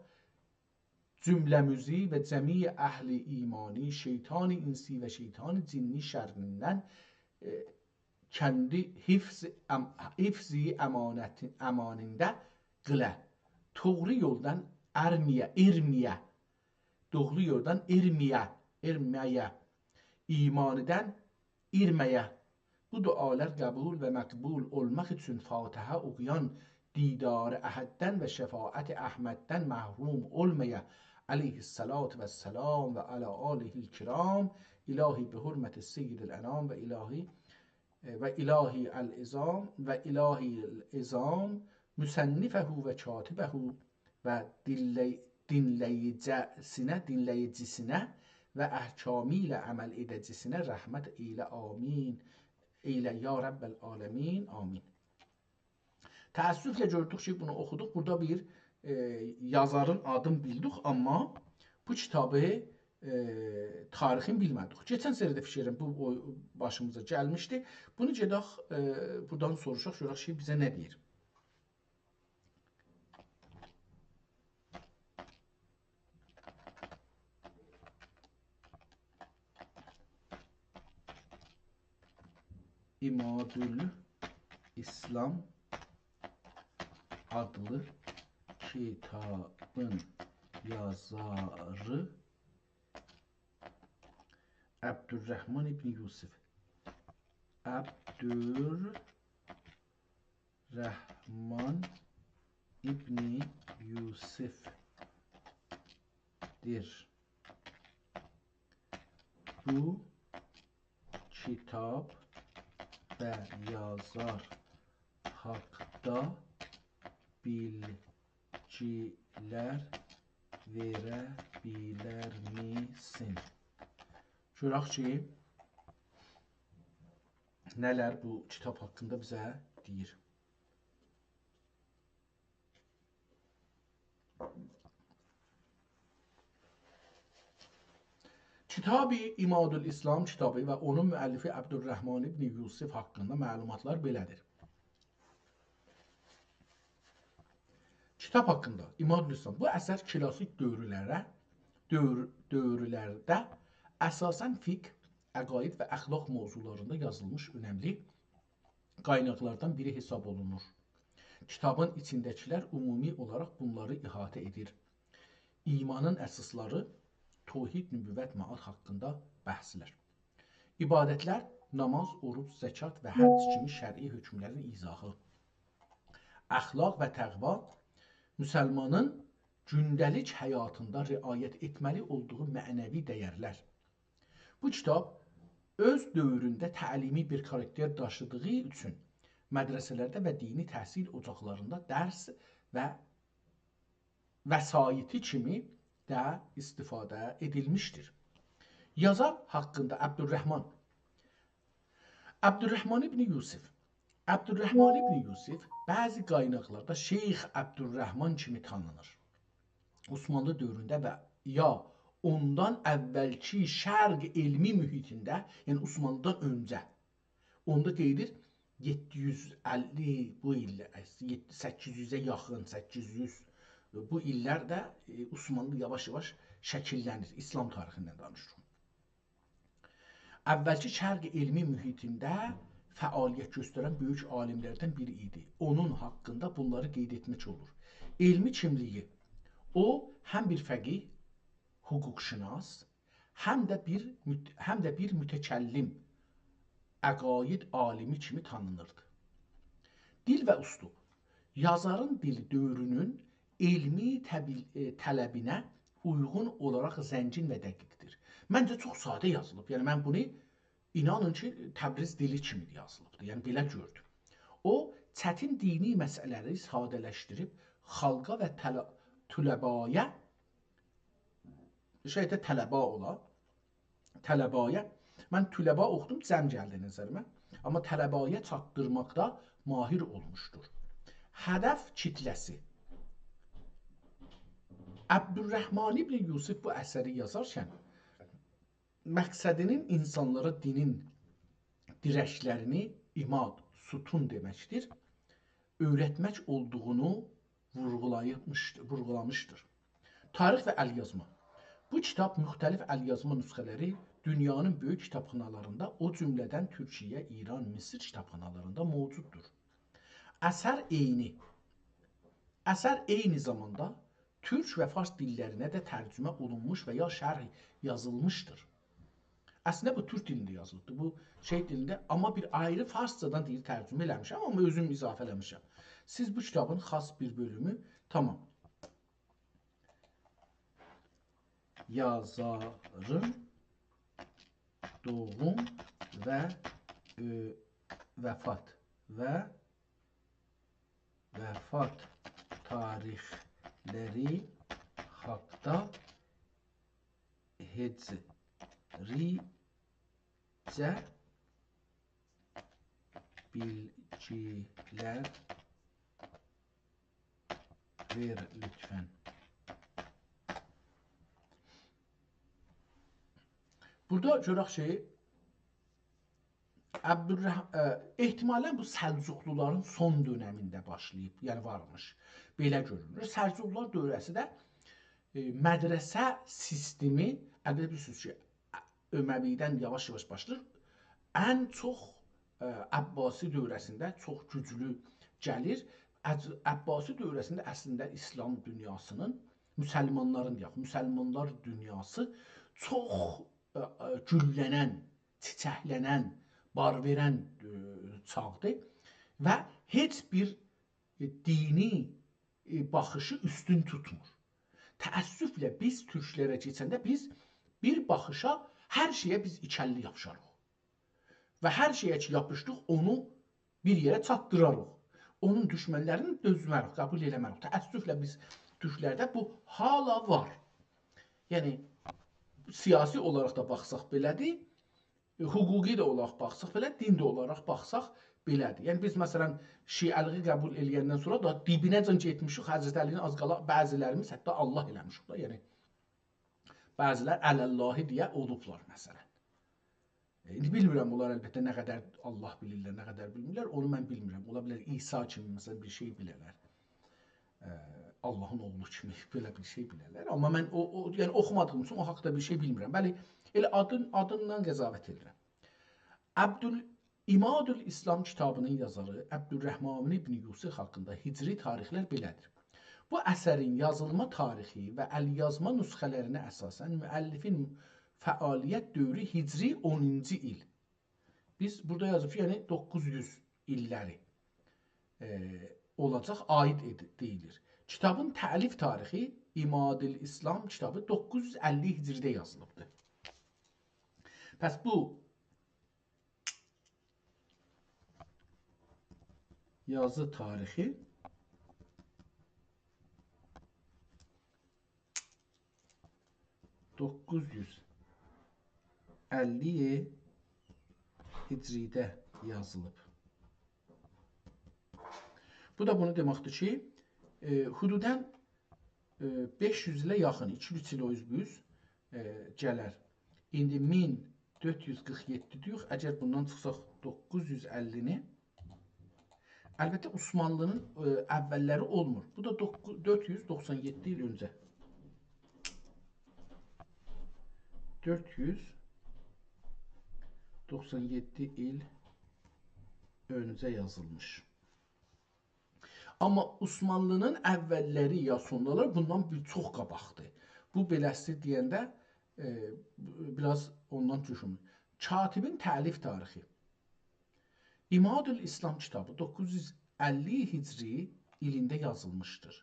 جمله‌میزی و جمیع اهل ایمانی شیطان انسی و شیطان جنی شرّیندن، ائ، کندی حفظ ام-، حفظ امانتی، امانینده قیله. دوغرو یولدان ارمه‌یه، ائرمه‌یه. دوغرو یولدان ائرمه‌یه، ائرمه‌یه. ایمانیدن ائرمه‌یه. بو دعالار قبول و مقبول اولماق اوچون فاتحه اوخویان دیدار احددن و شفاعت احمددن محروم اولمایا، علیه الصلاة والسلام و علی آله الکرام، الهی به حرمت سید الانام و الهی، و الهی العظام، و الهی العظام مصنفه و کاتبه و دینلی-، دینله‌ییجی‌سینه، دینله‌ییجی‌سینه و احکامی ایله عمل ائده‌جی‌سینه رحمت ائیله، آمین. ائیله، یا رب العالمین، آمین. تأسفله گؤردوک کی، بونو اوخودوق. بورادا بیر، ائ، یازارین آدینی بیلدیک، آمما بو کیتابی، ائ، تاریخینی بیلمه‌دیک. کئچن سری ده فیکر ائلیرم، بو او-، باشیمیزا گلمیشدی. بونو گئدک، ائ، بورادان سوروشاق، گؤرک کی، بیزه نه دئییر. عمادالاسلام آدلی کیتابین یازاری عبدالرحمن ابن یوسف. عبدالرحمن ابن یوسفدیر. بو کیتاب و یازار حاقدا بیلگیلر وئره بیلرمیسین؟ گؤرک کی، نه‌لر بو کیتاب حاقیندا بیزه دئییر. کیتاب عمادالاسلام کیتابی و اونون مؤلفی عبدالرحمن ابن یوسف حاقیندا معلوماتلار بئله‌دیر. کیتاب حاقیندا، عمادالاسلام، بو اثر کلاسیک دؤورلره، دؤور-، دؤورلرده اساساً فقه، عقاید و اخلاق موضوعلاریندا یازیلمیش اؤنملی قایناقلاردان بیری حساب اولونور. کیتابین ایچینده‌کیلر عمومی اولاراق بونلاری احاطه ائدیر. ایمانین اساسلاری، توحید، نبوت، معاد حاقیندا بحثلر. عبادتلر، نماز، اوروج، زکات و حج کیمی شرعی حکملرین ایضاحی. اخلاق و تقوا، مسلمانین گونده‌لیک حیاتیندا رعایت ائتمه‌لی اولدوغو معنوی دَیرلر. بو کیتاب اؤز دؤورونده تعلیمی بیر کاراکتر داشیدیغی اوچون مدرسه‌لرده و دینی تحصیل اوجاقلاریندا درس و وسایطی کیمی ده استفاده ائدیلمیشدیر. یازار حاقیندا عبدالرحمن، عبدالرحمن ابن یوسف. عبدالرحمن ابن یوسف بعضی قایناقلاردا شیخ عبدالرحمن کیمی تانینیر. عثمانلی دؤورونده و یا اوندان اولکی شرق علمی محیطینده، یعنی عثمانلیدان اؤنجه، اوندا دئییلیر، یئددی یوز اللی بو ایللر، یئددی، سککیز یوزه یاخین، سککیز یوز بو ایللرده، ائ، عثمانلی یاواش-یاواش شکیللنیر. اسلام تاریخیندن دانیشیریق. اولکی شرق علمی محیطینده فعالیت گؤسترن بؤیوک عالیملردن بیری ایدی. اونون حاقیندا بونلاری قید ائتمک اولور. علمی کیملیگی. او هم بیر فقیه، حقوق‌شناس، هم ده بیر مت-، هم ده بیر متکلم، عقاید عالیمی کیمی تانینیردی. دیل و اسلوب. یازارین دیلی دؤورونون علمی طبیع-، ائ، طلبینه اویغون اولاراق زنگین و دقیقدیر. منجه، چوخ ساده یازیلیب. یعنی، من بونو، اینانین کی، تبریز دیلی کیمی یازیلیبدیر. یعنی، بئله گؤردوم. او، چتین دینی مسئله‌لری ساده‌لشدیریب، خالقا و طلا-، طلبایا، شاید ده طلبا اولا، طلبایا، من طلبا اوخودوم، جمع گلدی نظریمه. آمما طلبایا چاتدیرماقدا ماهر اولموشدور. هدف کیتله‌سی. عبدالرحمن ابن یوسف بو اثری یازارکن مقصدینین اینسانلارا دینین دیرکلرینی، عماد، ستون دئمکدیر، اؤیرتمک اولدوغونو وورغولاییبمیش-، وورغولامیشدیر. تاریخ و ال‌یازما. بو کیتاب مختلف ال‌یازما نسخه‌لری دونیانین بؤیوک کیتابخانالاریندا، او جمله‌دن تورکیه، ایران، مصر کیتابخانالاریندا موجوددور. اثر عینی. اثر عینی زاماندا تورک و فارس دیللرینه ده ترجمه اولونموش و یا شرح یازیلمیشدیر. اصلینده بو تورک دیلینده یازیلیبدیر. بو شئی دیلینده، آمما بیر آیری فارسجادان دئییر، ترجمه ائله‌میشم، آمما اؤزوم اضافه ائله‌میشم. سیز بو کیتابین خاص بیر بؤلومو، تامام. یازارین دوغوم و، اؤ، وفات و وفات تاریخلری حاقدا هجریجه بیلگیلر وئر لطفاً. بورادا گؤرک کی، عبدالرح-، ائ، احتمالاً بو سلجوقلولارین سون دؤنمینده باشلاییب، یعنی وارمیش. بئله گؤرونور. سلجوقلولار دؤوره‌سینده، ائ، مدرسه سیستمی، البته، بیلیرسینیز کی، اموی‌دن یاواش-یاواش باشلاییر. ان چوخ، ائ، عباسی دؤوره‌سینده چوخ گوجلو گلیر. عج-، عباسی دؤوره‌سینده اصلینده ایسلام دونیاسینین، مسلمانلارین دئیک، مسلمانلار دونیاسی چوخ، ائ، ائ، گوللنن، چیچکلنن، بار وئرن، ائ، چاغدیر و هئچ بیر، ائ، دینی، ائ، باخیشی اوستون توتمور. تأسفله بیز تورکلره کئچنده بیز بیر باخیشا، هر شئیه بیز ایکی اللی یاپیشاریق. و هر شئیه کی یاپیشدیق، اونو بیر یئره چاتدیراریق. اونون دوشمنلرینی دؤزمه‌ریک، قبول ائله‌مه‌ریک. تأسفله بیز تورکلرده بو حالا وار. یعنی، سیاسی اولاراق دا باخساق بئله‌دیر، حقوقی ده اولاراق باخساق بئله، دین ده اولاراق باخساق بئله‌دیر. یعنی، بیز، مثلاً، شیعه‌لیگی قبول ائله‌یندن سونرا دا دیبینه‌جن گئتمیشیک، حضرت علی‌نی آز قالا بعضی‌لریمیز حتی الله ائله‌میشیک دا، یعنی، بعضی‌لر علی‌اللهی دئیه اولوبلار، مثلاً. ائ، ایندی بیلمیرم، اونلار البته نه قدر الله بیلیرلر، نه قدر بیلمیرلر، اونو من بیلمیرم. اولا بیلر عیسی کیمی، مثلاً، بیر شئی بیله‌لر. ائ، اللهین اوغلو کیمی بئله بیر شئی بیله‌لر. آمما من او، او، یعنی اوخومادیغیم اوچون او حاقدا بیر شئی بیلمیرم. بلی، ائله آدین، آدیندان قضاوت ائدیرم. عبدال-، عمادالاسلام کیتابینین یازاری عبدالرحمن ابن یوسف حاقیندا هجری تاریخلر بئله‌دیر. بو اثرین یازیلما تاریخی و ال‌یازما نسخه‌لرینه اساساً مؤلفین فعالیت دؤورو هجری اونونجو ایل. بیز بورادا یازیب کی، یعنی دوققوز یوز ایللری، ائ، اولاجاق، عایید ائدی-، دئییلیر. کیتابین تألیف تاریخی، عمادالاسلام کیتابی دوققوز یوز اللی هجریده یازیلیبدیر. پس بو یازی تاریخی دوققوز یوز اللی هجریده یازیلیب. بو دا بونو دئمکدیر کی، ائ، حدوداً، ائ، بئش یوز ایله یاخین، ایکی اوچ ایل او اوز بو اوز، ائ، گلر. ایندی مین دؤرد یوز قیرخ یئددی دئییک، اگر بوندان چیخساق دوققوز یوز اللینی، البته، عثمانلی‌نین، ائ، اوللری اولمور. بو دا دوققو-، دؤرد یوز دوخسان یئددی ایل اؤنجه. دؤرد یوز دوخسان یئددی ایل اؤنجه یازیلمیش. آمما عثمانلی‌نین اوللری یا سونرالاری بوندان بیر چوخ قاباقدیر. بو بئله‌سی دئینده، ائ، بیر آز اوندان دوشون. کاتبین تألیف تاریخی. عمادالاسلام کیتابی دوققوز یوز اللی هجری ایلینده یازیلمیشدیر.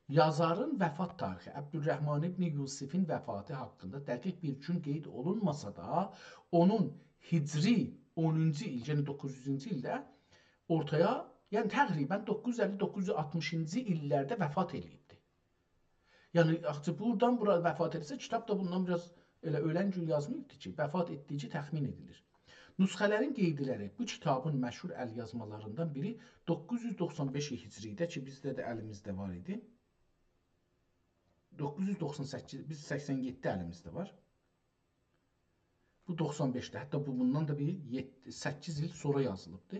یازارین وفات تاریخی، عبدالرحمن ابن یوسفین وفاتی حاقیندا دقیق بیر گون قید اولونماسا دا، اونون هجری اونونجو ایل، یعنی دوققوز یوزونجو ایلده اورتایا، یعنی تقریباً دوققوز یوز اللی، دوققوز یوز آلتمیشینجی ایللرده وفات ائله‌ییبدی. یعنی، آخچی بورادان بورا وفات ائتسه، کیتاب دا بوندان بیر آز ائله اؤلن گون یازماییبدی کی، وفات ائتدیگی تخمین ائدیلیر. نسخه‌لرین قیدلری، بو کیتابین مشهور ال‌یازمالاریندان بیری دوققوز یوز دوخسان بئش هجریده کی، بیزده ده الیمیزده وار ایدی. دوققوز یوز دوخسان سککیز، بیز سکسن یئددی الیمیزده وار. بو دوخسان بئشده، حتی بو بوندان دا بیر یئددی، سککیز ایل سونرا یازیلیبدی.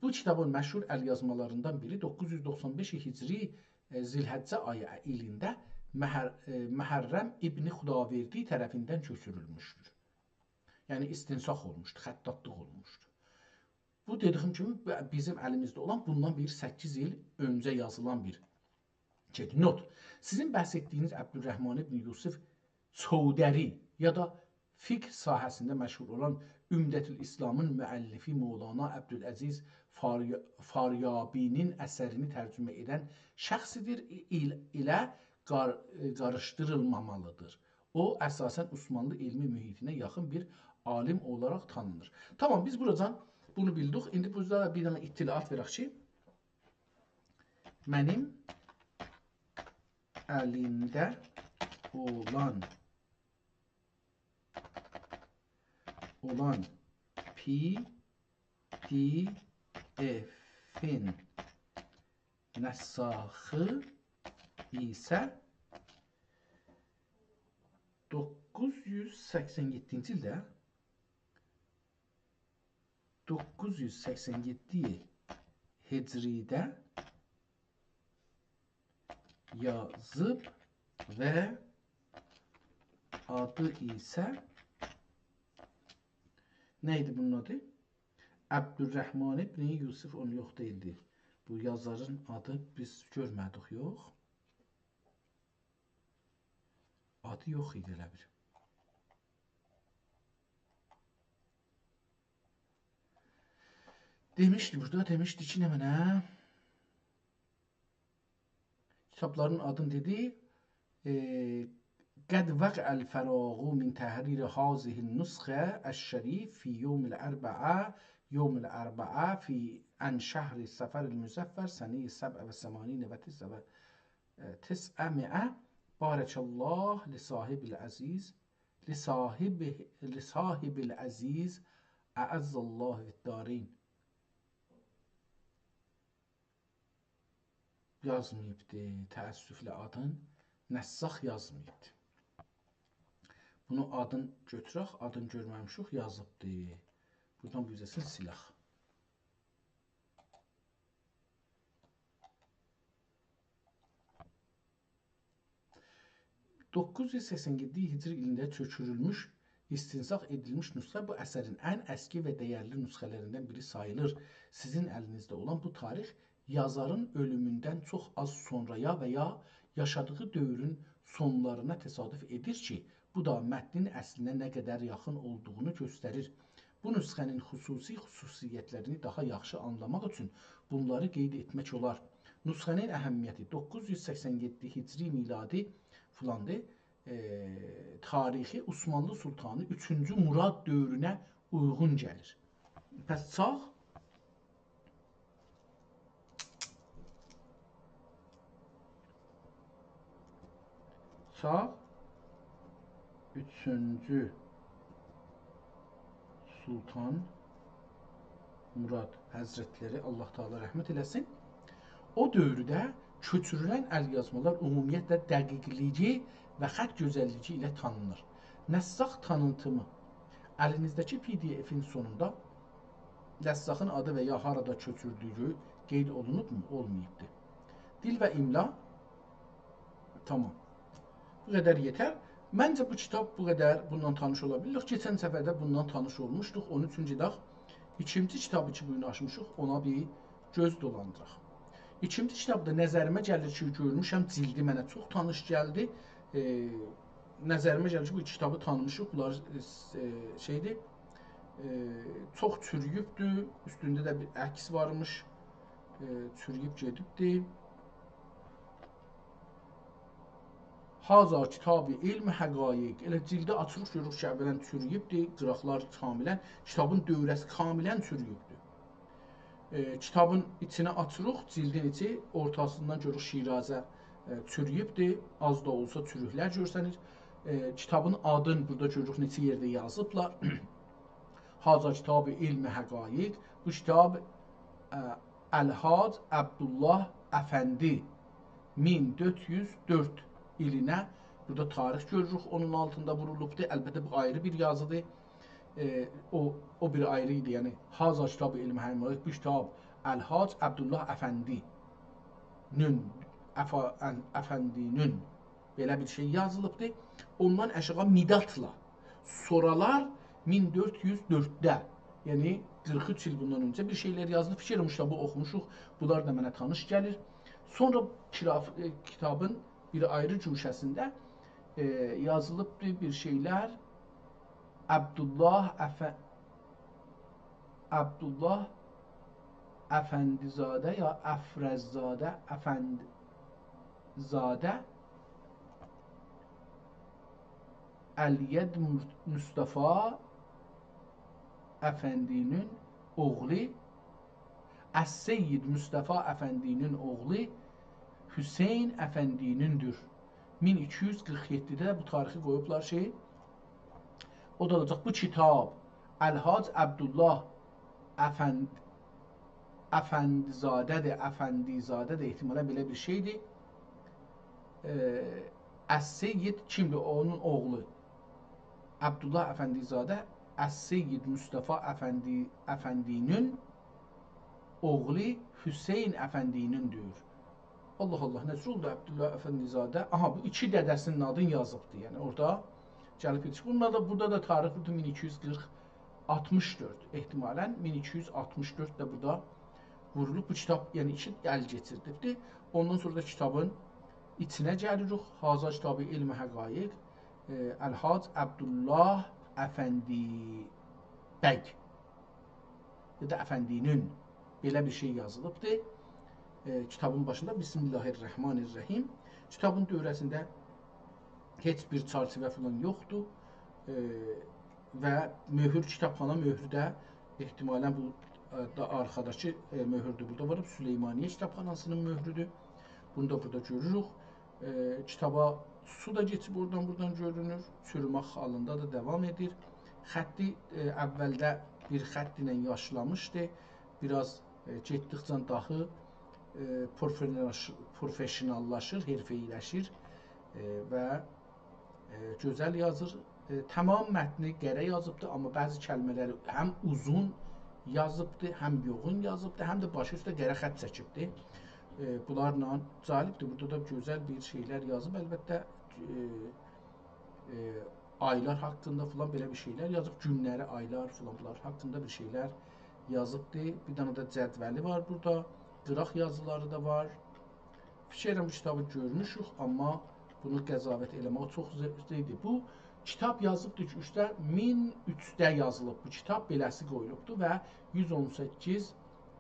بو کیتابین مشهور ال‌یازمالاریندان بیری دوققوز یوز دوخسان بئش هجری، ائ، ذوالحجه آیی ایلینده محر-، ائ، محرم ابن خداوردی طرفیندن کؤچورولموشدور. یعنی استنساخ اولموشدو، خطاطلیق اولموشدو. بو دئدیگیم کیمی ب-، بیزیم الیمیزده اولان بوندان بیر سککیز ایل اؤنجه یازیلان بیر شئیدیر. نوت. سیزین بحث ائتدیگینیز عبدالرحمن ابن یوسف چودری یا دا فقه ساحه‌سینده مشهور اولان عمدةالاسلامین مؤلفی مولانا عبدالعزیز فاریا-، فاریابی‌نین اثرینی ترجمه ائدن شخصدیر، ایل-، ایله قار-، قاریشدیریلمامالیدیر. او، اساساً عثمانلی علمی محیطینه یاخین بیر عالم اولاراق تانینیر. تامام، بیز بوراجان بونو بیلدیک. ایندی بورادا بیر دنه اطلاعات وئرک کی، منیم الیمده اولان، اولان PDF-ین نسخه‌سی ایسه دوققوز یوز سکسن یئددینجی ایلده، دوققوز یوز سکسن یئددی هجری‌ده یازیب و آدی ایسه، نه ایدی بونون آدی؟ عبدالرحمن ابن یوسف، اونو یوخ دئییلدی. بو یازارین آدی بیز گؤرمه‌دیک، یوخ. آدی یوخ ایدی ائله بیل. دئمیشدی بورادا، دئمیشدی کی، نمنه؟ کیتابلارین آدینی دئدی. ائ، «قد وقع الفراغ من تحریر هذه النسخة الشریف فی یوم الاربعاء، یوم الاربعاء فی، عن شهر صفر المظفر سنة سبع و ثمانین و تسع و، ائ، تسعمائة. بارک الله لصاحب العزیز، لصاحب، لصاحب العزیز، اعز الله فی الدارین.» یازماییبدی، تأسفله آدین نساخ یازماییبدی. بونو آدین گؤتورک، آدین گؤرمه‌میشیک، یازیبدی. بورادان بو اوزه‌سینی سیلک. دوققوز یوز سکسن یئددی هجری ایلینده چؤکورولموش، استنساخ ائدیلمیش نسخه بو اثرین ان اسکی و دَیرلی نسخه‌لریندن بیری ساییلیر. سیزین الینیزده اولان بو تاریخ یازارین اؤلوموندن چوخ آز سونرایا و یا یاشادیغی دؤورون سونلارینا تصادف ائدیر کی، بو دا متنین اصلینه نه قدر یاخین اولدوغونو گؤستریر. بو نسخه‌نین خصوصی خصوصیت‌لرینی داها یاخشی آنلاماق اوچون بونلاری قید ائتمک اولار. نسخه‌نین اهمیتی: دوققوز یوز سکسن یئددی هجری میلادی فلاندیر، ائ، تاریخی عثمانلی سلطانی اوچونجو مراد دؤورونه اویغون گلیر. پس چاغ چاغ اوچونجو سلطان مراد حضرتلری، الله تعالی رحمت ائله‌سین، او دؤورده کؤچورولن ال‌یازمالار عمومیتله دقیقلیگی و خط گؤزللیگی ایله تانینیر. نساخ تانیتیمی. الینیزده‌کی پی دی افین سونوندا نساخین آدی و یا هارادا کؤچوردویو قید اولونوبمو؟ اولماییبدی. دیل و املا. تامام. بو قدر یئتر. منجه بو کیتاب بو قدر، بونونان تانیش اولا بیلیریک. کئچن سفر ده بونونان تانیش اولموشدوق. اونون اوچون گئدک ایکینجی کیتابی کی، بو گون آچمیشیق، اونا بیر گؤز دولاندیراق. ایکینجی کیتابدا نظریمه گلیر کی، گؤرموشم، جلدی منه چوخ تانیش گلدی. ائ، نظریمه گلیر کی، بو ایکی کیتابی تانیمیشیق. بونلار، ائ، س-، ائ، شئیدیر، ائ، چوخ چورویوبدور. اوستونده ده بیر عکس وارمیش. ائ، چورویوب گئدیبدی. هذا کتاب علم حقایق. ائله جلدی آچیریق، گؤروروک کی، اولاً چورویوبدور، قیراقلار کاملاً، کیتابین دؤوره‌سی کاملاً چورویوبدور. ائ، کیتابین ایچینی آچیریق، جلدین ایچی، اورتاسیندان گؤروروک شیرازه، ائ، چورویوبدور، آز دا اولسا چوروکلر گؤرسنیر. ائ، کیتابین آدینی بورادا گؤروروک، نئچه یئرده یازیبلار. هذا کتاب علم حقایق. بو کیتاب، ائ، الحاج عبدالله افندی مین دؤرد یوز دؤرد ایلینه، بورادا تاریخ گؤروروک، اونون آلتیندا وورولوبدور. البته، بو آیری بیر یازیدیر. ائ، او، او بیر آیری ایدی، یعنی، هذا کتاب علم حقایق، بو کیتاب الحاج عبدالله افندی‌نین، افا-، ان-، افندی‌نین بئله بیر شئی یازیلیبدی. اوندان آشاغی مدادلا سورالار مین دؤرد یوز دؤردده، یعنی قیرخ اوچ ایل بوندان اؤنجه بیر شئیلر یازیلیب. فیکر ائلیرم، بو اوخوموشوق. بونلار دا منه تانیش گلیر. سونرا کیراف-، ائ، کیتابین بیر آیری گوشه‌سینده، ائ، یازیلیبدی بیر شئیلر. عبدالله افه-، عبدالله افندی‌زاده یا افرز‌زاده، افندی‌زاده، الید مر-، مصطفی افندی‌نین اوغلو، السید مصطفی افندی‌نین اوغلو حسین افندی‌نیندیر. مین ایکی یوز قیرخ یئددیده بو تاریخی قویوبلار کی، او دا اولاجاق بو کیتاب الحاج عبدالله افند-، افندی‌زاده‌دیر، افندی‌زاده‌دیر، احتمالاً بئله بیر شئیدیر. ائ، السید کیمدیر؟ اونون اوغلو عبدالله افندی‌زاده، السید مصطفی افندی، افندی‌نین اوغلو حسین افندی‌نیندیر. الله الله، نئجه اولدو عبدالله افندی‌زاده؟ آها، بو ایکی دده‌سینین آدینی یازیبدی. یعنی اورادا گلیب یئتیشیب. بوندا دا، بورادا دا تاریخ بورادا مین ایکی یوز قیرخ، آلتمیش دؤرد احتمالاً، مین ایکی یوز آلتمیش دؤرد ده بورادا وورولوب. بو کیتاب، یعنی ایکی ال کئچیردیبدی. اوندان سونرا دا کیتابین ایچینه گلیریک. هذا کتاب علم حقایق، ائ، الحاج عبدالله افندی بیگ. یا دا افندی‌نین، بئله بیر شئی یازیلیبدی. ائ، کیتابین باشیندا بسم الله الرحمن الرحیم. کیتابین دؤوره‌سینده هئچ بیر چرچیوه فلان یوخدور. ائ، و مؤهور، کیتابخانا مؤهرو ده احتمالاً بو، ائ، دا آرخاداکی، ائ، مؤهوردور. بورادا وار، سلیمانیه کیتابخاناسینین مؤهرودور. بونو دا بورادا گؤروروک. ائ، کیتابا سو دا کئچیب اورادان بورادان گؤرونور. چورمک حالیندا دا داوام ائدیر. خطی، ائ، اولده بیر خط ایله یاشلامیشدی. بیر آز، ائ، گئتدیکجه داها، ائ، پروفه‌شیناللاش-، پروفه‌شیناللاشیر، حرفه‌ای‌لشیر، ائ، و، ائ، گؤزل یازیر. ائ، تمام متنی قره یازیبدی، آمما بعضی کلمه‌لری هم اوزون یازیبدی، هم یوغون یازیبدی، هم ده باشی اوسته قره خط چکیبدی. ائ، بونلارلا جالبدیر. بورادا دا گؤزل بیر شئیلر یازیب. البته، ائ، ائ، آیلار حاقیندا فلان بئله بیر شئیلر یازیب. گونلری، آیلار فلان، بونلار حاقیندا بیر شئیلر یازیبدی. بیر دنه ده جدولی وار بورادا. قیراق یازیلاری دا وار. فیکیر ائدیرم، بو کیتابی گؤرموشوک، آمما بونو قضاوت ائله‌مک چوخ زئ-، زئیدی. بو کیتاب یازیبدیر کی، اوسته مین اوچده یازیلیب بو کیتاب، بئله‌سی قویولوبدور و یوز اون سککیز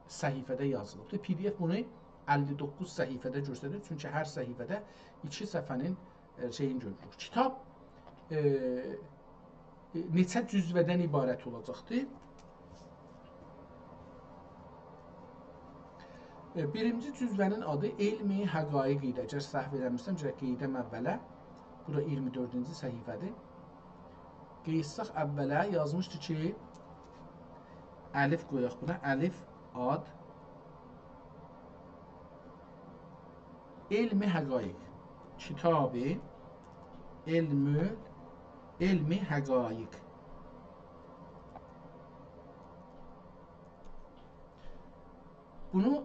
صفحه‌ده یازیلیبدیر. پی دی اف بونو اللی دوققوز صفحه‌ده گؤستریر، چونکی هر صفحه‌ده ایکی صفحه‌نین، ائ، شئیینی گؤروروک. کیتاب، ائ، ائ، نئچه جزوه‌دن عبارت اولاجاقدیر؟ ائ، بیرینجی جزوه‌نین آدی علم حقایق ایدی. اگر سهو ائله‌میرسم، گرک قئییدم اوله. بو دا اییرمی دؤردونجو صفحه‌دیر. قئییتساق اوله، یازمیشدی کی، الف قویاق بونا، الف آد، علم حقایق. کتاب علم، علم حقایق. بونو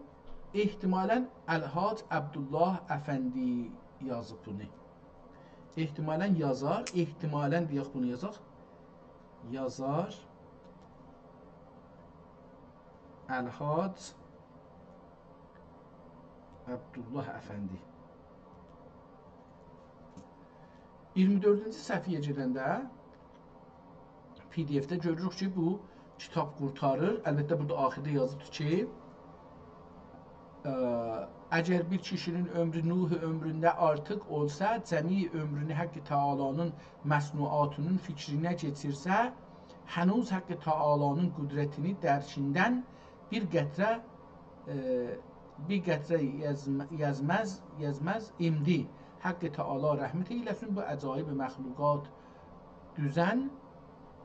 احتمالاً الحاج عبدالله افندی یازیب بونو. احتمالاً یازار، احتمالاً دئیک بونو یازاق. یازار الحاج عبدالله افندی. اییرمی دؤردونجو صفحه‌یه گئدنده پی دی اف‌ده گؤروروک کی، بو کیتاب قورتاریر. البته، بورادا آخیردا یازیبدیر کی، اه، اگر بیر کیشی‌نین عؤمرو نوح عؤمروندن آرتیق اولسا، جمیع عؤمرونو حق تعالی‌نین مصنوعاتی‌نین فیکرینه کئچیرسه، هنوز حق تعالی‌نین قدرتینی درکیندن بیر قطره، ائ، بیر قطره یزم-، یزمز، یزمز. ایندی حق تعالی رحمت ائیله‌سین بو عجایب مخلوقات دوزن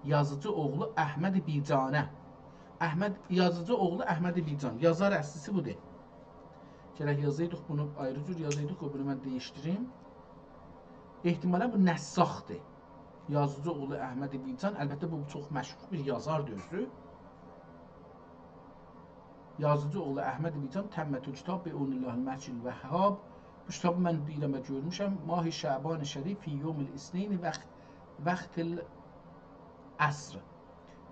یازیجی اوغلو احمد بیجانه. احمد، یازیجی اوغلو احمد بیجان. یازار اصلی‌سی بودور. گرک یازایدیق بونو، آیری جور یازایدیق، قوی بونو من دییشدیریم. احتمالاً بو نساخ‌دیر. یازیجی اوغلو احمد بیجان، البته، بو چوخ مشهور بیر یازاردیر اؤزو. یازیجی اوغلو احمد بیجان، تمّت الکتاب بعون الله المحی الوهّاب. بو کیتابی من دئییرم و گؤرموشم. ماه شعبان شریف فی یوم الاثنین وقت، وقت العصر.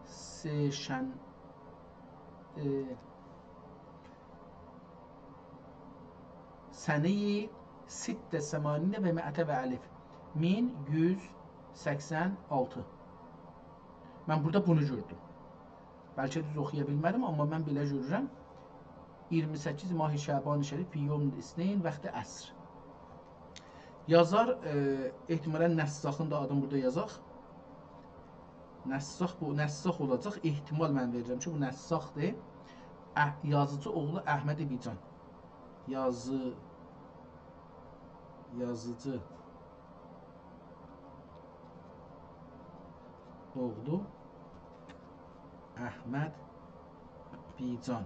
سه‌شن-، ائ، سنه‌ی ست ثمانین و مئة و الف، مین یوز سکسن آلتی. من بورادا بونو گؤردوم. بلکه دوز اوخویا بیلمه‌دیم، آمما من بئله گؤرورم. اییرمی سککیز ماه شعبان شریف، فی یوم الاثنین، وقت عصر. یازار، ائ، احتمالاً نساخین دا آدینی بورادا یازاق. نساخ، بو نساخ اولاجاق. احتمال من وئریرم کی، بو نساخ‌دیر. اه، یازیجی اوغلو احمد بیجان. یازی-، یازیجی اوغلو احمد بیجان.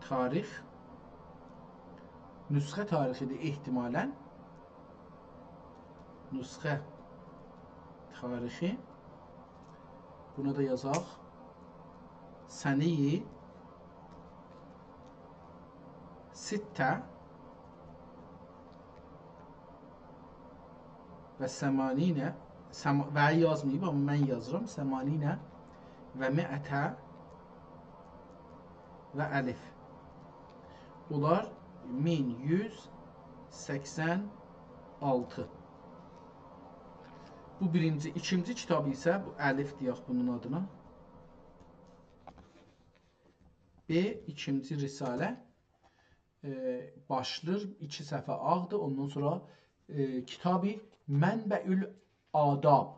تاریخ نسخه تاریخی‌دیر احتمالاً. نسخه تاریخی. بونا دا یازاق. سنه‌ی سته و ثمانین، سم-، و یازماییب، آمما من یازیرام. ثمانین و مئته و الف. اونلار مین یوز سکسن آلتی. بو بیرینجی، ایکینجی کیتاب ایسه، بو الف دئیک بونون آدینا. ب، ایکینجی رساله. ائ، باشلاییر، ایکی صفحه آغدیر، اوندان سونرا، ائ، کتاب منبع الآداب.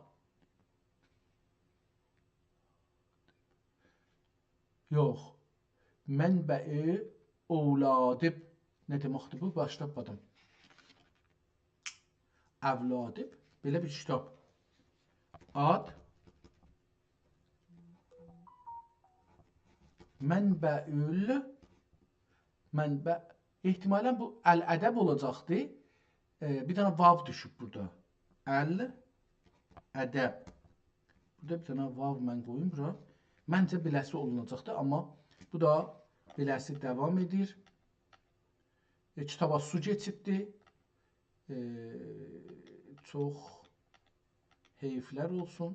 یوخ. منبع اولادب. نه دئمکدیر بو؟ باش تاپمادیم. اولادب. بئله بیر کیتاب. آد. منبع ال-، منبع، احتمالاً بو الادب اولاجاقدی. ائ، بیر دنه واو دوشوب بورادا. الادب. بورادا بیر دنه واو من قویوم بورا. منجه، بئله‌سی اولوناجاقدی، آمما بو دا بئله‌سی داوام ائدیر. ائ، کیتابا سو کئچیبدی. ائ، چوخ حیفلر اولسون.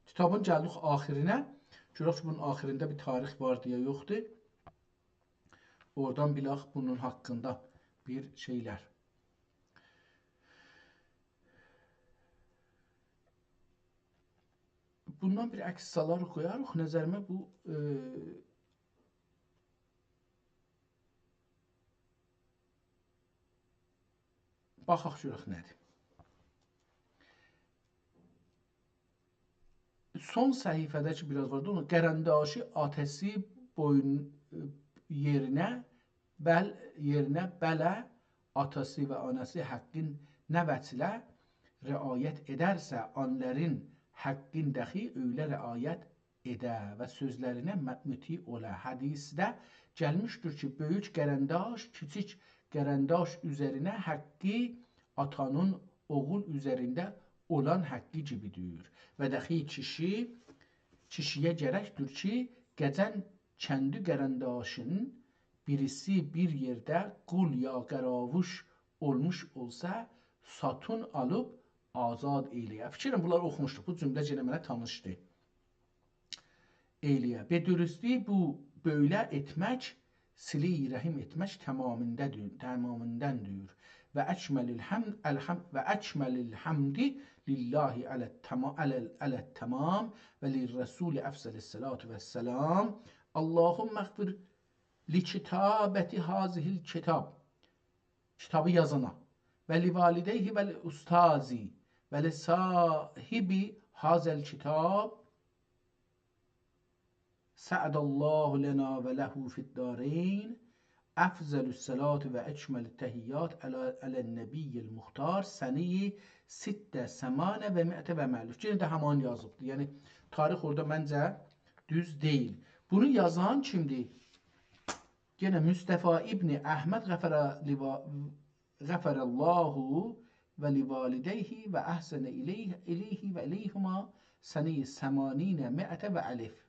کیتابین گلدیک آخیرینه. گؤرک کی، بونون آخیرینده بیر تاریخ واردی یا یوخدور. اورادان بیلک بونون حاقیندا بیر شئیلر. بوندان بیر عکس سالاریق، قویاریق. نظریمه بو، ائ، باخاق گؤرک نه‌دیر. سون صفحه‌ده کی، بیر آز واردی، اونو قرنداشی آتاسی بویون، ائ، یئرینه، بل، یئرینه بله آتاسی و آناسی حاققین نه وجهله رعایت ائدرسه، آنلارین حاققین داخی اؤیله رعایت ائده و سؤزلرینه م-، مطیع اولا. حدیثده گلمیشدیر کی، بؤیوک قرنداش کیچیک قرنداش اوزرینه حاققی آتانین اوغول اوزرینده اولان حاققی کیمیدیر. و داخی کیشی، کیشی‌یه گرکدیر کی، قجن کندی قرنداشین بیریسی بیر یئرده قول یا قاراووش اولموش اولسا، ساتین آلیب آزاد ائیله‌یه. فیکر ائدیرم، بونلاری اوخوموشدوق. بو جمله یئنه منه تانیشدی. ائیله‌یه. به درستی بو بؤیله ائتمک، صله‌ی رحم ائتمک تمامینده‌دیر، تمامیندندیر. و اکمل الحمد، الحم-، و اکمل الحمد لله علی التما-، علی ال-، علی التمام و للرسول افضل الصلاة و السلام. اللهم اغفر لکتابة هذه الکتاب. کیتابی یازانا. و لوالدیه و لاستاذی و لصاحب هذا الکتاب. سعد الله لنا و له فی الدارین. افضل الصلاة و اکمل التحیات علی، علی النبی المختار سنه‌ی سته ثمانین و مئته و مألف. یئنه ده همان یازیبدیر. یعنی، تاریخ اورادا منجه دوز دئییل. بونو یازان کیمدیر؟ یئنه مصطفی ابن احمد غفر لوا-، غفر الله و لوالدیه و احسن الیه، الیه و الیهما سنه‌ی ثمانین مئته و الف.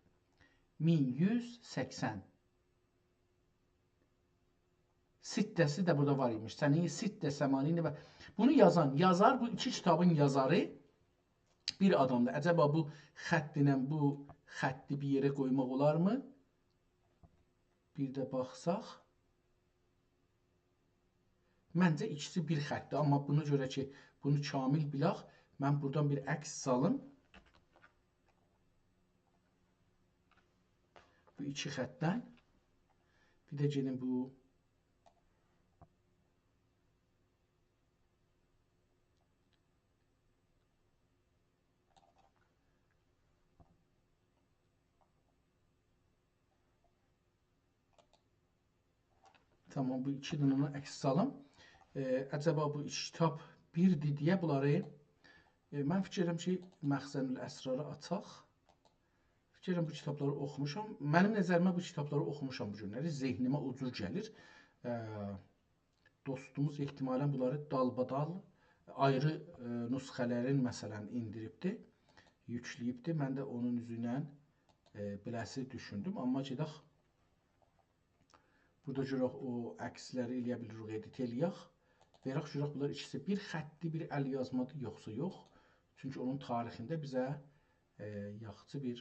مین یوز سکسن. سته‌سی ده بورادا وار ایمیش. سنه‌ی سته ثمانین و بونو یازان، یازار، بو ایکی کیتابین یازاری بیر آدامدیر. عجبا بو خط ایله بو خطی بیر یئره قویماق اولارمی؟ بیر ده باخساق. منجه ایکیسی بیر خطدیر، آمما بونا گؤره کی، بونو کامل بیلک، من بورادان بیر عکس سالیم. بو ایکی خطدن. بیر ده گئدیم بو تامام، بو ایکی دنه عکس سالیم. ائ، عجبا بو ایکی کیتاب بیردیر دئیه بونلاری ائ، من فیکیر ائدیرم کی، مخزن الاسراری آچاق. فیکیر ائدیرم بو کیتابلاری اوخوموشام. منیم نظریمه بو کیتابلاری اوخوموشام بو گونلری. ذهنیمه او جور گلیر. ائ، دوستوموز احتمالاً بونلاری دالبادال آیری، ائ، نسخه‌لرین، مثلاً، ایندیریبدی، یوکله‌ییبدی. من ده اونون اوزوندن، ائ، بیله‌سی دوشوندوم. آمما گئدک بورادا گؤرک او عکسلری ائلیه بیلیریک ادیت ائلیک. وئرک گؤرک بونلار ایکیسی بیر خطدیر، بیر ال‌یازمادیر، یوخسا یوخ. چونکی اونون تاریخینده بیزه، ائ، یاخشی بیر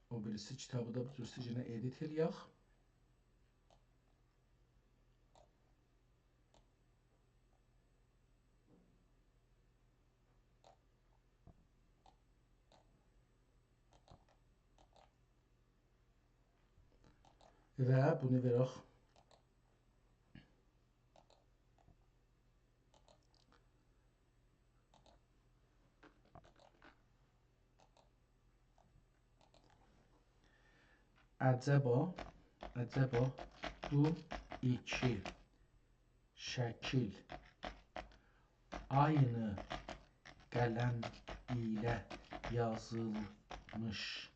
او بیریسی کیتابی دا بو جور سیجینه ادیت ائلیک. و بونو وئرک. عجبا، عجبا بو ایکی شکیل عینی قلم ایله یازیلمیش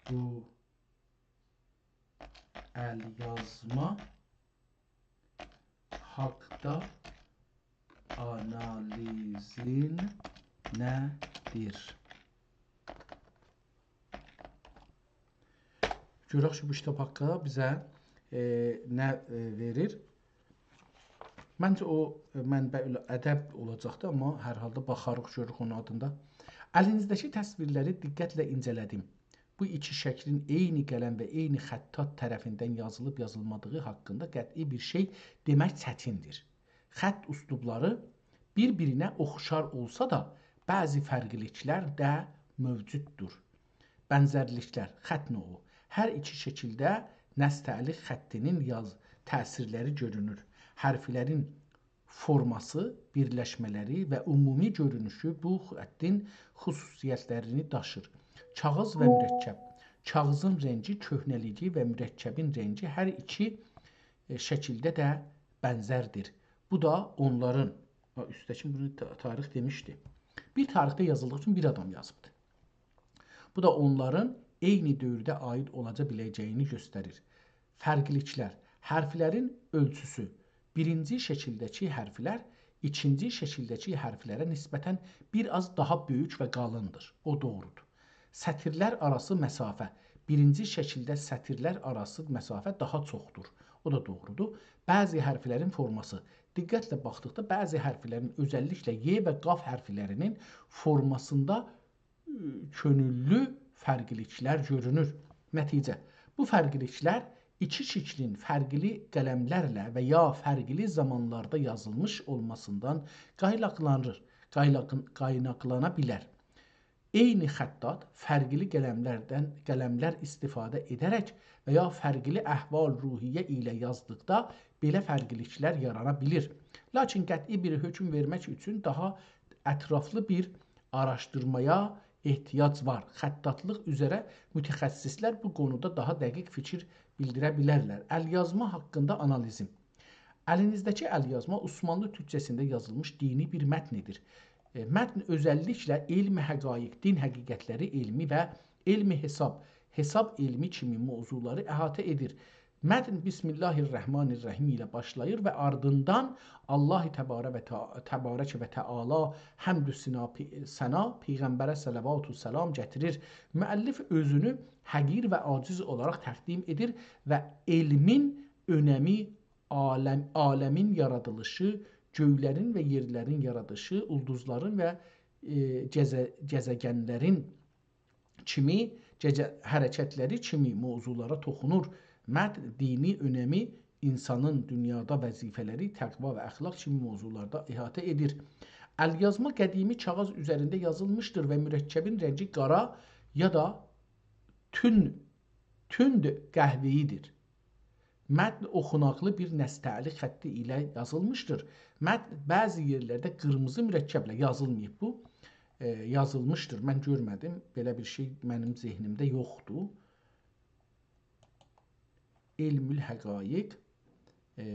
بو ال‌یازما حاقدا آنالیزین نه‌دیر؟ گؤرک کی، بو کیتاب حاققیندا بیزه، ائ، نه، ائ، وئریر. منجه او، ائ، منبع الادب اولاجاقدی، آمما هر حالدا باخاریق، گؤروروک اونون آدیندا. الینیزده‌کی تصویرلری دقتله اینجه‌له‌دیم. بو ایکی شکلین عینی قلم و عینی خطاط طرفیندن یازیلیب یازیلمادیغی حاققیندا قطعی بیر شئی دئمک چتیندیر. خط اسلوبلاری بیر-بیرینه اوخشار اولسا دا، بعضی فرقلیلیکلر ده موجوددور. بنزرلیکلر، خط نوعو. هر ایکی شکیلده نستعلیق خطینین یاز-، تأثیرلری گؤرونور. حرفلرین فورماسی، بیرلشمه‌لری و عمومی گؤرونوشو بو خطین خصوصیتلرینی داشیر. کاغیذ و مرکب. کاغیذین رنگی، کؤهنه‌لیگی و مرکبین رنگی هر ایکی، ائ، شکیلده ده بنزردیر. بو دا اونلارین، ها، اوستده‌کی بونو تا-، تاریخ دئمیشدی. بیر تاریخده یازیلدیغی اوچون بیر آدام یازیبدی. بو دا اونلارین عینی دؤورده عایید اولاجا بیله‌جه‌یینی گؤستریر. فرقلیلیکلر. حرفلرین اؤلچوسو. بیرینجی شکیلده‌کی حرفلر ایکینجی شکیلده‌کی حرفلره نسبتاً بیر آز داها بؤیوک و قالیندیر. او دوغرودور. سطیرلر آراسی مسافه. بیرینجی شکیلده سطیرلر آراسی مسافه داها چوخدور. او دا دوغرودور. بعضی حرفلرین فورماسی. دقتله باخدیقدا بعضی حرفلرین، اؤزللیکله ی و قاف حرفلرینین فورماسیندا، ائ، کؤنوللو فرقلیلیکلر گؤرونور. نتیجه، بو فرقلیلیکلر ایکی شکلین فرقلی قلملرله و یا فرقلی زامانلاردا یازیلمیش اولماسیندان قایناقلانیر، قایناقین-، قایناقلانا بیلر. عینی خطاط فرقلی قلملردن، قلملر استفاده ائده‌رک و یا فرقلی احوال روحیه ایله یازدیقدا بئله فرقلیلیکلر یارانا بیلیر. لاکین قطعی بیر حکم وئرمک اوچون داها اطرافلی بیر آراشدیرمایا احتیاج وار. خطاطلیق اوزره متخصصلر بو قونودا داها دقیق فیکیر بیلدیره بیلرلر. ال‌یازما حاققیندا آنالیزیم. الینیزده‌کی ال‌یازما عثمانلی تورکجه‌سینده یازیلمیش دینی بیر متنیدیر. ائ، متن اؤزللیکله علم حقایق، دین حقیقتلری علمی و علم حساب، حساب علمی کیمی موضوعلاری احاطه ائدیر. متن «بسم الله الرحمن الرحیم» ایله باشلاییر و آردیندان الله تباره و تع-، تبارک و تعالی حمد و ثنا، پی-، ثنا، پیغمبره صلوات و سلام گتیریر. مؤلف اؤزونو حقیر و عاجز اولاراق تقدیم ائدیر و علمین اؤنمی، عالم، عالمین یارادیلیشی، گؤیلرین و یئرلرین یارادیشی، اولدوزلارین و، ائ، گزه-، گزه‌گنلرین کیمی، گئجه حرکتلری کیمی موضوعلارا توخونور. متن دینی اؤنمی، اینسانین دونیادا وظیفه‌لری، تقوا و اخلاق کیمی موضوعلاردا احاطه ائدیر. ال‌یازما قدیمی کاغیذ اوزرینده یازیلمیشدیر و مرکبین رنگی قارا یا دا تون-، توند قهوه‌ای‌دیر. متن اوخوناقلی بیر نستعلیق خطی ایله یازیلمیشدیر. متن بعضی یئرلرده قیرمیزی مرکبله یازیلماییب بو. ائ، یازیلمیشدیر. من گؤرمه‌دیم. بئله بیر شئی منیم ذهنیمده یوخدور. علم الحقایق، ائ،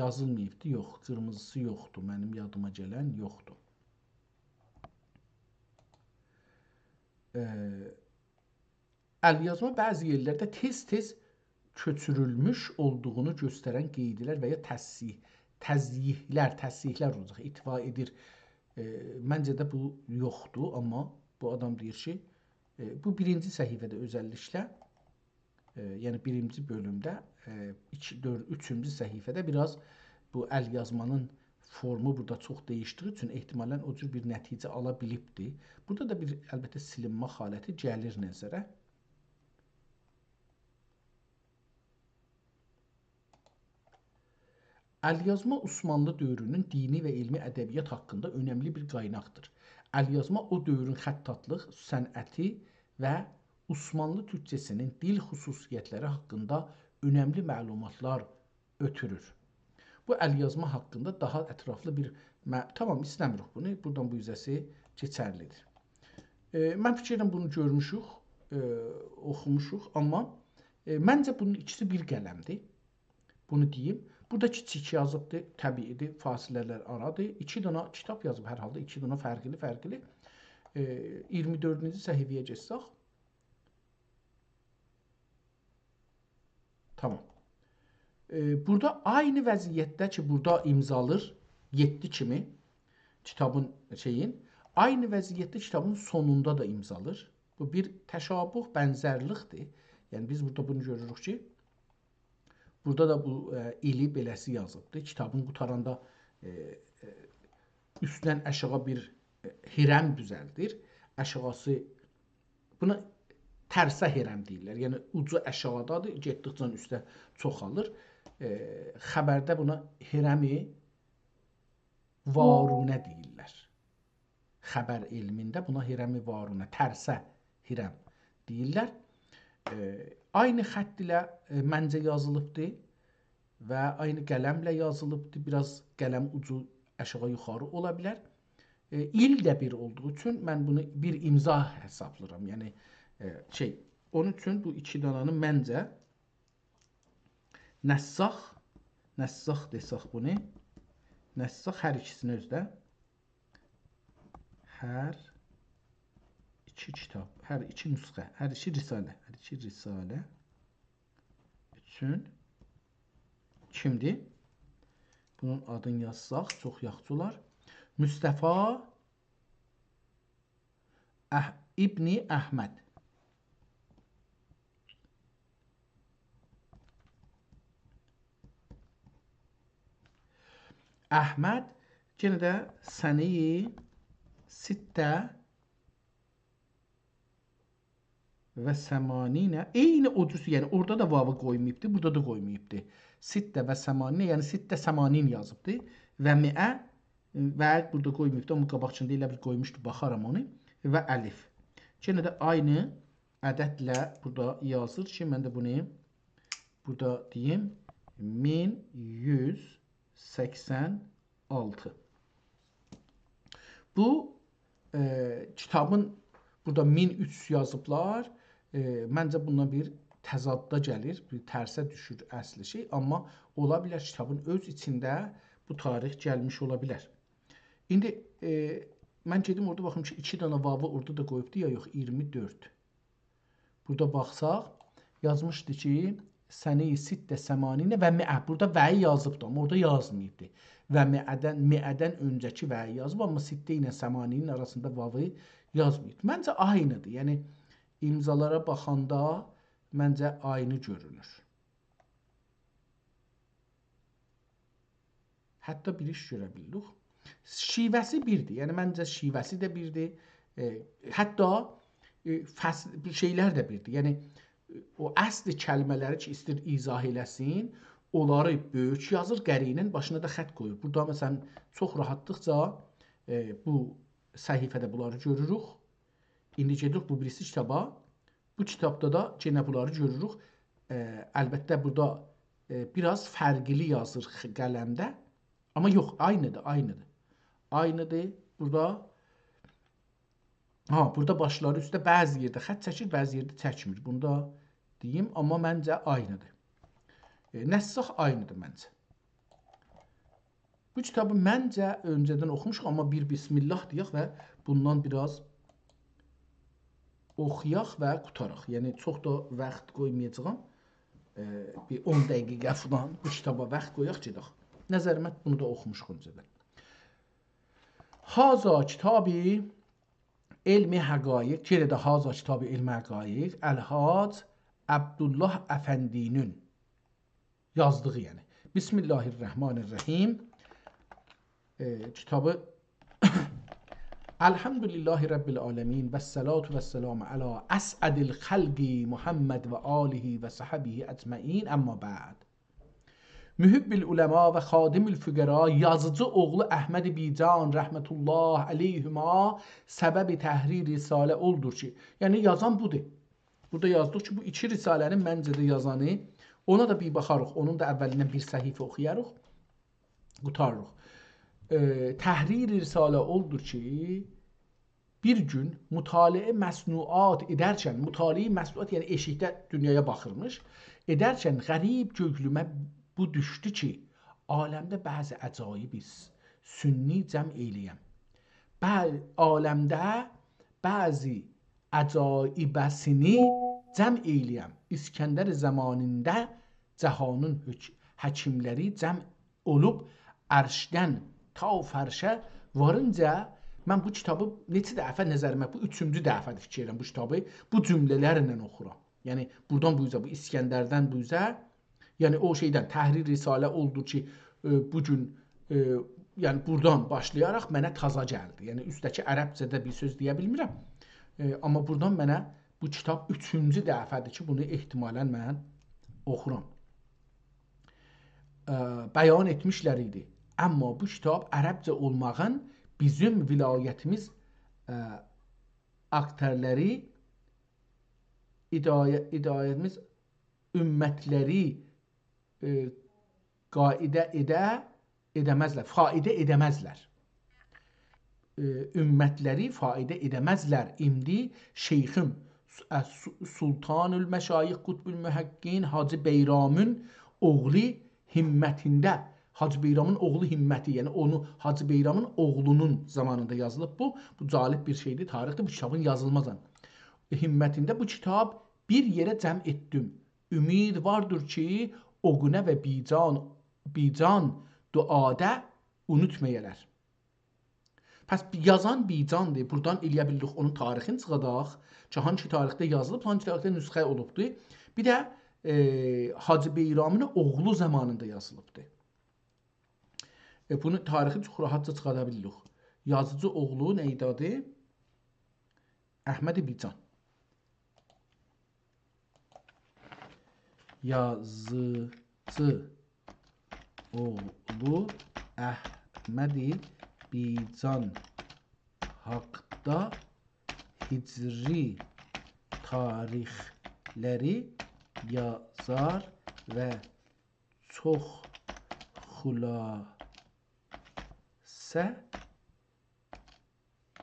یازیلماییبدی. یوخ، قیرمیزیسی یوخدور. منیم یادیما گلن یوخدور. ائ، الیازما بعضی یئرلرده تئز-تئز کؤچورولموش اولدوغونو گؤسترن قئیدلر و یا تصحیح، تضییحلر، تصحیحلر اولاجاق، ادعا ائدیر. ائ، منجه ده بو یوخدور، آمما بو آدام دئییر کی، ائ، بو بیرینجی صفحه‌ده اؤزللیکله، ائ، یعنی بیرینجی بؤلومده، ائ، ایکی، دؤرد، اوچونجو صفحه‌ده بیر آز بو الیازمانین فورمو بورادا چوخ دییشدیگی اوچون احتمالاً او جور بیر نتیجه آلا بیلیبدی. بورادا دا بیر، البته، سیلینمه حالتی گلیر نظره. الیازما عثمانلی دؤورونون دینی و علمی ادبیات حاقیندا اؤنملی بیر قایناقدیر. الیازما او دؤورون خطاطلیق صنعتی و عثمانلی تورکجه‌سینین دیل خصوصیتلری حاقیندا اؤنملی معلوماتلار اؤتورور. بو الیازما حاقیندا داها اطرافلی بیر مع-، تامام، ایسته‌میریک بونو. بورادان بو اوزه‌سی کئچرلیدیر. ائ، من فیکر ائدیرم بونو گؤرموشوک، ائ، اوخوموشوق، آمما، ائ، منجه بونون ایکیسی بیر قلمدیر. بونو دئییم. بورادا کیچیک یازیبدیر، طبیعیدیر، فاصله‌لر آرادیر. ایکی دنه کیتاب یازیب هر حالدا، ایکی دنه فرقلی، فرقلی. ائ، ایگیرمی دؤردونجو صفحه‌یه گئتسک. تامام. ائ، بورادا عینی وضعیتده کی، بورادا امضالیر، یئددی کیمی کیتابین شئیین، عینی وضعیتده کیتابین سونوندا دا امضالیر. بو بیر تشابه، بنزرلیکدیر. یعنی، بیز بورادا بونو گؤروروک کی، بورادا دا بو، ائ، ایلی بئله‌سی یازیبدیر. کیتابین قوتاراندا، ائ، ائ، اوستدن آشاغی بیر، ائ، هرم دوزلدیر. آشاغیسی، بونا ترسه هرم دئییرلر. یعنی، اوجو آشاغیدادیر، گئتدیکجه اوسته چوخالیر. ائ، خبرده بونا هرم وارونه دئییرلر. خبر علمینده بونا هرم وارونه، ترسه هرم دئییرلر. ائ، عینی خط ایله، ائ، منجه یازیلیبدی و عینی قلمله یازیلیبدی. بیر آز قلم اوجو آشاغی یوخاری اولا بیلر. ائ، ایل ده بیر اولدوغو اوچون من بونو بیر امضا حسابلاییرام. یعنی، ائ، شئی، اونون اوچون بو ایکی دانانی منجه نساخ، نساخ دئسک بونو، نساخ هر ایکیسینی اؤزده، هر ایکی کیتاب، هر ایکی نسخه، هر ایکی رساله، هر ایکی رساله اوچون کیمدیر؟ بونون آدینی یازساق چوخ یاخشی اولار. مصطفی اح-، ابن احمد. احمد، یئنه ده سنه‌ی سته و ثمانین، عینی او جور، یعنی اورادا دا واوی قویماییبدی، بورادا دا قویماییبدی. سته و ثمانین، یعنی سته ثمانین یازیبدی. و مئه، و بورادا قویماییبدی، آمما قاباقکیندا ائله بیل قویموشدو، باخارام اونو. و الف. یئنه ده عینی عددله بورادا یازیر کی، من ده بونو بورادا دئییم، مین یوز سکسن آلتی. بو، ائ، کیتابین بورادا مین اوچ یوز یازیبلار. ائ، منجه بونونلا بیر تضاددا گلیر، بیر ترسه دوشور اصلی شئی. آمما اولا بیلر کیتابین اؤز ایچینده بو تاریخ گلمیش اولا بیلر. ایندی، ائ، من گئدیم اورادا باخیم کی، ایکی دنه واوی اورادا دا قویوبدو یا یوخ، ایگیرمی دؤرد. بورادا باخساق، یازمیشدی کی، سنه‌ی سته ثمانین و مئه. بورادا و-یی یازیبدی، آمما اورادا یازماییبدی. و مئه‌دن، مئه‌دن اؤنجه‌کی و-یی یازیب، آمما سته ایله ثمانینین آراسیندا واوی یازماییب. منجه عینیدیر. یعنی، امضالارا باخاندا منجه عینی گؤرونور. حتی بیر ایش گؤره بیلدیک. شیوه‌سی بیردیر. یعنی، منجه، شیوه‌سی ده بیردیر. ائ، حتی، ائ، فصل، بو شئیلر ده بیردیر. یعنی، ائ، او اصل کلمه‌لری کی، ایسته‌ییر ایضاح ائله‌سین، اونلاری بؤیوک یازیر، قره‌نین باشینا دا خط قویور. بورادا، مثلا، چوخ راحتلیقجا، ائ، بو صفحه‌ده بونلاری گؤروروک. ایندی گئدیریک بو بیریسی کیتابا. بو کیتابدا دا یئنه بونلاری گؤروروک. ائ، البته، بورادا، ائ، بیر آز فرقلی یازیر خ-، قلمده. آمما یوخ، عینیدیر، عینیدیر. عینیدیر. بورادا ها، بورادا باشلاری اوسته بعضی یئرده خط چکیر، بعضی یئرده چکمیر. بونو دا دئییم، آمما منجه عینی‌دیر. ائ، نساخ عینی‌دیر منجه. بو کیتابی منجه اؤنجه‌دن اوخوموشوق، آمما بیر بسم الله دئیک و بوندان بیر آز اوخویاق و قوتاراق. یعنی، چوخ دا واخت قویمایاجاغام. ائ، بیر اون دقیقه فلان بو کیتابا واخت قویاق، گئدک. نظریمه بونو دا اوخوموشوق اؤنجه‌دن. هذا کتاب علم حقایق، یئنه ده هذا کتاب علم حقایق، الحاج عبدالله افندی‌نین یازدیغی، یعنی. بسم الله الرحمن الرحیم. ائ، کیتابی الحمد لله رب العالمین و الصلاة و السلام علی اسعد الخلق محمد و آله و صحبه اجمعین، اما بعد. محب العلماء و خادم الفقراء یازیجی اوغلو احمد بیجان رحمة الله علیهما سبب تحریر رساله اولدور کی، یعنی یازان بودور. بورادا یازدیق کی، بو ایکی رساله‌نین منجه ده یازانی، اونا دا بیر باخاریق، اونون دا اولیندن بیر صفحه اوخویاریق، قوتاریریق. ائ، تحریر رساله اولدور کی، بیر گون مطالعه مصنوعات ائدرکن، مطالعه مصنوعات، یعنی ائشیکده دونیایا باخیرمیش، ائدرکن غریب گؤیلومه بو دوشدو کی، عالمده بعضی عجایبی س-، سنی جمع ائیله‌یم. بل-، عالمده بعضی عجایبه‌سینی جمع ائیله‌یم. اسکندر زمانیندا جهانین حک-، حکیملری جمع اولوب عرشدن تا فرشه وارینجا، من بو کیتابی نئچه دفعه نظریمه، بو اوچونجو دفعه‌دیر فیکیر ائدیرم بو کیتابی بو جمله‌لرله اوخورام. یعنی، بورادان بو اوزه، بو اسکندردن بو اوزه، یعنی او شئیدن، تحریر رساله اولدو کی، ائ، بو گون، ائ، یعنی بورادان باشلایاراق منه تازا گلدی. یعنی اوستده‌کی عربجه‌ده بیر سؤز دئیه بیلمیرم. ائ، آمما بورادان منه بو کیتاب اوچونجو دفعه‌دیر کی، بونو احتمالاً من اوخورام. ائ، بیان ائتمیشلر ایدی. آمما بو کیتاب عربجه اولماغین بیزیم ولایتیمیز، ائ، اکترلری هدایه-، هدایتیمیز امتلری، ائ، قاعده ائده، ائده‌مزلر، فایده ائده‌مزلر. ائ، امتلری فایده ائده‌مزلر. ایندی شیخیم، س-، ائ، س-، سلطان المشایخ، قطب المحققین، حاجی بیرامین اوغلو همتینده، حاجی بیرامین اوغلو همتی، یعنی اونو حاجی بیرامین اوغلونون زامانیندا یازیلیب بو. بو جالب بیر شئیدیر، تاریخده بو کیتابین یازیلمازان. همتینده بو کیتاب بیر یئره جمع ائتدیم. امید واردیر کی، او گونه و بیجان، بیجان دعادا اونوتمایالار. پس یازان بیجاندیر. بورادان ائلیه بیلدیک اونون تاریخینی چیخاداق کی، هانسی تاریخده یازیلیب، هانسی تاریخده نسخه اولوبدور. بیر ده، ائ، حاجی بیرامین اوغلو زامانیندا یازیلیبدیر. ائ، بونو تاریخی چوخ راحتجا چیخادا بیلیریک. یازیجی اوغلو نه ایدی آدی؟ احمد بیجان. یازیجی اوغلو احمد بیجان حاقدا هجری تاریخلری یازار و چوخ خلاصه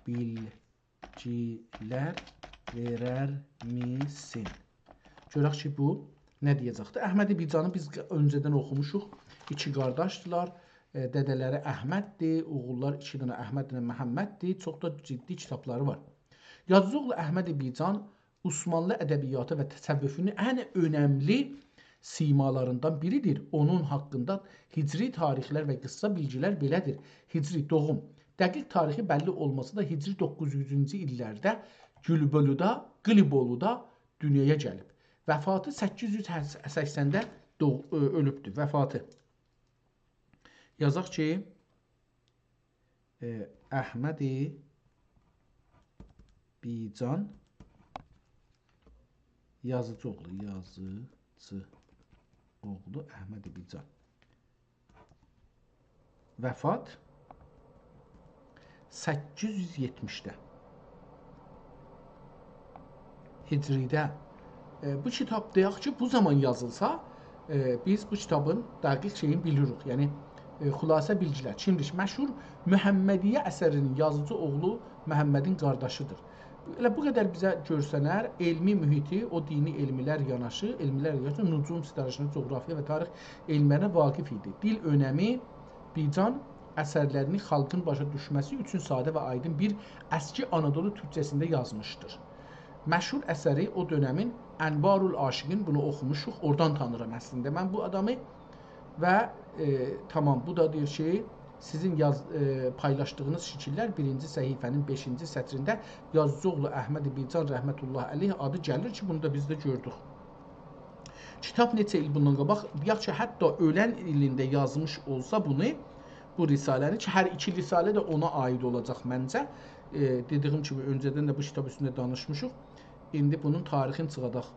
بیلگیلر وئررمیسین؟ گؤرک کی، بو نه دئیه‌جکدیر. احمد بیجانی بیز ق-، اؤنجه‌دن اوخوموشوق. ایکی قارداشدیلار. ائ، دده‌لری احمددیر، اوغوللار ایکی دنه احمد، دنه محمددیر. چوخ دا جدی کیتابلاری وار. یازیجی اوغلو احمد بیجان عثمانلی ادبیاتی و تصوفونون ان اؤنملی سیمالاریندان بیریدیر. اونون حاقیندا هجری تاریخلر و قیسسا بیلگیلر بئله‌دیر. هجری دوغوم. دقیق تاریخی بللی اولماسا دا هجری دوققوز یوزونجو ایللرده گلبولودا، قلیبولودا دونیایا گلیب. وفاتی سککیز یوز سکسنده دوغ-، اؤ-، اؤلوبدور. وفاتی. یازاق کی، ائ، احمد بیجان یازیجی اوغلو، یازیجی اوغلو احمد بیجان. وفات سککیز یوز یئتمیشده. هجریده. ائ، بو کیتاب، دئیک کی، بو زامان یازیلسا، ائ، بیز بو کیتابین دقیق شئیینی بیلیریک. یعنی، ائ، خلاصه بیلگیلر. کیمدیر؟ مشهور محمدیه اثرینین یازیجی اوغلو محمدین قارداشیدیر. ائله بو قدر بیزه گؤرسنر، علمی محیطی، او دینی علملر یاناشی، علملر یاناشی، نجوم، ستاره شناسی، جغرافیا و تاریخ علملرینه واقف ایدی. دیل اؤنمی، بیجان اثرلرینی خالقین باشا دوشمه‌سی اوچون ساده و آیدین بیر اسکی آنادولو تورکجه‌سینده یازمیشدیر. مشهور اثری او دؤنمین انوارالعاشقین، بونو اوخوموشوق، اورادان تانیرام اصلینده من بو آدامی. و، ائ، تامام، بو دا دئییر کی، سیزین یاز-، ائ، پایلاشدیغینیز شکیللر بیرینجی صفحه‌نین بئشینجی سطرینده یازیجی‌اوغلو احمد بیجان رحمت الله علیه آدی گلیر کی، بونو دا بیز ده گؤردوک. کیتاب نئچه ایل بوندان قاباق، یاخشی، حتی اؤلن ایلینده یازمیش اولسا بونو، بو رساله‌نی کی، هر ایکی رساله ده اونا عایید اولاجاق منجه. ائ، دئدیگیم کیمی، اؤنجه‌دن ده بو کیتاب اوستونده دانیشمیشیق. ایندی بونون تاریخینی چیخاداق.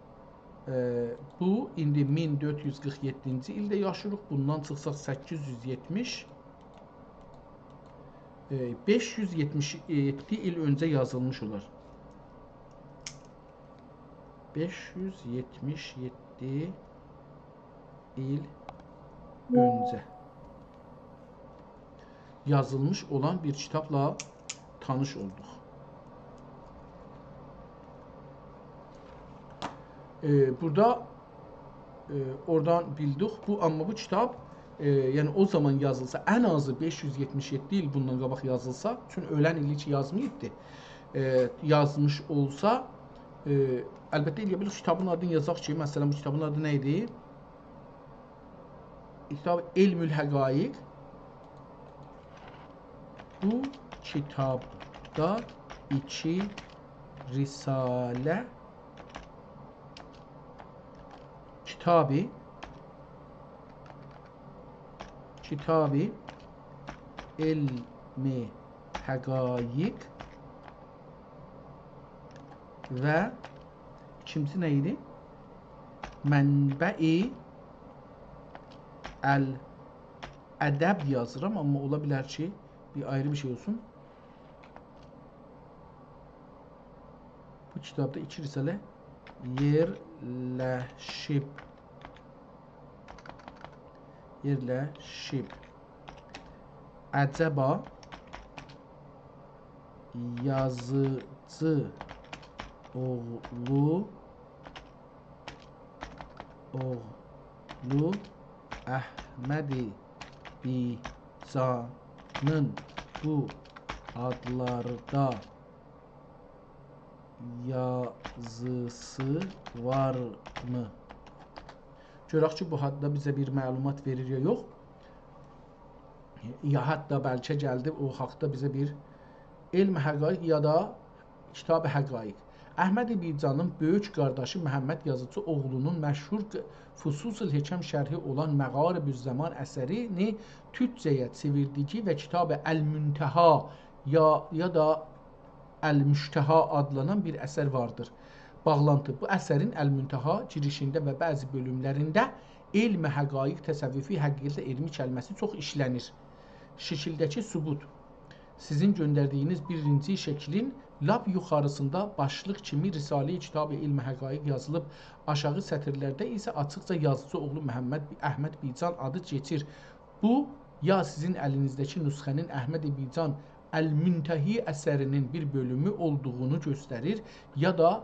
ائ، بو ایندی مین دؤرد یوز قیرخ یئددینجی ایلده یاشاییریق. بوندان چیخساق سککیز یوز یئتمیش، ائ، بئش یوز یئتمیش یئددی ایل اؤنجه یازیلمیش اولار. بئش یوز یئتمیش یئددی ایل اؤنجه یازیلمیش اولان بیر کیتابلا تانیش اولدوق. ائ، بورادا، ائ، اورادان بیلدیک، بو، آمما بو کیتاب، ائ، یعنی او زامان یازیلسا، ان آزی بئش یوز یئتمیش یئددی ایل بوندان قاباق یازیلسا، چون اؤلن ایلی کی یازماییبدی، ائ، یازمیش اولسا، ائ، البته، ائلیه بیلیریک کیتابین آدینی یازاق کی، مثلا، بو کیتابین آدی نه ایدی؟ کیتاب علم الحقایق. بو کیتابدا ایکی رساله، کیتاب، کیتاب علم حقایق و ایکینجی نه ایدی؟ منبع الادب یازیرام، آمما اولا بیلر کی، بیر آیری بیر شئی اولسون. بو کیتابدا ایکی رساله یئرلشیب، یئرلشیب. عجبا یازیجی اوغلو، اوغلو احمد بیجانین بو آدلاردا یازیسی وارمی؟ گؤرک کی، بو حاقدا بیزه بیر معلومات وئریر یا یوخ. یا حتی بلکه گلدی او حاقدا بیزه بیر علم حقایق یا دا کیتاب حقایق. احمد بیجانین بؤیوک قارداشی محمد یازیجی اوغلونون مشهور ق-، فصوص الحکم شرحی اولان مغارب الزمان اثرینی تورکجه‌یه چئویردیگی و کیتاب المنتهی یا، یا دا المشتهی آدلانان بیر اثر واردیر. باغلانتی. بو اثرین المنتهی گیریشینده و بعضی بؤلوملرینده علم حقایق، تصوفی حقیقته ائرمه کلمه‌سی چوخ ایشله‌نیر. شکیلده‌کی ثبوت. سیزین گؤندردیگینیز بیرینجی شکلین لاپ یوخاریسیندا باشلیق کیمی رساله کیتاب علم حقایق یازیلیب، آشاغی سطیرلرده ایسه آچیقجا یازیجی اوغلو محمد بی-، احمد بیجان آدی کئچیر. بو، یا سیزین الینیزده‌کی نسخه‌نین احمد بیجان المنتهی اثرینین بیر بؤلومو اولدوغونو گؤستریر، یا دا،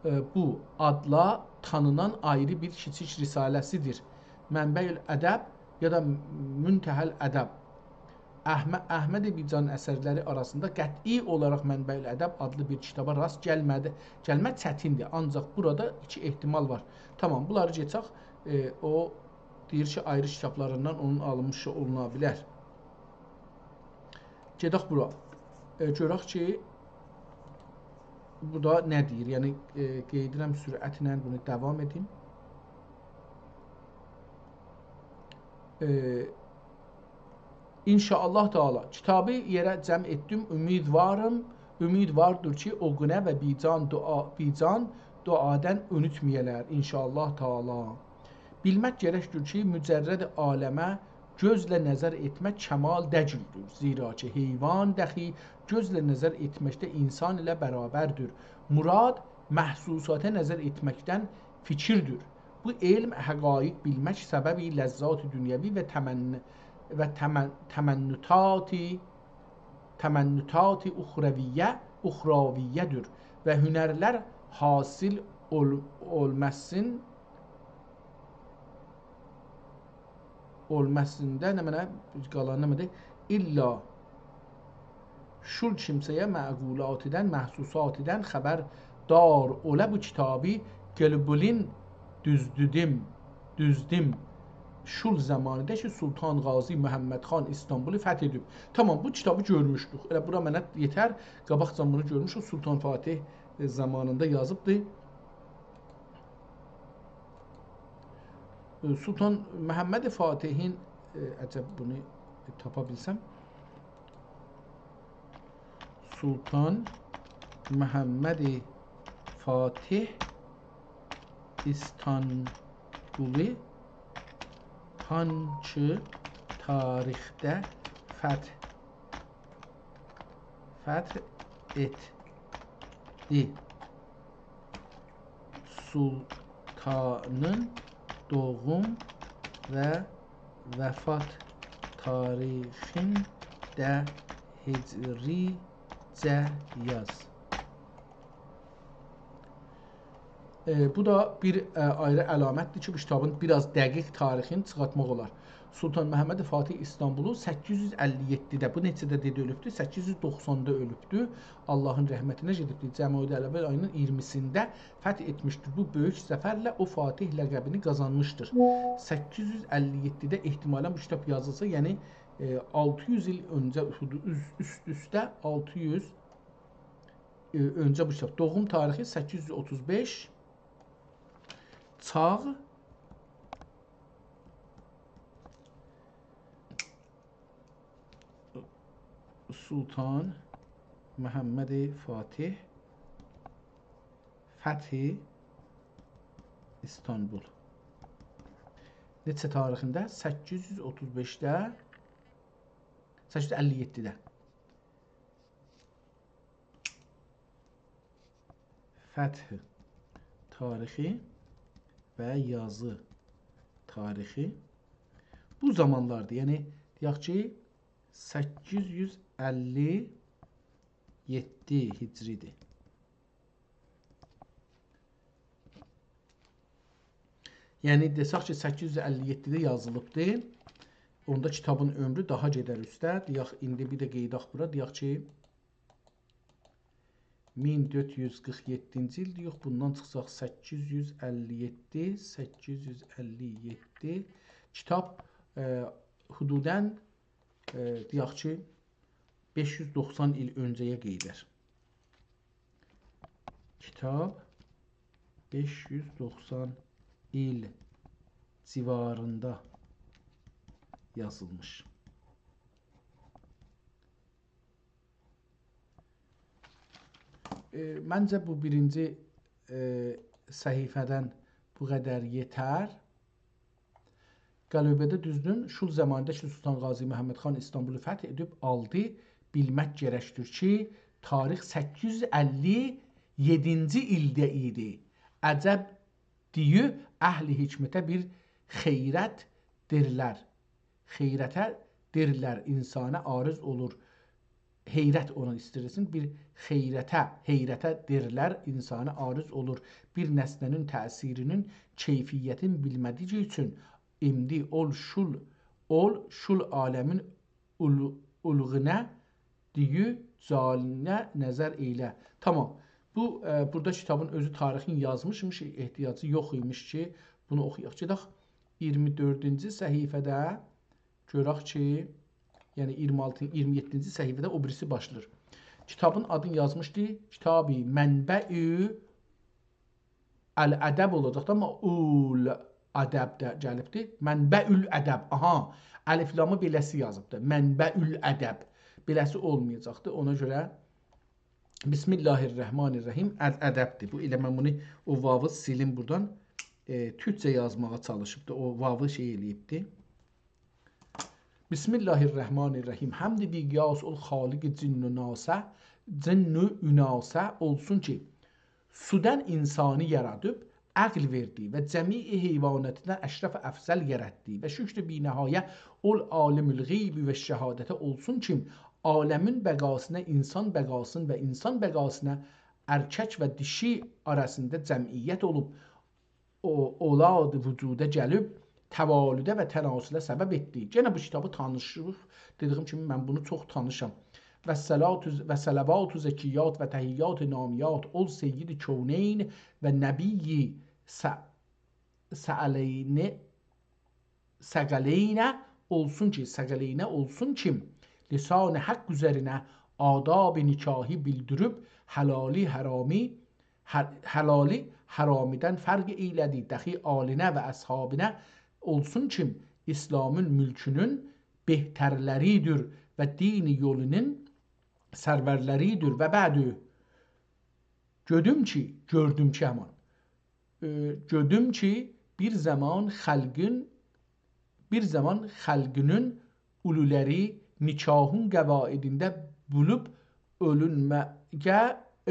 ائ، بو آدلا تانینان آیری بیر کیچیک رساله‌سیدیر. منبع الادب یا دا منتهی الادب. احمه-، احمد بیجانین اثرلری آراسیندا قطعی اولاراق منبع الادب آدلی بیر کیتابا راست گلمه‌دی، گلمک چتیندیر. آنجاق بورادا ایکی احتمال وار. تامام، بونلاری کئچک. ائ، او دئییر کی، آیری کیتابلاریندان اونون آلینمیشی اولونا بیلر. گئدک بورا. ائ، گؤرک کی، بو دا نه دئییر؟ یعنی، ائ، قید ائدیرم، سرعتله بونو داوام ائدیم. ائ، ان‌شاءالله تعالی کیتابی یئره جمع ائتدیم. امیدواریم، امید واردیر کی، او گونه و بیجان دعا، بیجان دعادان اونوتمه‌یه‌لر، ان‌شاءالله تعالی. بیلمک گرکدیر کی، مجرد عالمه گؤزله نظر ائتمک کمال دئییلدیر. زیرا کی، حیوان داخی گؤزله نظر ائتمکده انسان ایله برابردیر. مراد محسوساتا نظر ائتمکدن فیکیردیر. بو علم حقایق بیلمک سببی لذات دنیوی و تمن-، و تمن-، تمنّتات، تمنّتات اخرویه اخرویه‌دیر و هنرلر حاصل اول-، اولماسین، اولماسیندا نمنه، قالان نمنه‌دیر؟ الا شول کیمسه‌یه معقولاتیدان، محسوساتیدان خبردار اولا بو کیتابی قلبولین دوزدودوم، دوزدوم. شول زمانیده کی، سلطان غازی محمد خان ایستانبولو فتح ائدیب. تامام، بو کیتابی گؤرموشدوک. ائله بورا منه یئتر. قاباقجان بونو گؤرموشوک. سلطان فاتح، ائ، زامانیندا یازیبدی. ائ، سلطان محمد فاتحین، ائ، عجب بونو تاپا بیلسم. سلطان محمد فاتح ایستانبولو هانسی تاریخده فتح، فتح ائتدی؟ سلطانین دوغوم و وفات تاریخین ده هجریجه یاز. ائ، بو دا بیر، ائ، آیری علامتدیر کی، بو کیتابین بیر آز دقیق تاریخینی چیخارتماق اولار. سلطان محمد فاتح ایستانبولو سککیز یوز اللی یئددیده، بو نئچه‌ده دئدی اؤلوبدو؟ سککیز یوز دوخساندا اؤلوبدو. آللاهین رحمتینه گئدیبدی. جمادی الاول آیی‌نین اییرمیسینده فتح ائتمیشدیر. بو بؤیوک ظفرله او فاتح لقبینی قازانمیشدیر. سککیز یوز اللی یئددیده احتمالاً بو کیتاب یازیلسا، یعنی، ائ، آلتی یوز ایل اؤنجه، اوست-، اوست-اوسته آلتی یوز، ائ، اؤنجه بو کیتاب. دوغوم تاریخی سککیز یوز اوتوز بئش، چاغ سلطان محمد فاتح، فتح ایستانبول. نئچه تاریخینده؟ سککیز یوز اوتوز بئشده، سککیز یوز اللی یئددیده. فتح تاریخی و یازی تاریخی بو زامانلاردیر. یعنی، دئیک کی، سککیز یوز اللی یئددی هجری‌دیر. یعنی، دئسک کی، سککیز یوز اللی یئددیده یازیلیبدیر. اوندا کیتابین عؤمرو داها گئدر اوسته. دئیک، ایندی بیر ده قئییداق بورا. دئیک کی، مین دؤرد یوز قیرخ یئددینجی ایل دئیک، بوندان چیخساق سککیز یوز اللی یئددی، سککیز یوز اللی یئددی. کیتاب، ائ، حدوداً، ائ، دئیک کی، بئش یوز دوخسان ایل اؤنجه‌یه قئییدر. کیتاب بئش یوز دوخسان ایل جیواریندا یازیلمیش. ائ، منجه بو بیرینجی، ائ، صفحه‌دن بو قدر یئتر. قلبه‌ده دوزدون، شول زامانیندا کی، سلطان غازی محمد خان ایستانبولو فتح ائدیب آلدی، بیلمک گرکدیر کی، تاریخ سککیز یوز اللی یئددینجی ایلده ایدی. عجب دئییر، اهل حکمته بیر خیرت دئرلر. خیرته دئرلر، انسانا عارض اولور. حیرت اونا ایسته‌ییر دئسین، بیر خیرته، حیرته دئرلر، انسانا عارض اولور. بیر نسنه‌نین تأثیرینین کیفیتین بیلمه‌دیگی اوچون، ایندی اول شول، اول شول عالمین اول-، اولغونه دئییر، جالینه نظر ائیله. تامام. بو، ائ، بورادا کیتابین اؤزو تاریخین یازمیشمیش، احتیاجی یوخ ایمیش کی، بونو اوخویاق. گئدک اییرمی دؤردونجو صفحه‌ده گؤرک کی، یعنی اییرمی آلتی، اییرمی یئددینجی صفحه‌ده او بیریسی باشلاییر. کیتابین آدینی یازمیشدی، کتابی منبع الادب اولاجاقدی، آمما اول ادب ده گلیبدی. منبع الادب. آها، الف لامی بئله‌سی یازیبدی. منبع الادب. بئله‌سی اولمایاجاقدی. اونا گؤره بسم الله الرحمن الرحیم، الادب‌دیر. بو، ائله من بونو، او واوی سیلیم بورادان، ائ، تورکجه یازماغا چالیشیبدی. او واوی شئی ائله‌ییبدی. بسم الله الرحمن الرحیم. حمد بی‌قیاس اول خالق جن و ناسه، جن و اناسه اولسون کی، سودان انسانی یارادیب، عقل وئردی و جمیع حیواناتدان اشرف و افضل یاراتدی و شکر بی‌نهایه اول عالم الغیب و شهادته اولسون کی، عالمین بقاسینا، انسان بقاسین و انسان بقاسینا، ارکک و دیشی آراسیندا جمعیت اولوب، او، اولاد وجودا گلیب، توالده و تناسله سبب ائتدی. یئنه بو کیتابی تانیشیریق. دئدیگیم کیمی، من بونو چوخ تانیشام. و صلات و، و صلوات و زکیات و تحیات نامیات اول سید کونین و نبی ث-، ثقلین، ثقلین اولسون کی، ثقلین اولسون کی، لسان حق اوزرینه آداب نکاحی بیلدیریب، حلالی حرامی، ح-، حلالی حرامیدن فرق ائیله‌دی. دخی آلینه و اصحابینه اولسون کی، اسلامین ملکونون بهترلریدیر و دین یولونون سرورلریدیر. و بعد، گؤردوم کی، گؤردوم کی، همان. ائ، گؤردوم کی، بیر زامان خالقین، بیر زامان خالقینین اولولاری نکاحین قواعدینده بولوب اؤلونمه‌یه،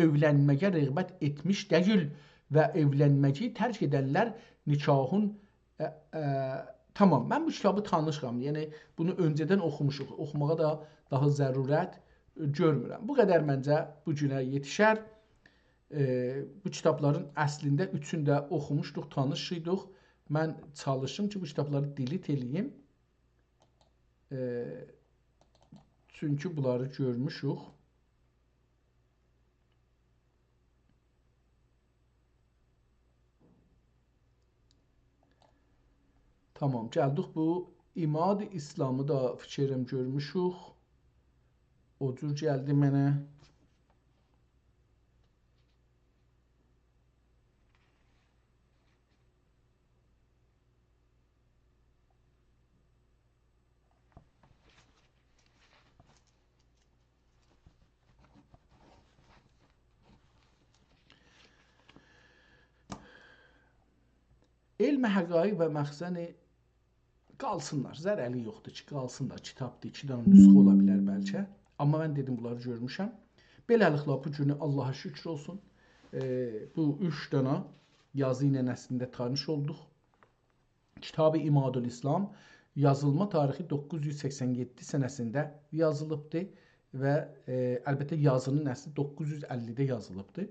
ائولنمه‌یه رغبت ائتمیش دئییل و ائولنمه‌یی ترک ائدنلر نکاحین، ائ، ائ، تامام، من بو کیتابی تانیشام. یعنی، بونو اؤنجه‌دن اوخوموشوق. اوخوماغا دا داها ضرورت گؤرمورم. بو قدر منجه بو گونه یئتیشر. ائ، بو کیتابلارین اصلینده اوچونو ده اوخوموشدوق، تانیش ایدیک. من چالیشیم کی، بو کیتابلاری دیلیت ائله‌ییم. ائ، چونکی بونلاری گؤرموشوک. تامام، گلدیک بو عماد اسلامی دا فیکر ائلیرم گؤرموشوک. او جور گلدی منه. علم حقایق و مخزن، قالسینلار. ضرری یوخدور کی، قالسینلار. کیتابدیر، ایکی دنه نسخه اولا بیلر بلکه. آمما من دئدیم، بونلاری گؤرموشم. بئله‌لیکله، بو گونو آللاها شوکور اولسون. ائ، بو اوچ دنه یازی ایله اصلینده تانیش اولدوق. کتاب عماد الاسلام یازیلما تاریخی دوققوز یوز سکسن یئددی سنه‌سینده یازیلیبدی و، ائ، البته، یازینین اصلی دوققوز یوز اللی‌ده یازیلیبدی.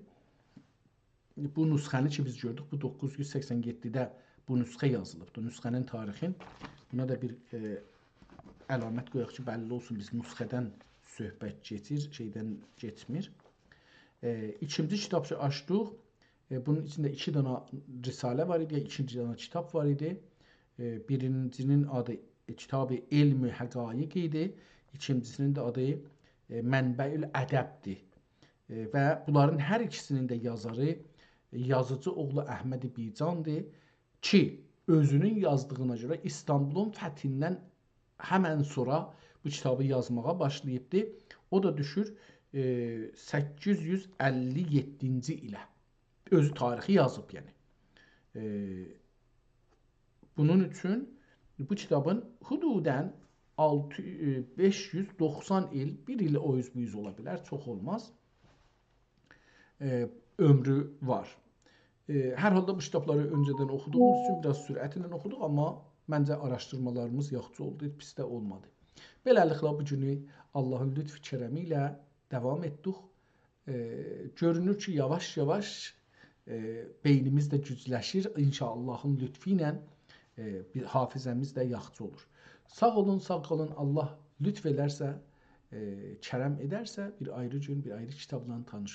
بو نسخه‌نی کی، بیز گؤردوک، بو دوققوز یوز سکسن یئددی‌ده بو نسخه یازیلیبدی. نسخه‌نین تاریخین، بونا دا بیر، ائ، علامت قویاق کی، بللی اولسون، بیز نسخه‌دن صحبت گئدیر، شئیدن گئتمیر. ائ، ایکینجی کیتاب کی، آچدیق. ائ، بونون ایچینده ایکی دنه رساله وار ایدی، یا ایکی دنه کیتاب وار ایدی. ائ، بیرینجی‌نین آدی، ائ، کتاب علم حقایق ایدی. ایکینجی‌سی‌نین ده آدی، ائ، منبع الادب‌دیر. ائ، و بونلارین هر ایکی‌سی‌نین ده یازاری، ائ، یازیجی اوغلو احمد بیجان‌دیر کی، اؤزونون یازدیغینا گؤره ایستانبولون فتحیندن همن سونرا بو کیتابی یازماغا باشلاییبدی. او دا دوشور، ائ، سککیز یوز اللی یئددینجی ایله. اؤزو تاریخی یازیب، یعنی. ائ، بونون اوچون بو کیتابین حدوداً آلتی، ائ، بئش یوز دوخسان ایل، بیر ایل او اوز بو اوز اولا بیلر، چوخ اولماز. ائ، عؤمرو وار. ائ، هر حالدا بو کیتابلاری اؤنجه‌دن اوخودوغوموز اوچون بیر آز سرعتله اوخودوق، آمما منجه آراشدیرمالاریمیز یاخشی اولدو، پیس ده اولمادی. بئله‌لیکله، بو گونو آللاهین لطف و کرمی ایله داوام ائتدیک. ائ، گؤرونور کی، یاواش-یاواش، ائ، بئینیمیز ده گوجلشیر. ان‌شاءاللهین لطفو ایله، ائ، بیر حافظه‌میز ده یاخشی اولور. ساغ اولون، ساغ قالین. آللاه لطف ائلرسه، ائ، کرم ائدرسه، بیر آیری گون، بیر آیری کیتابلا تانیش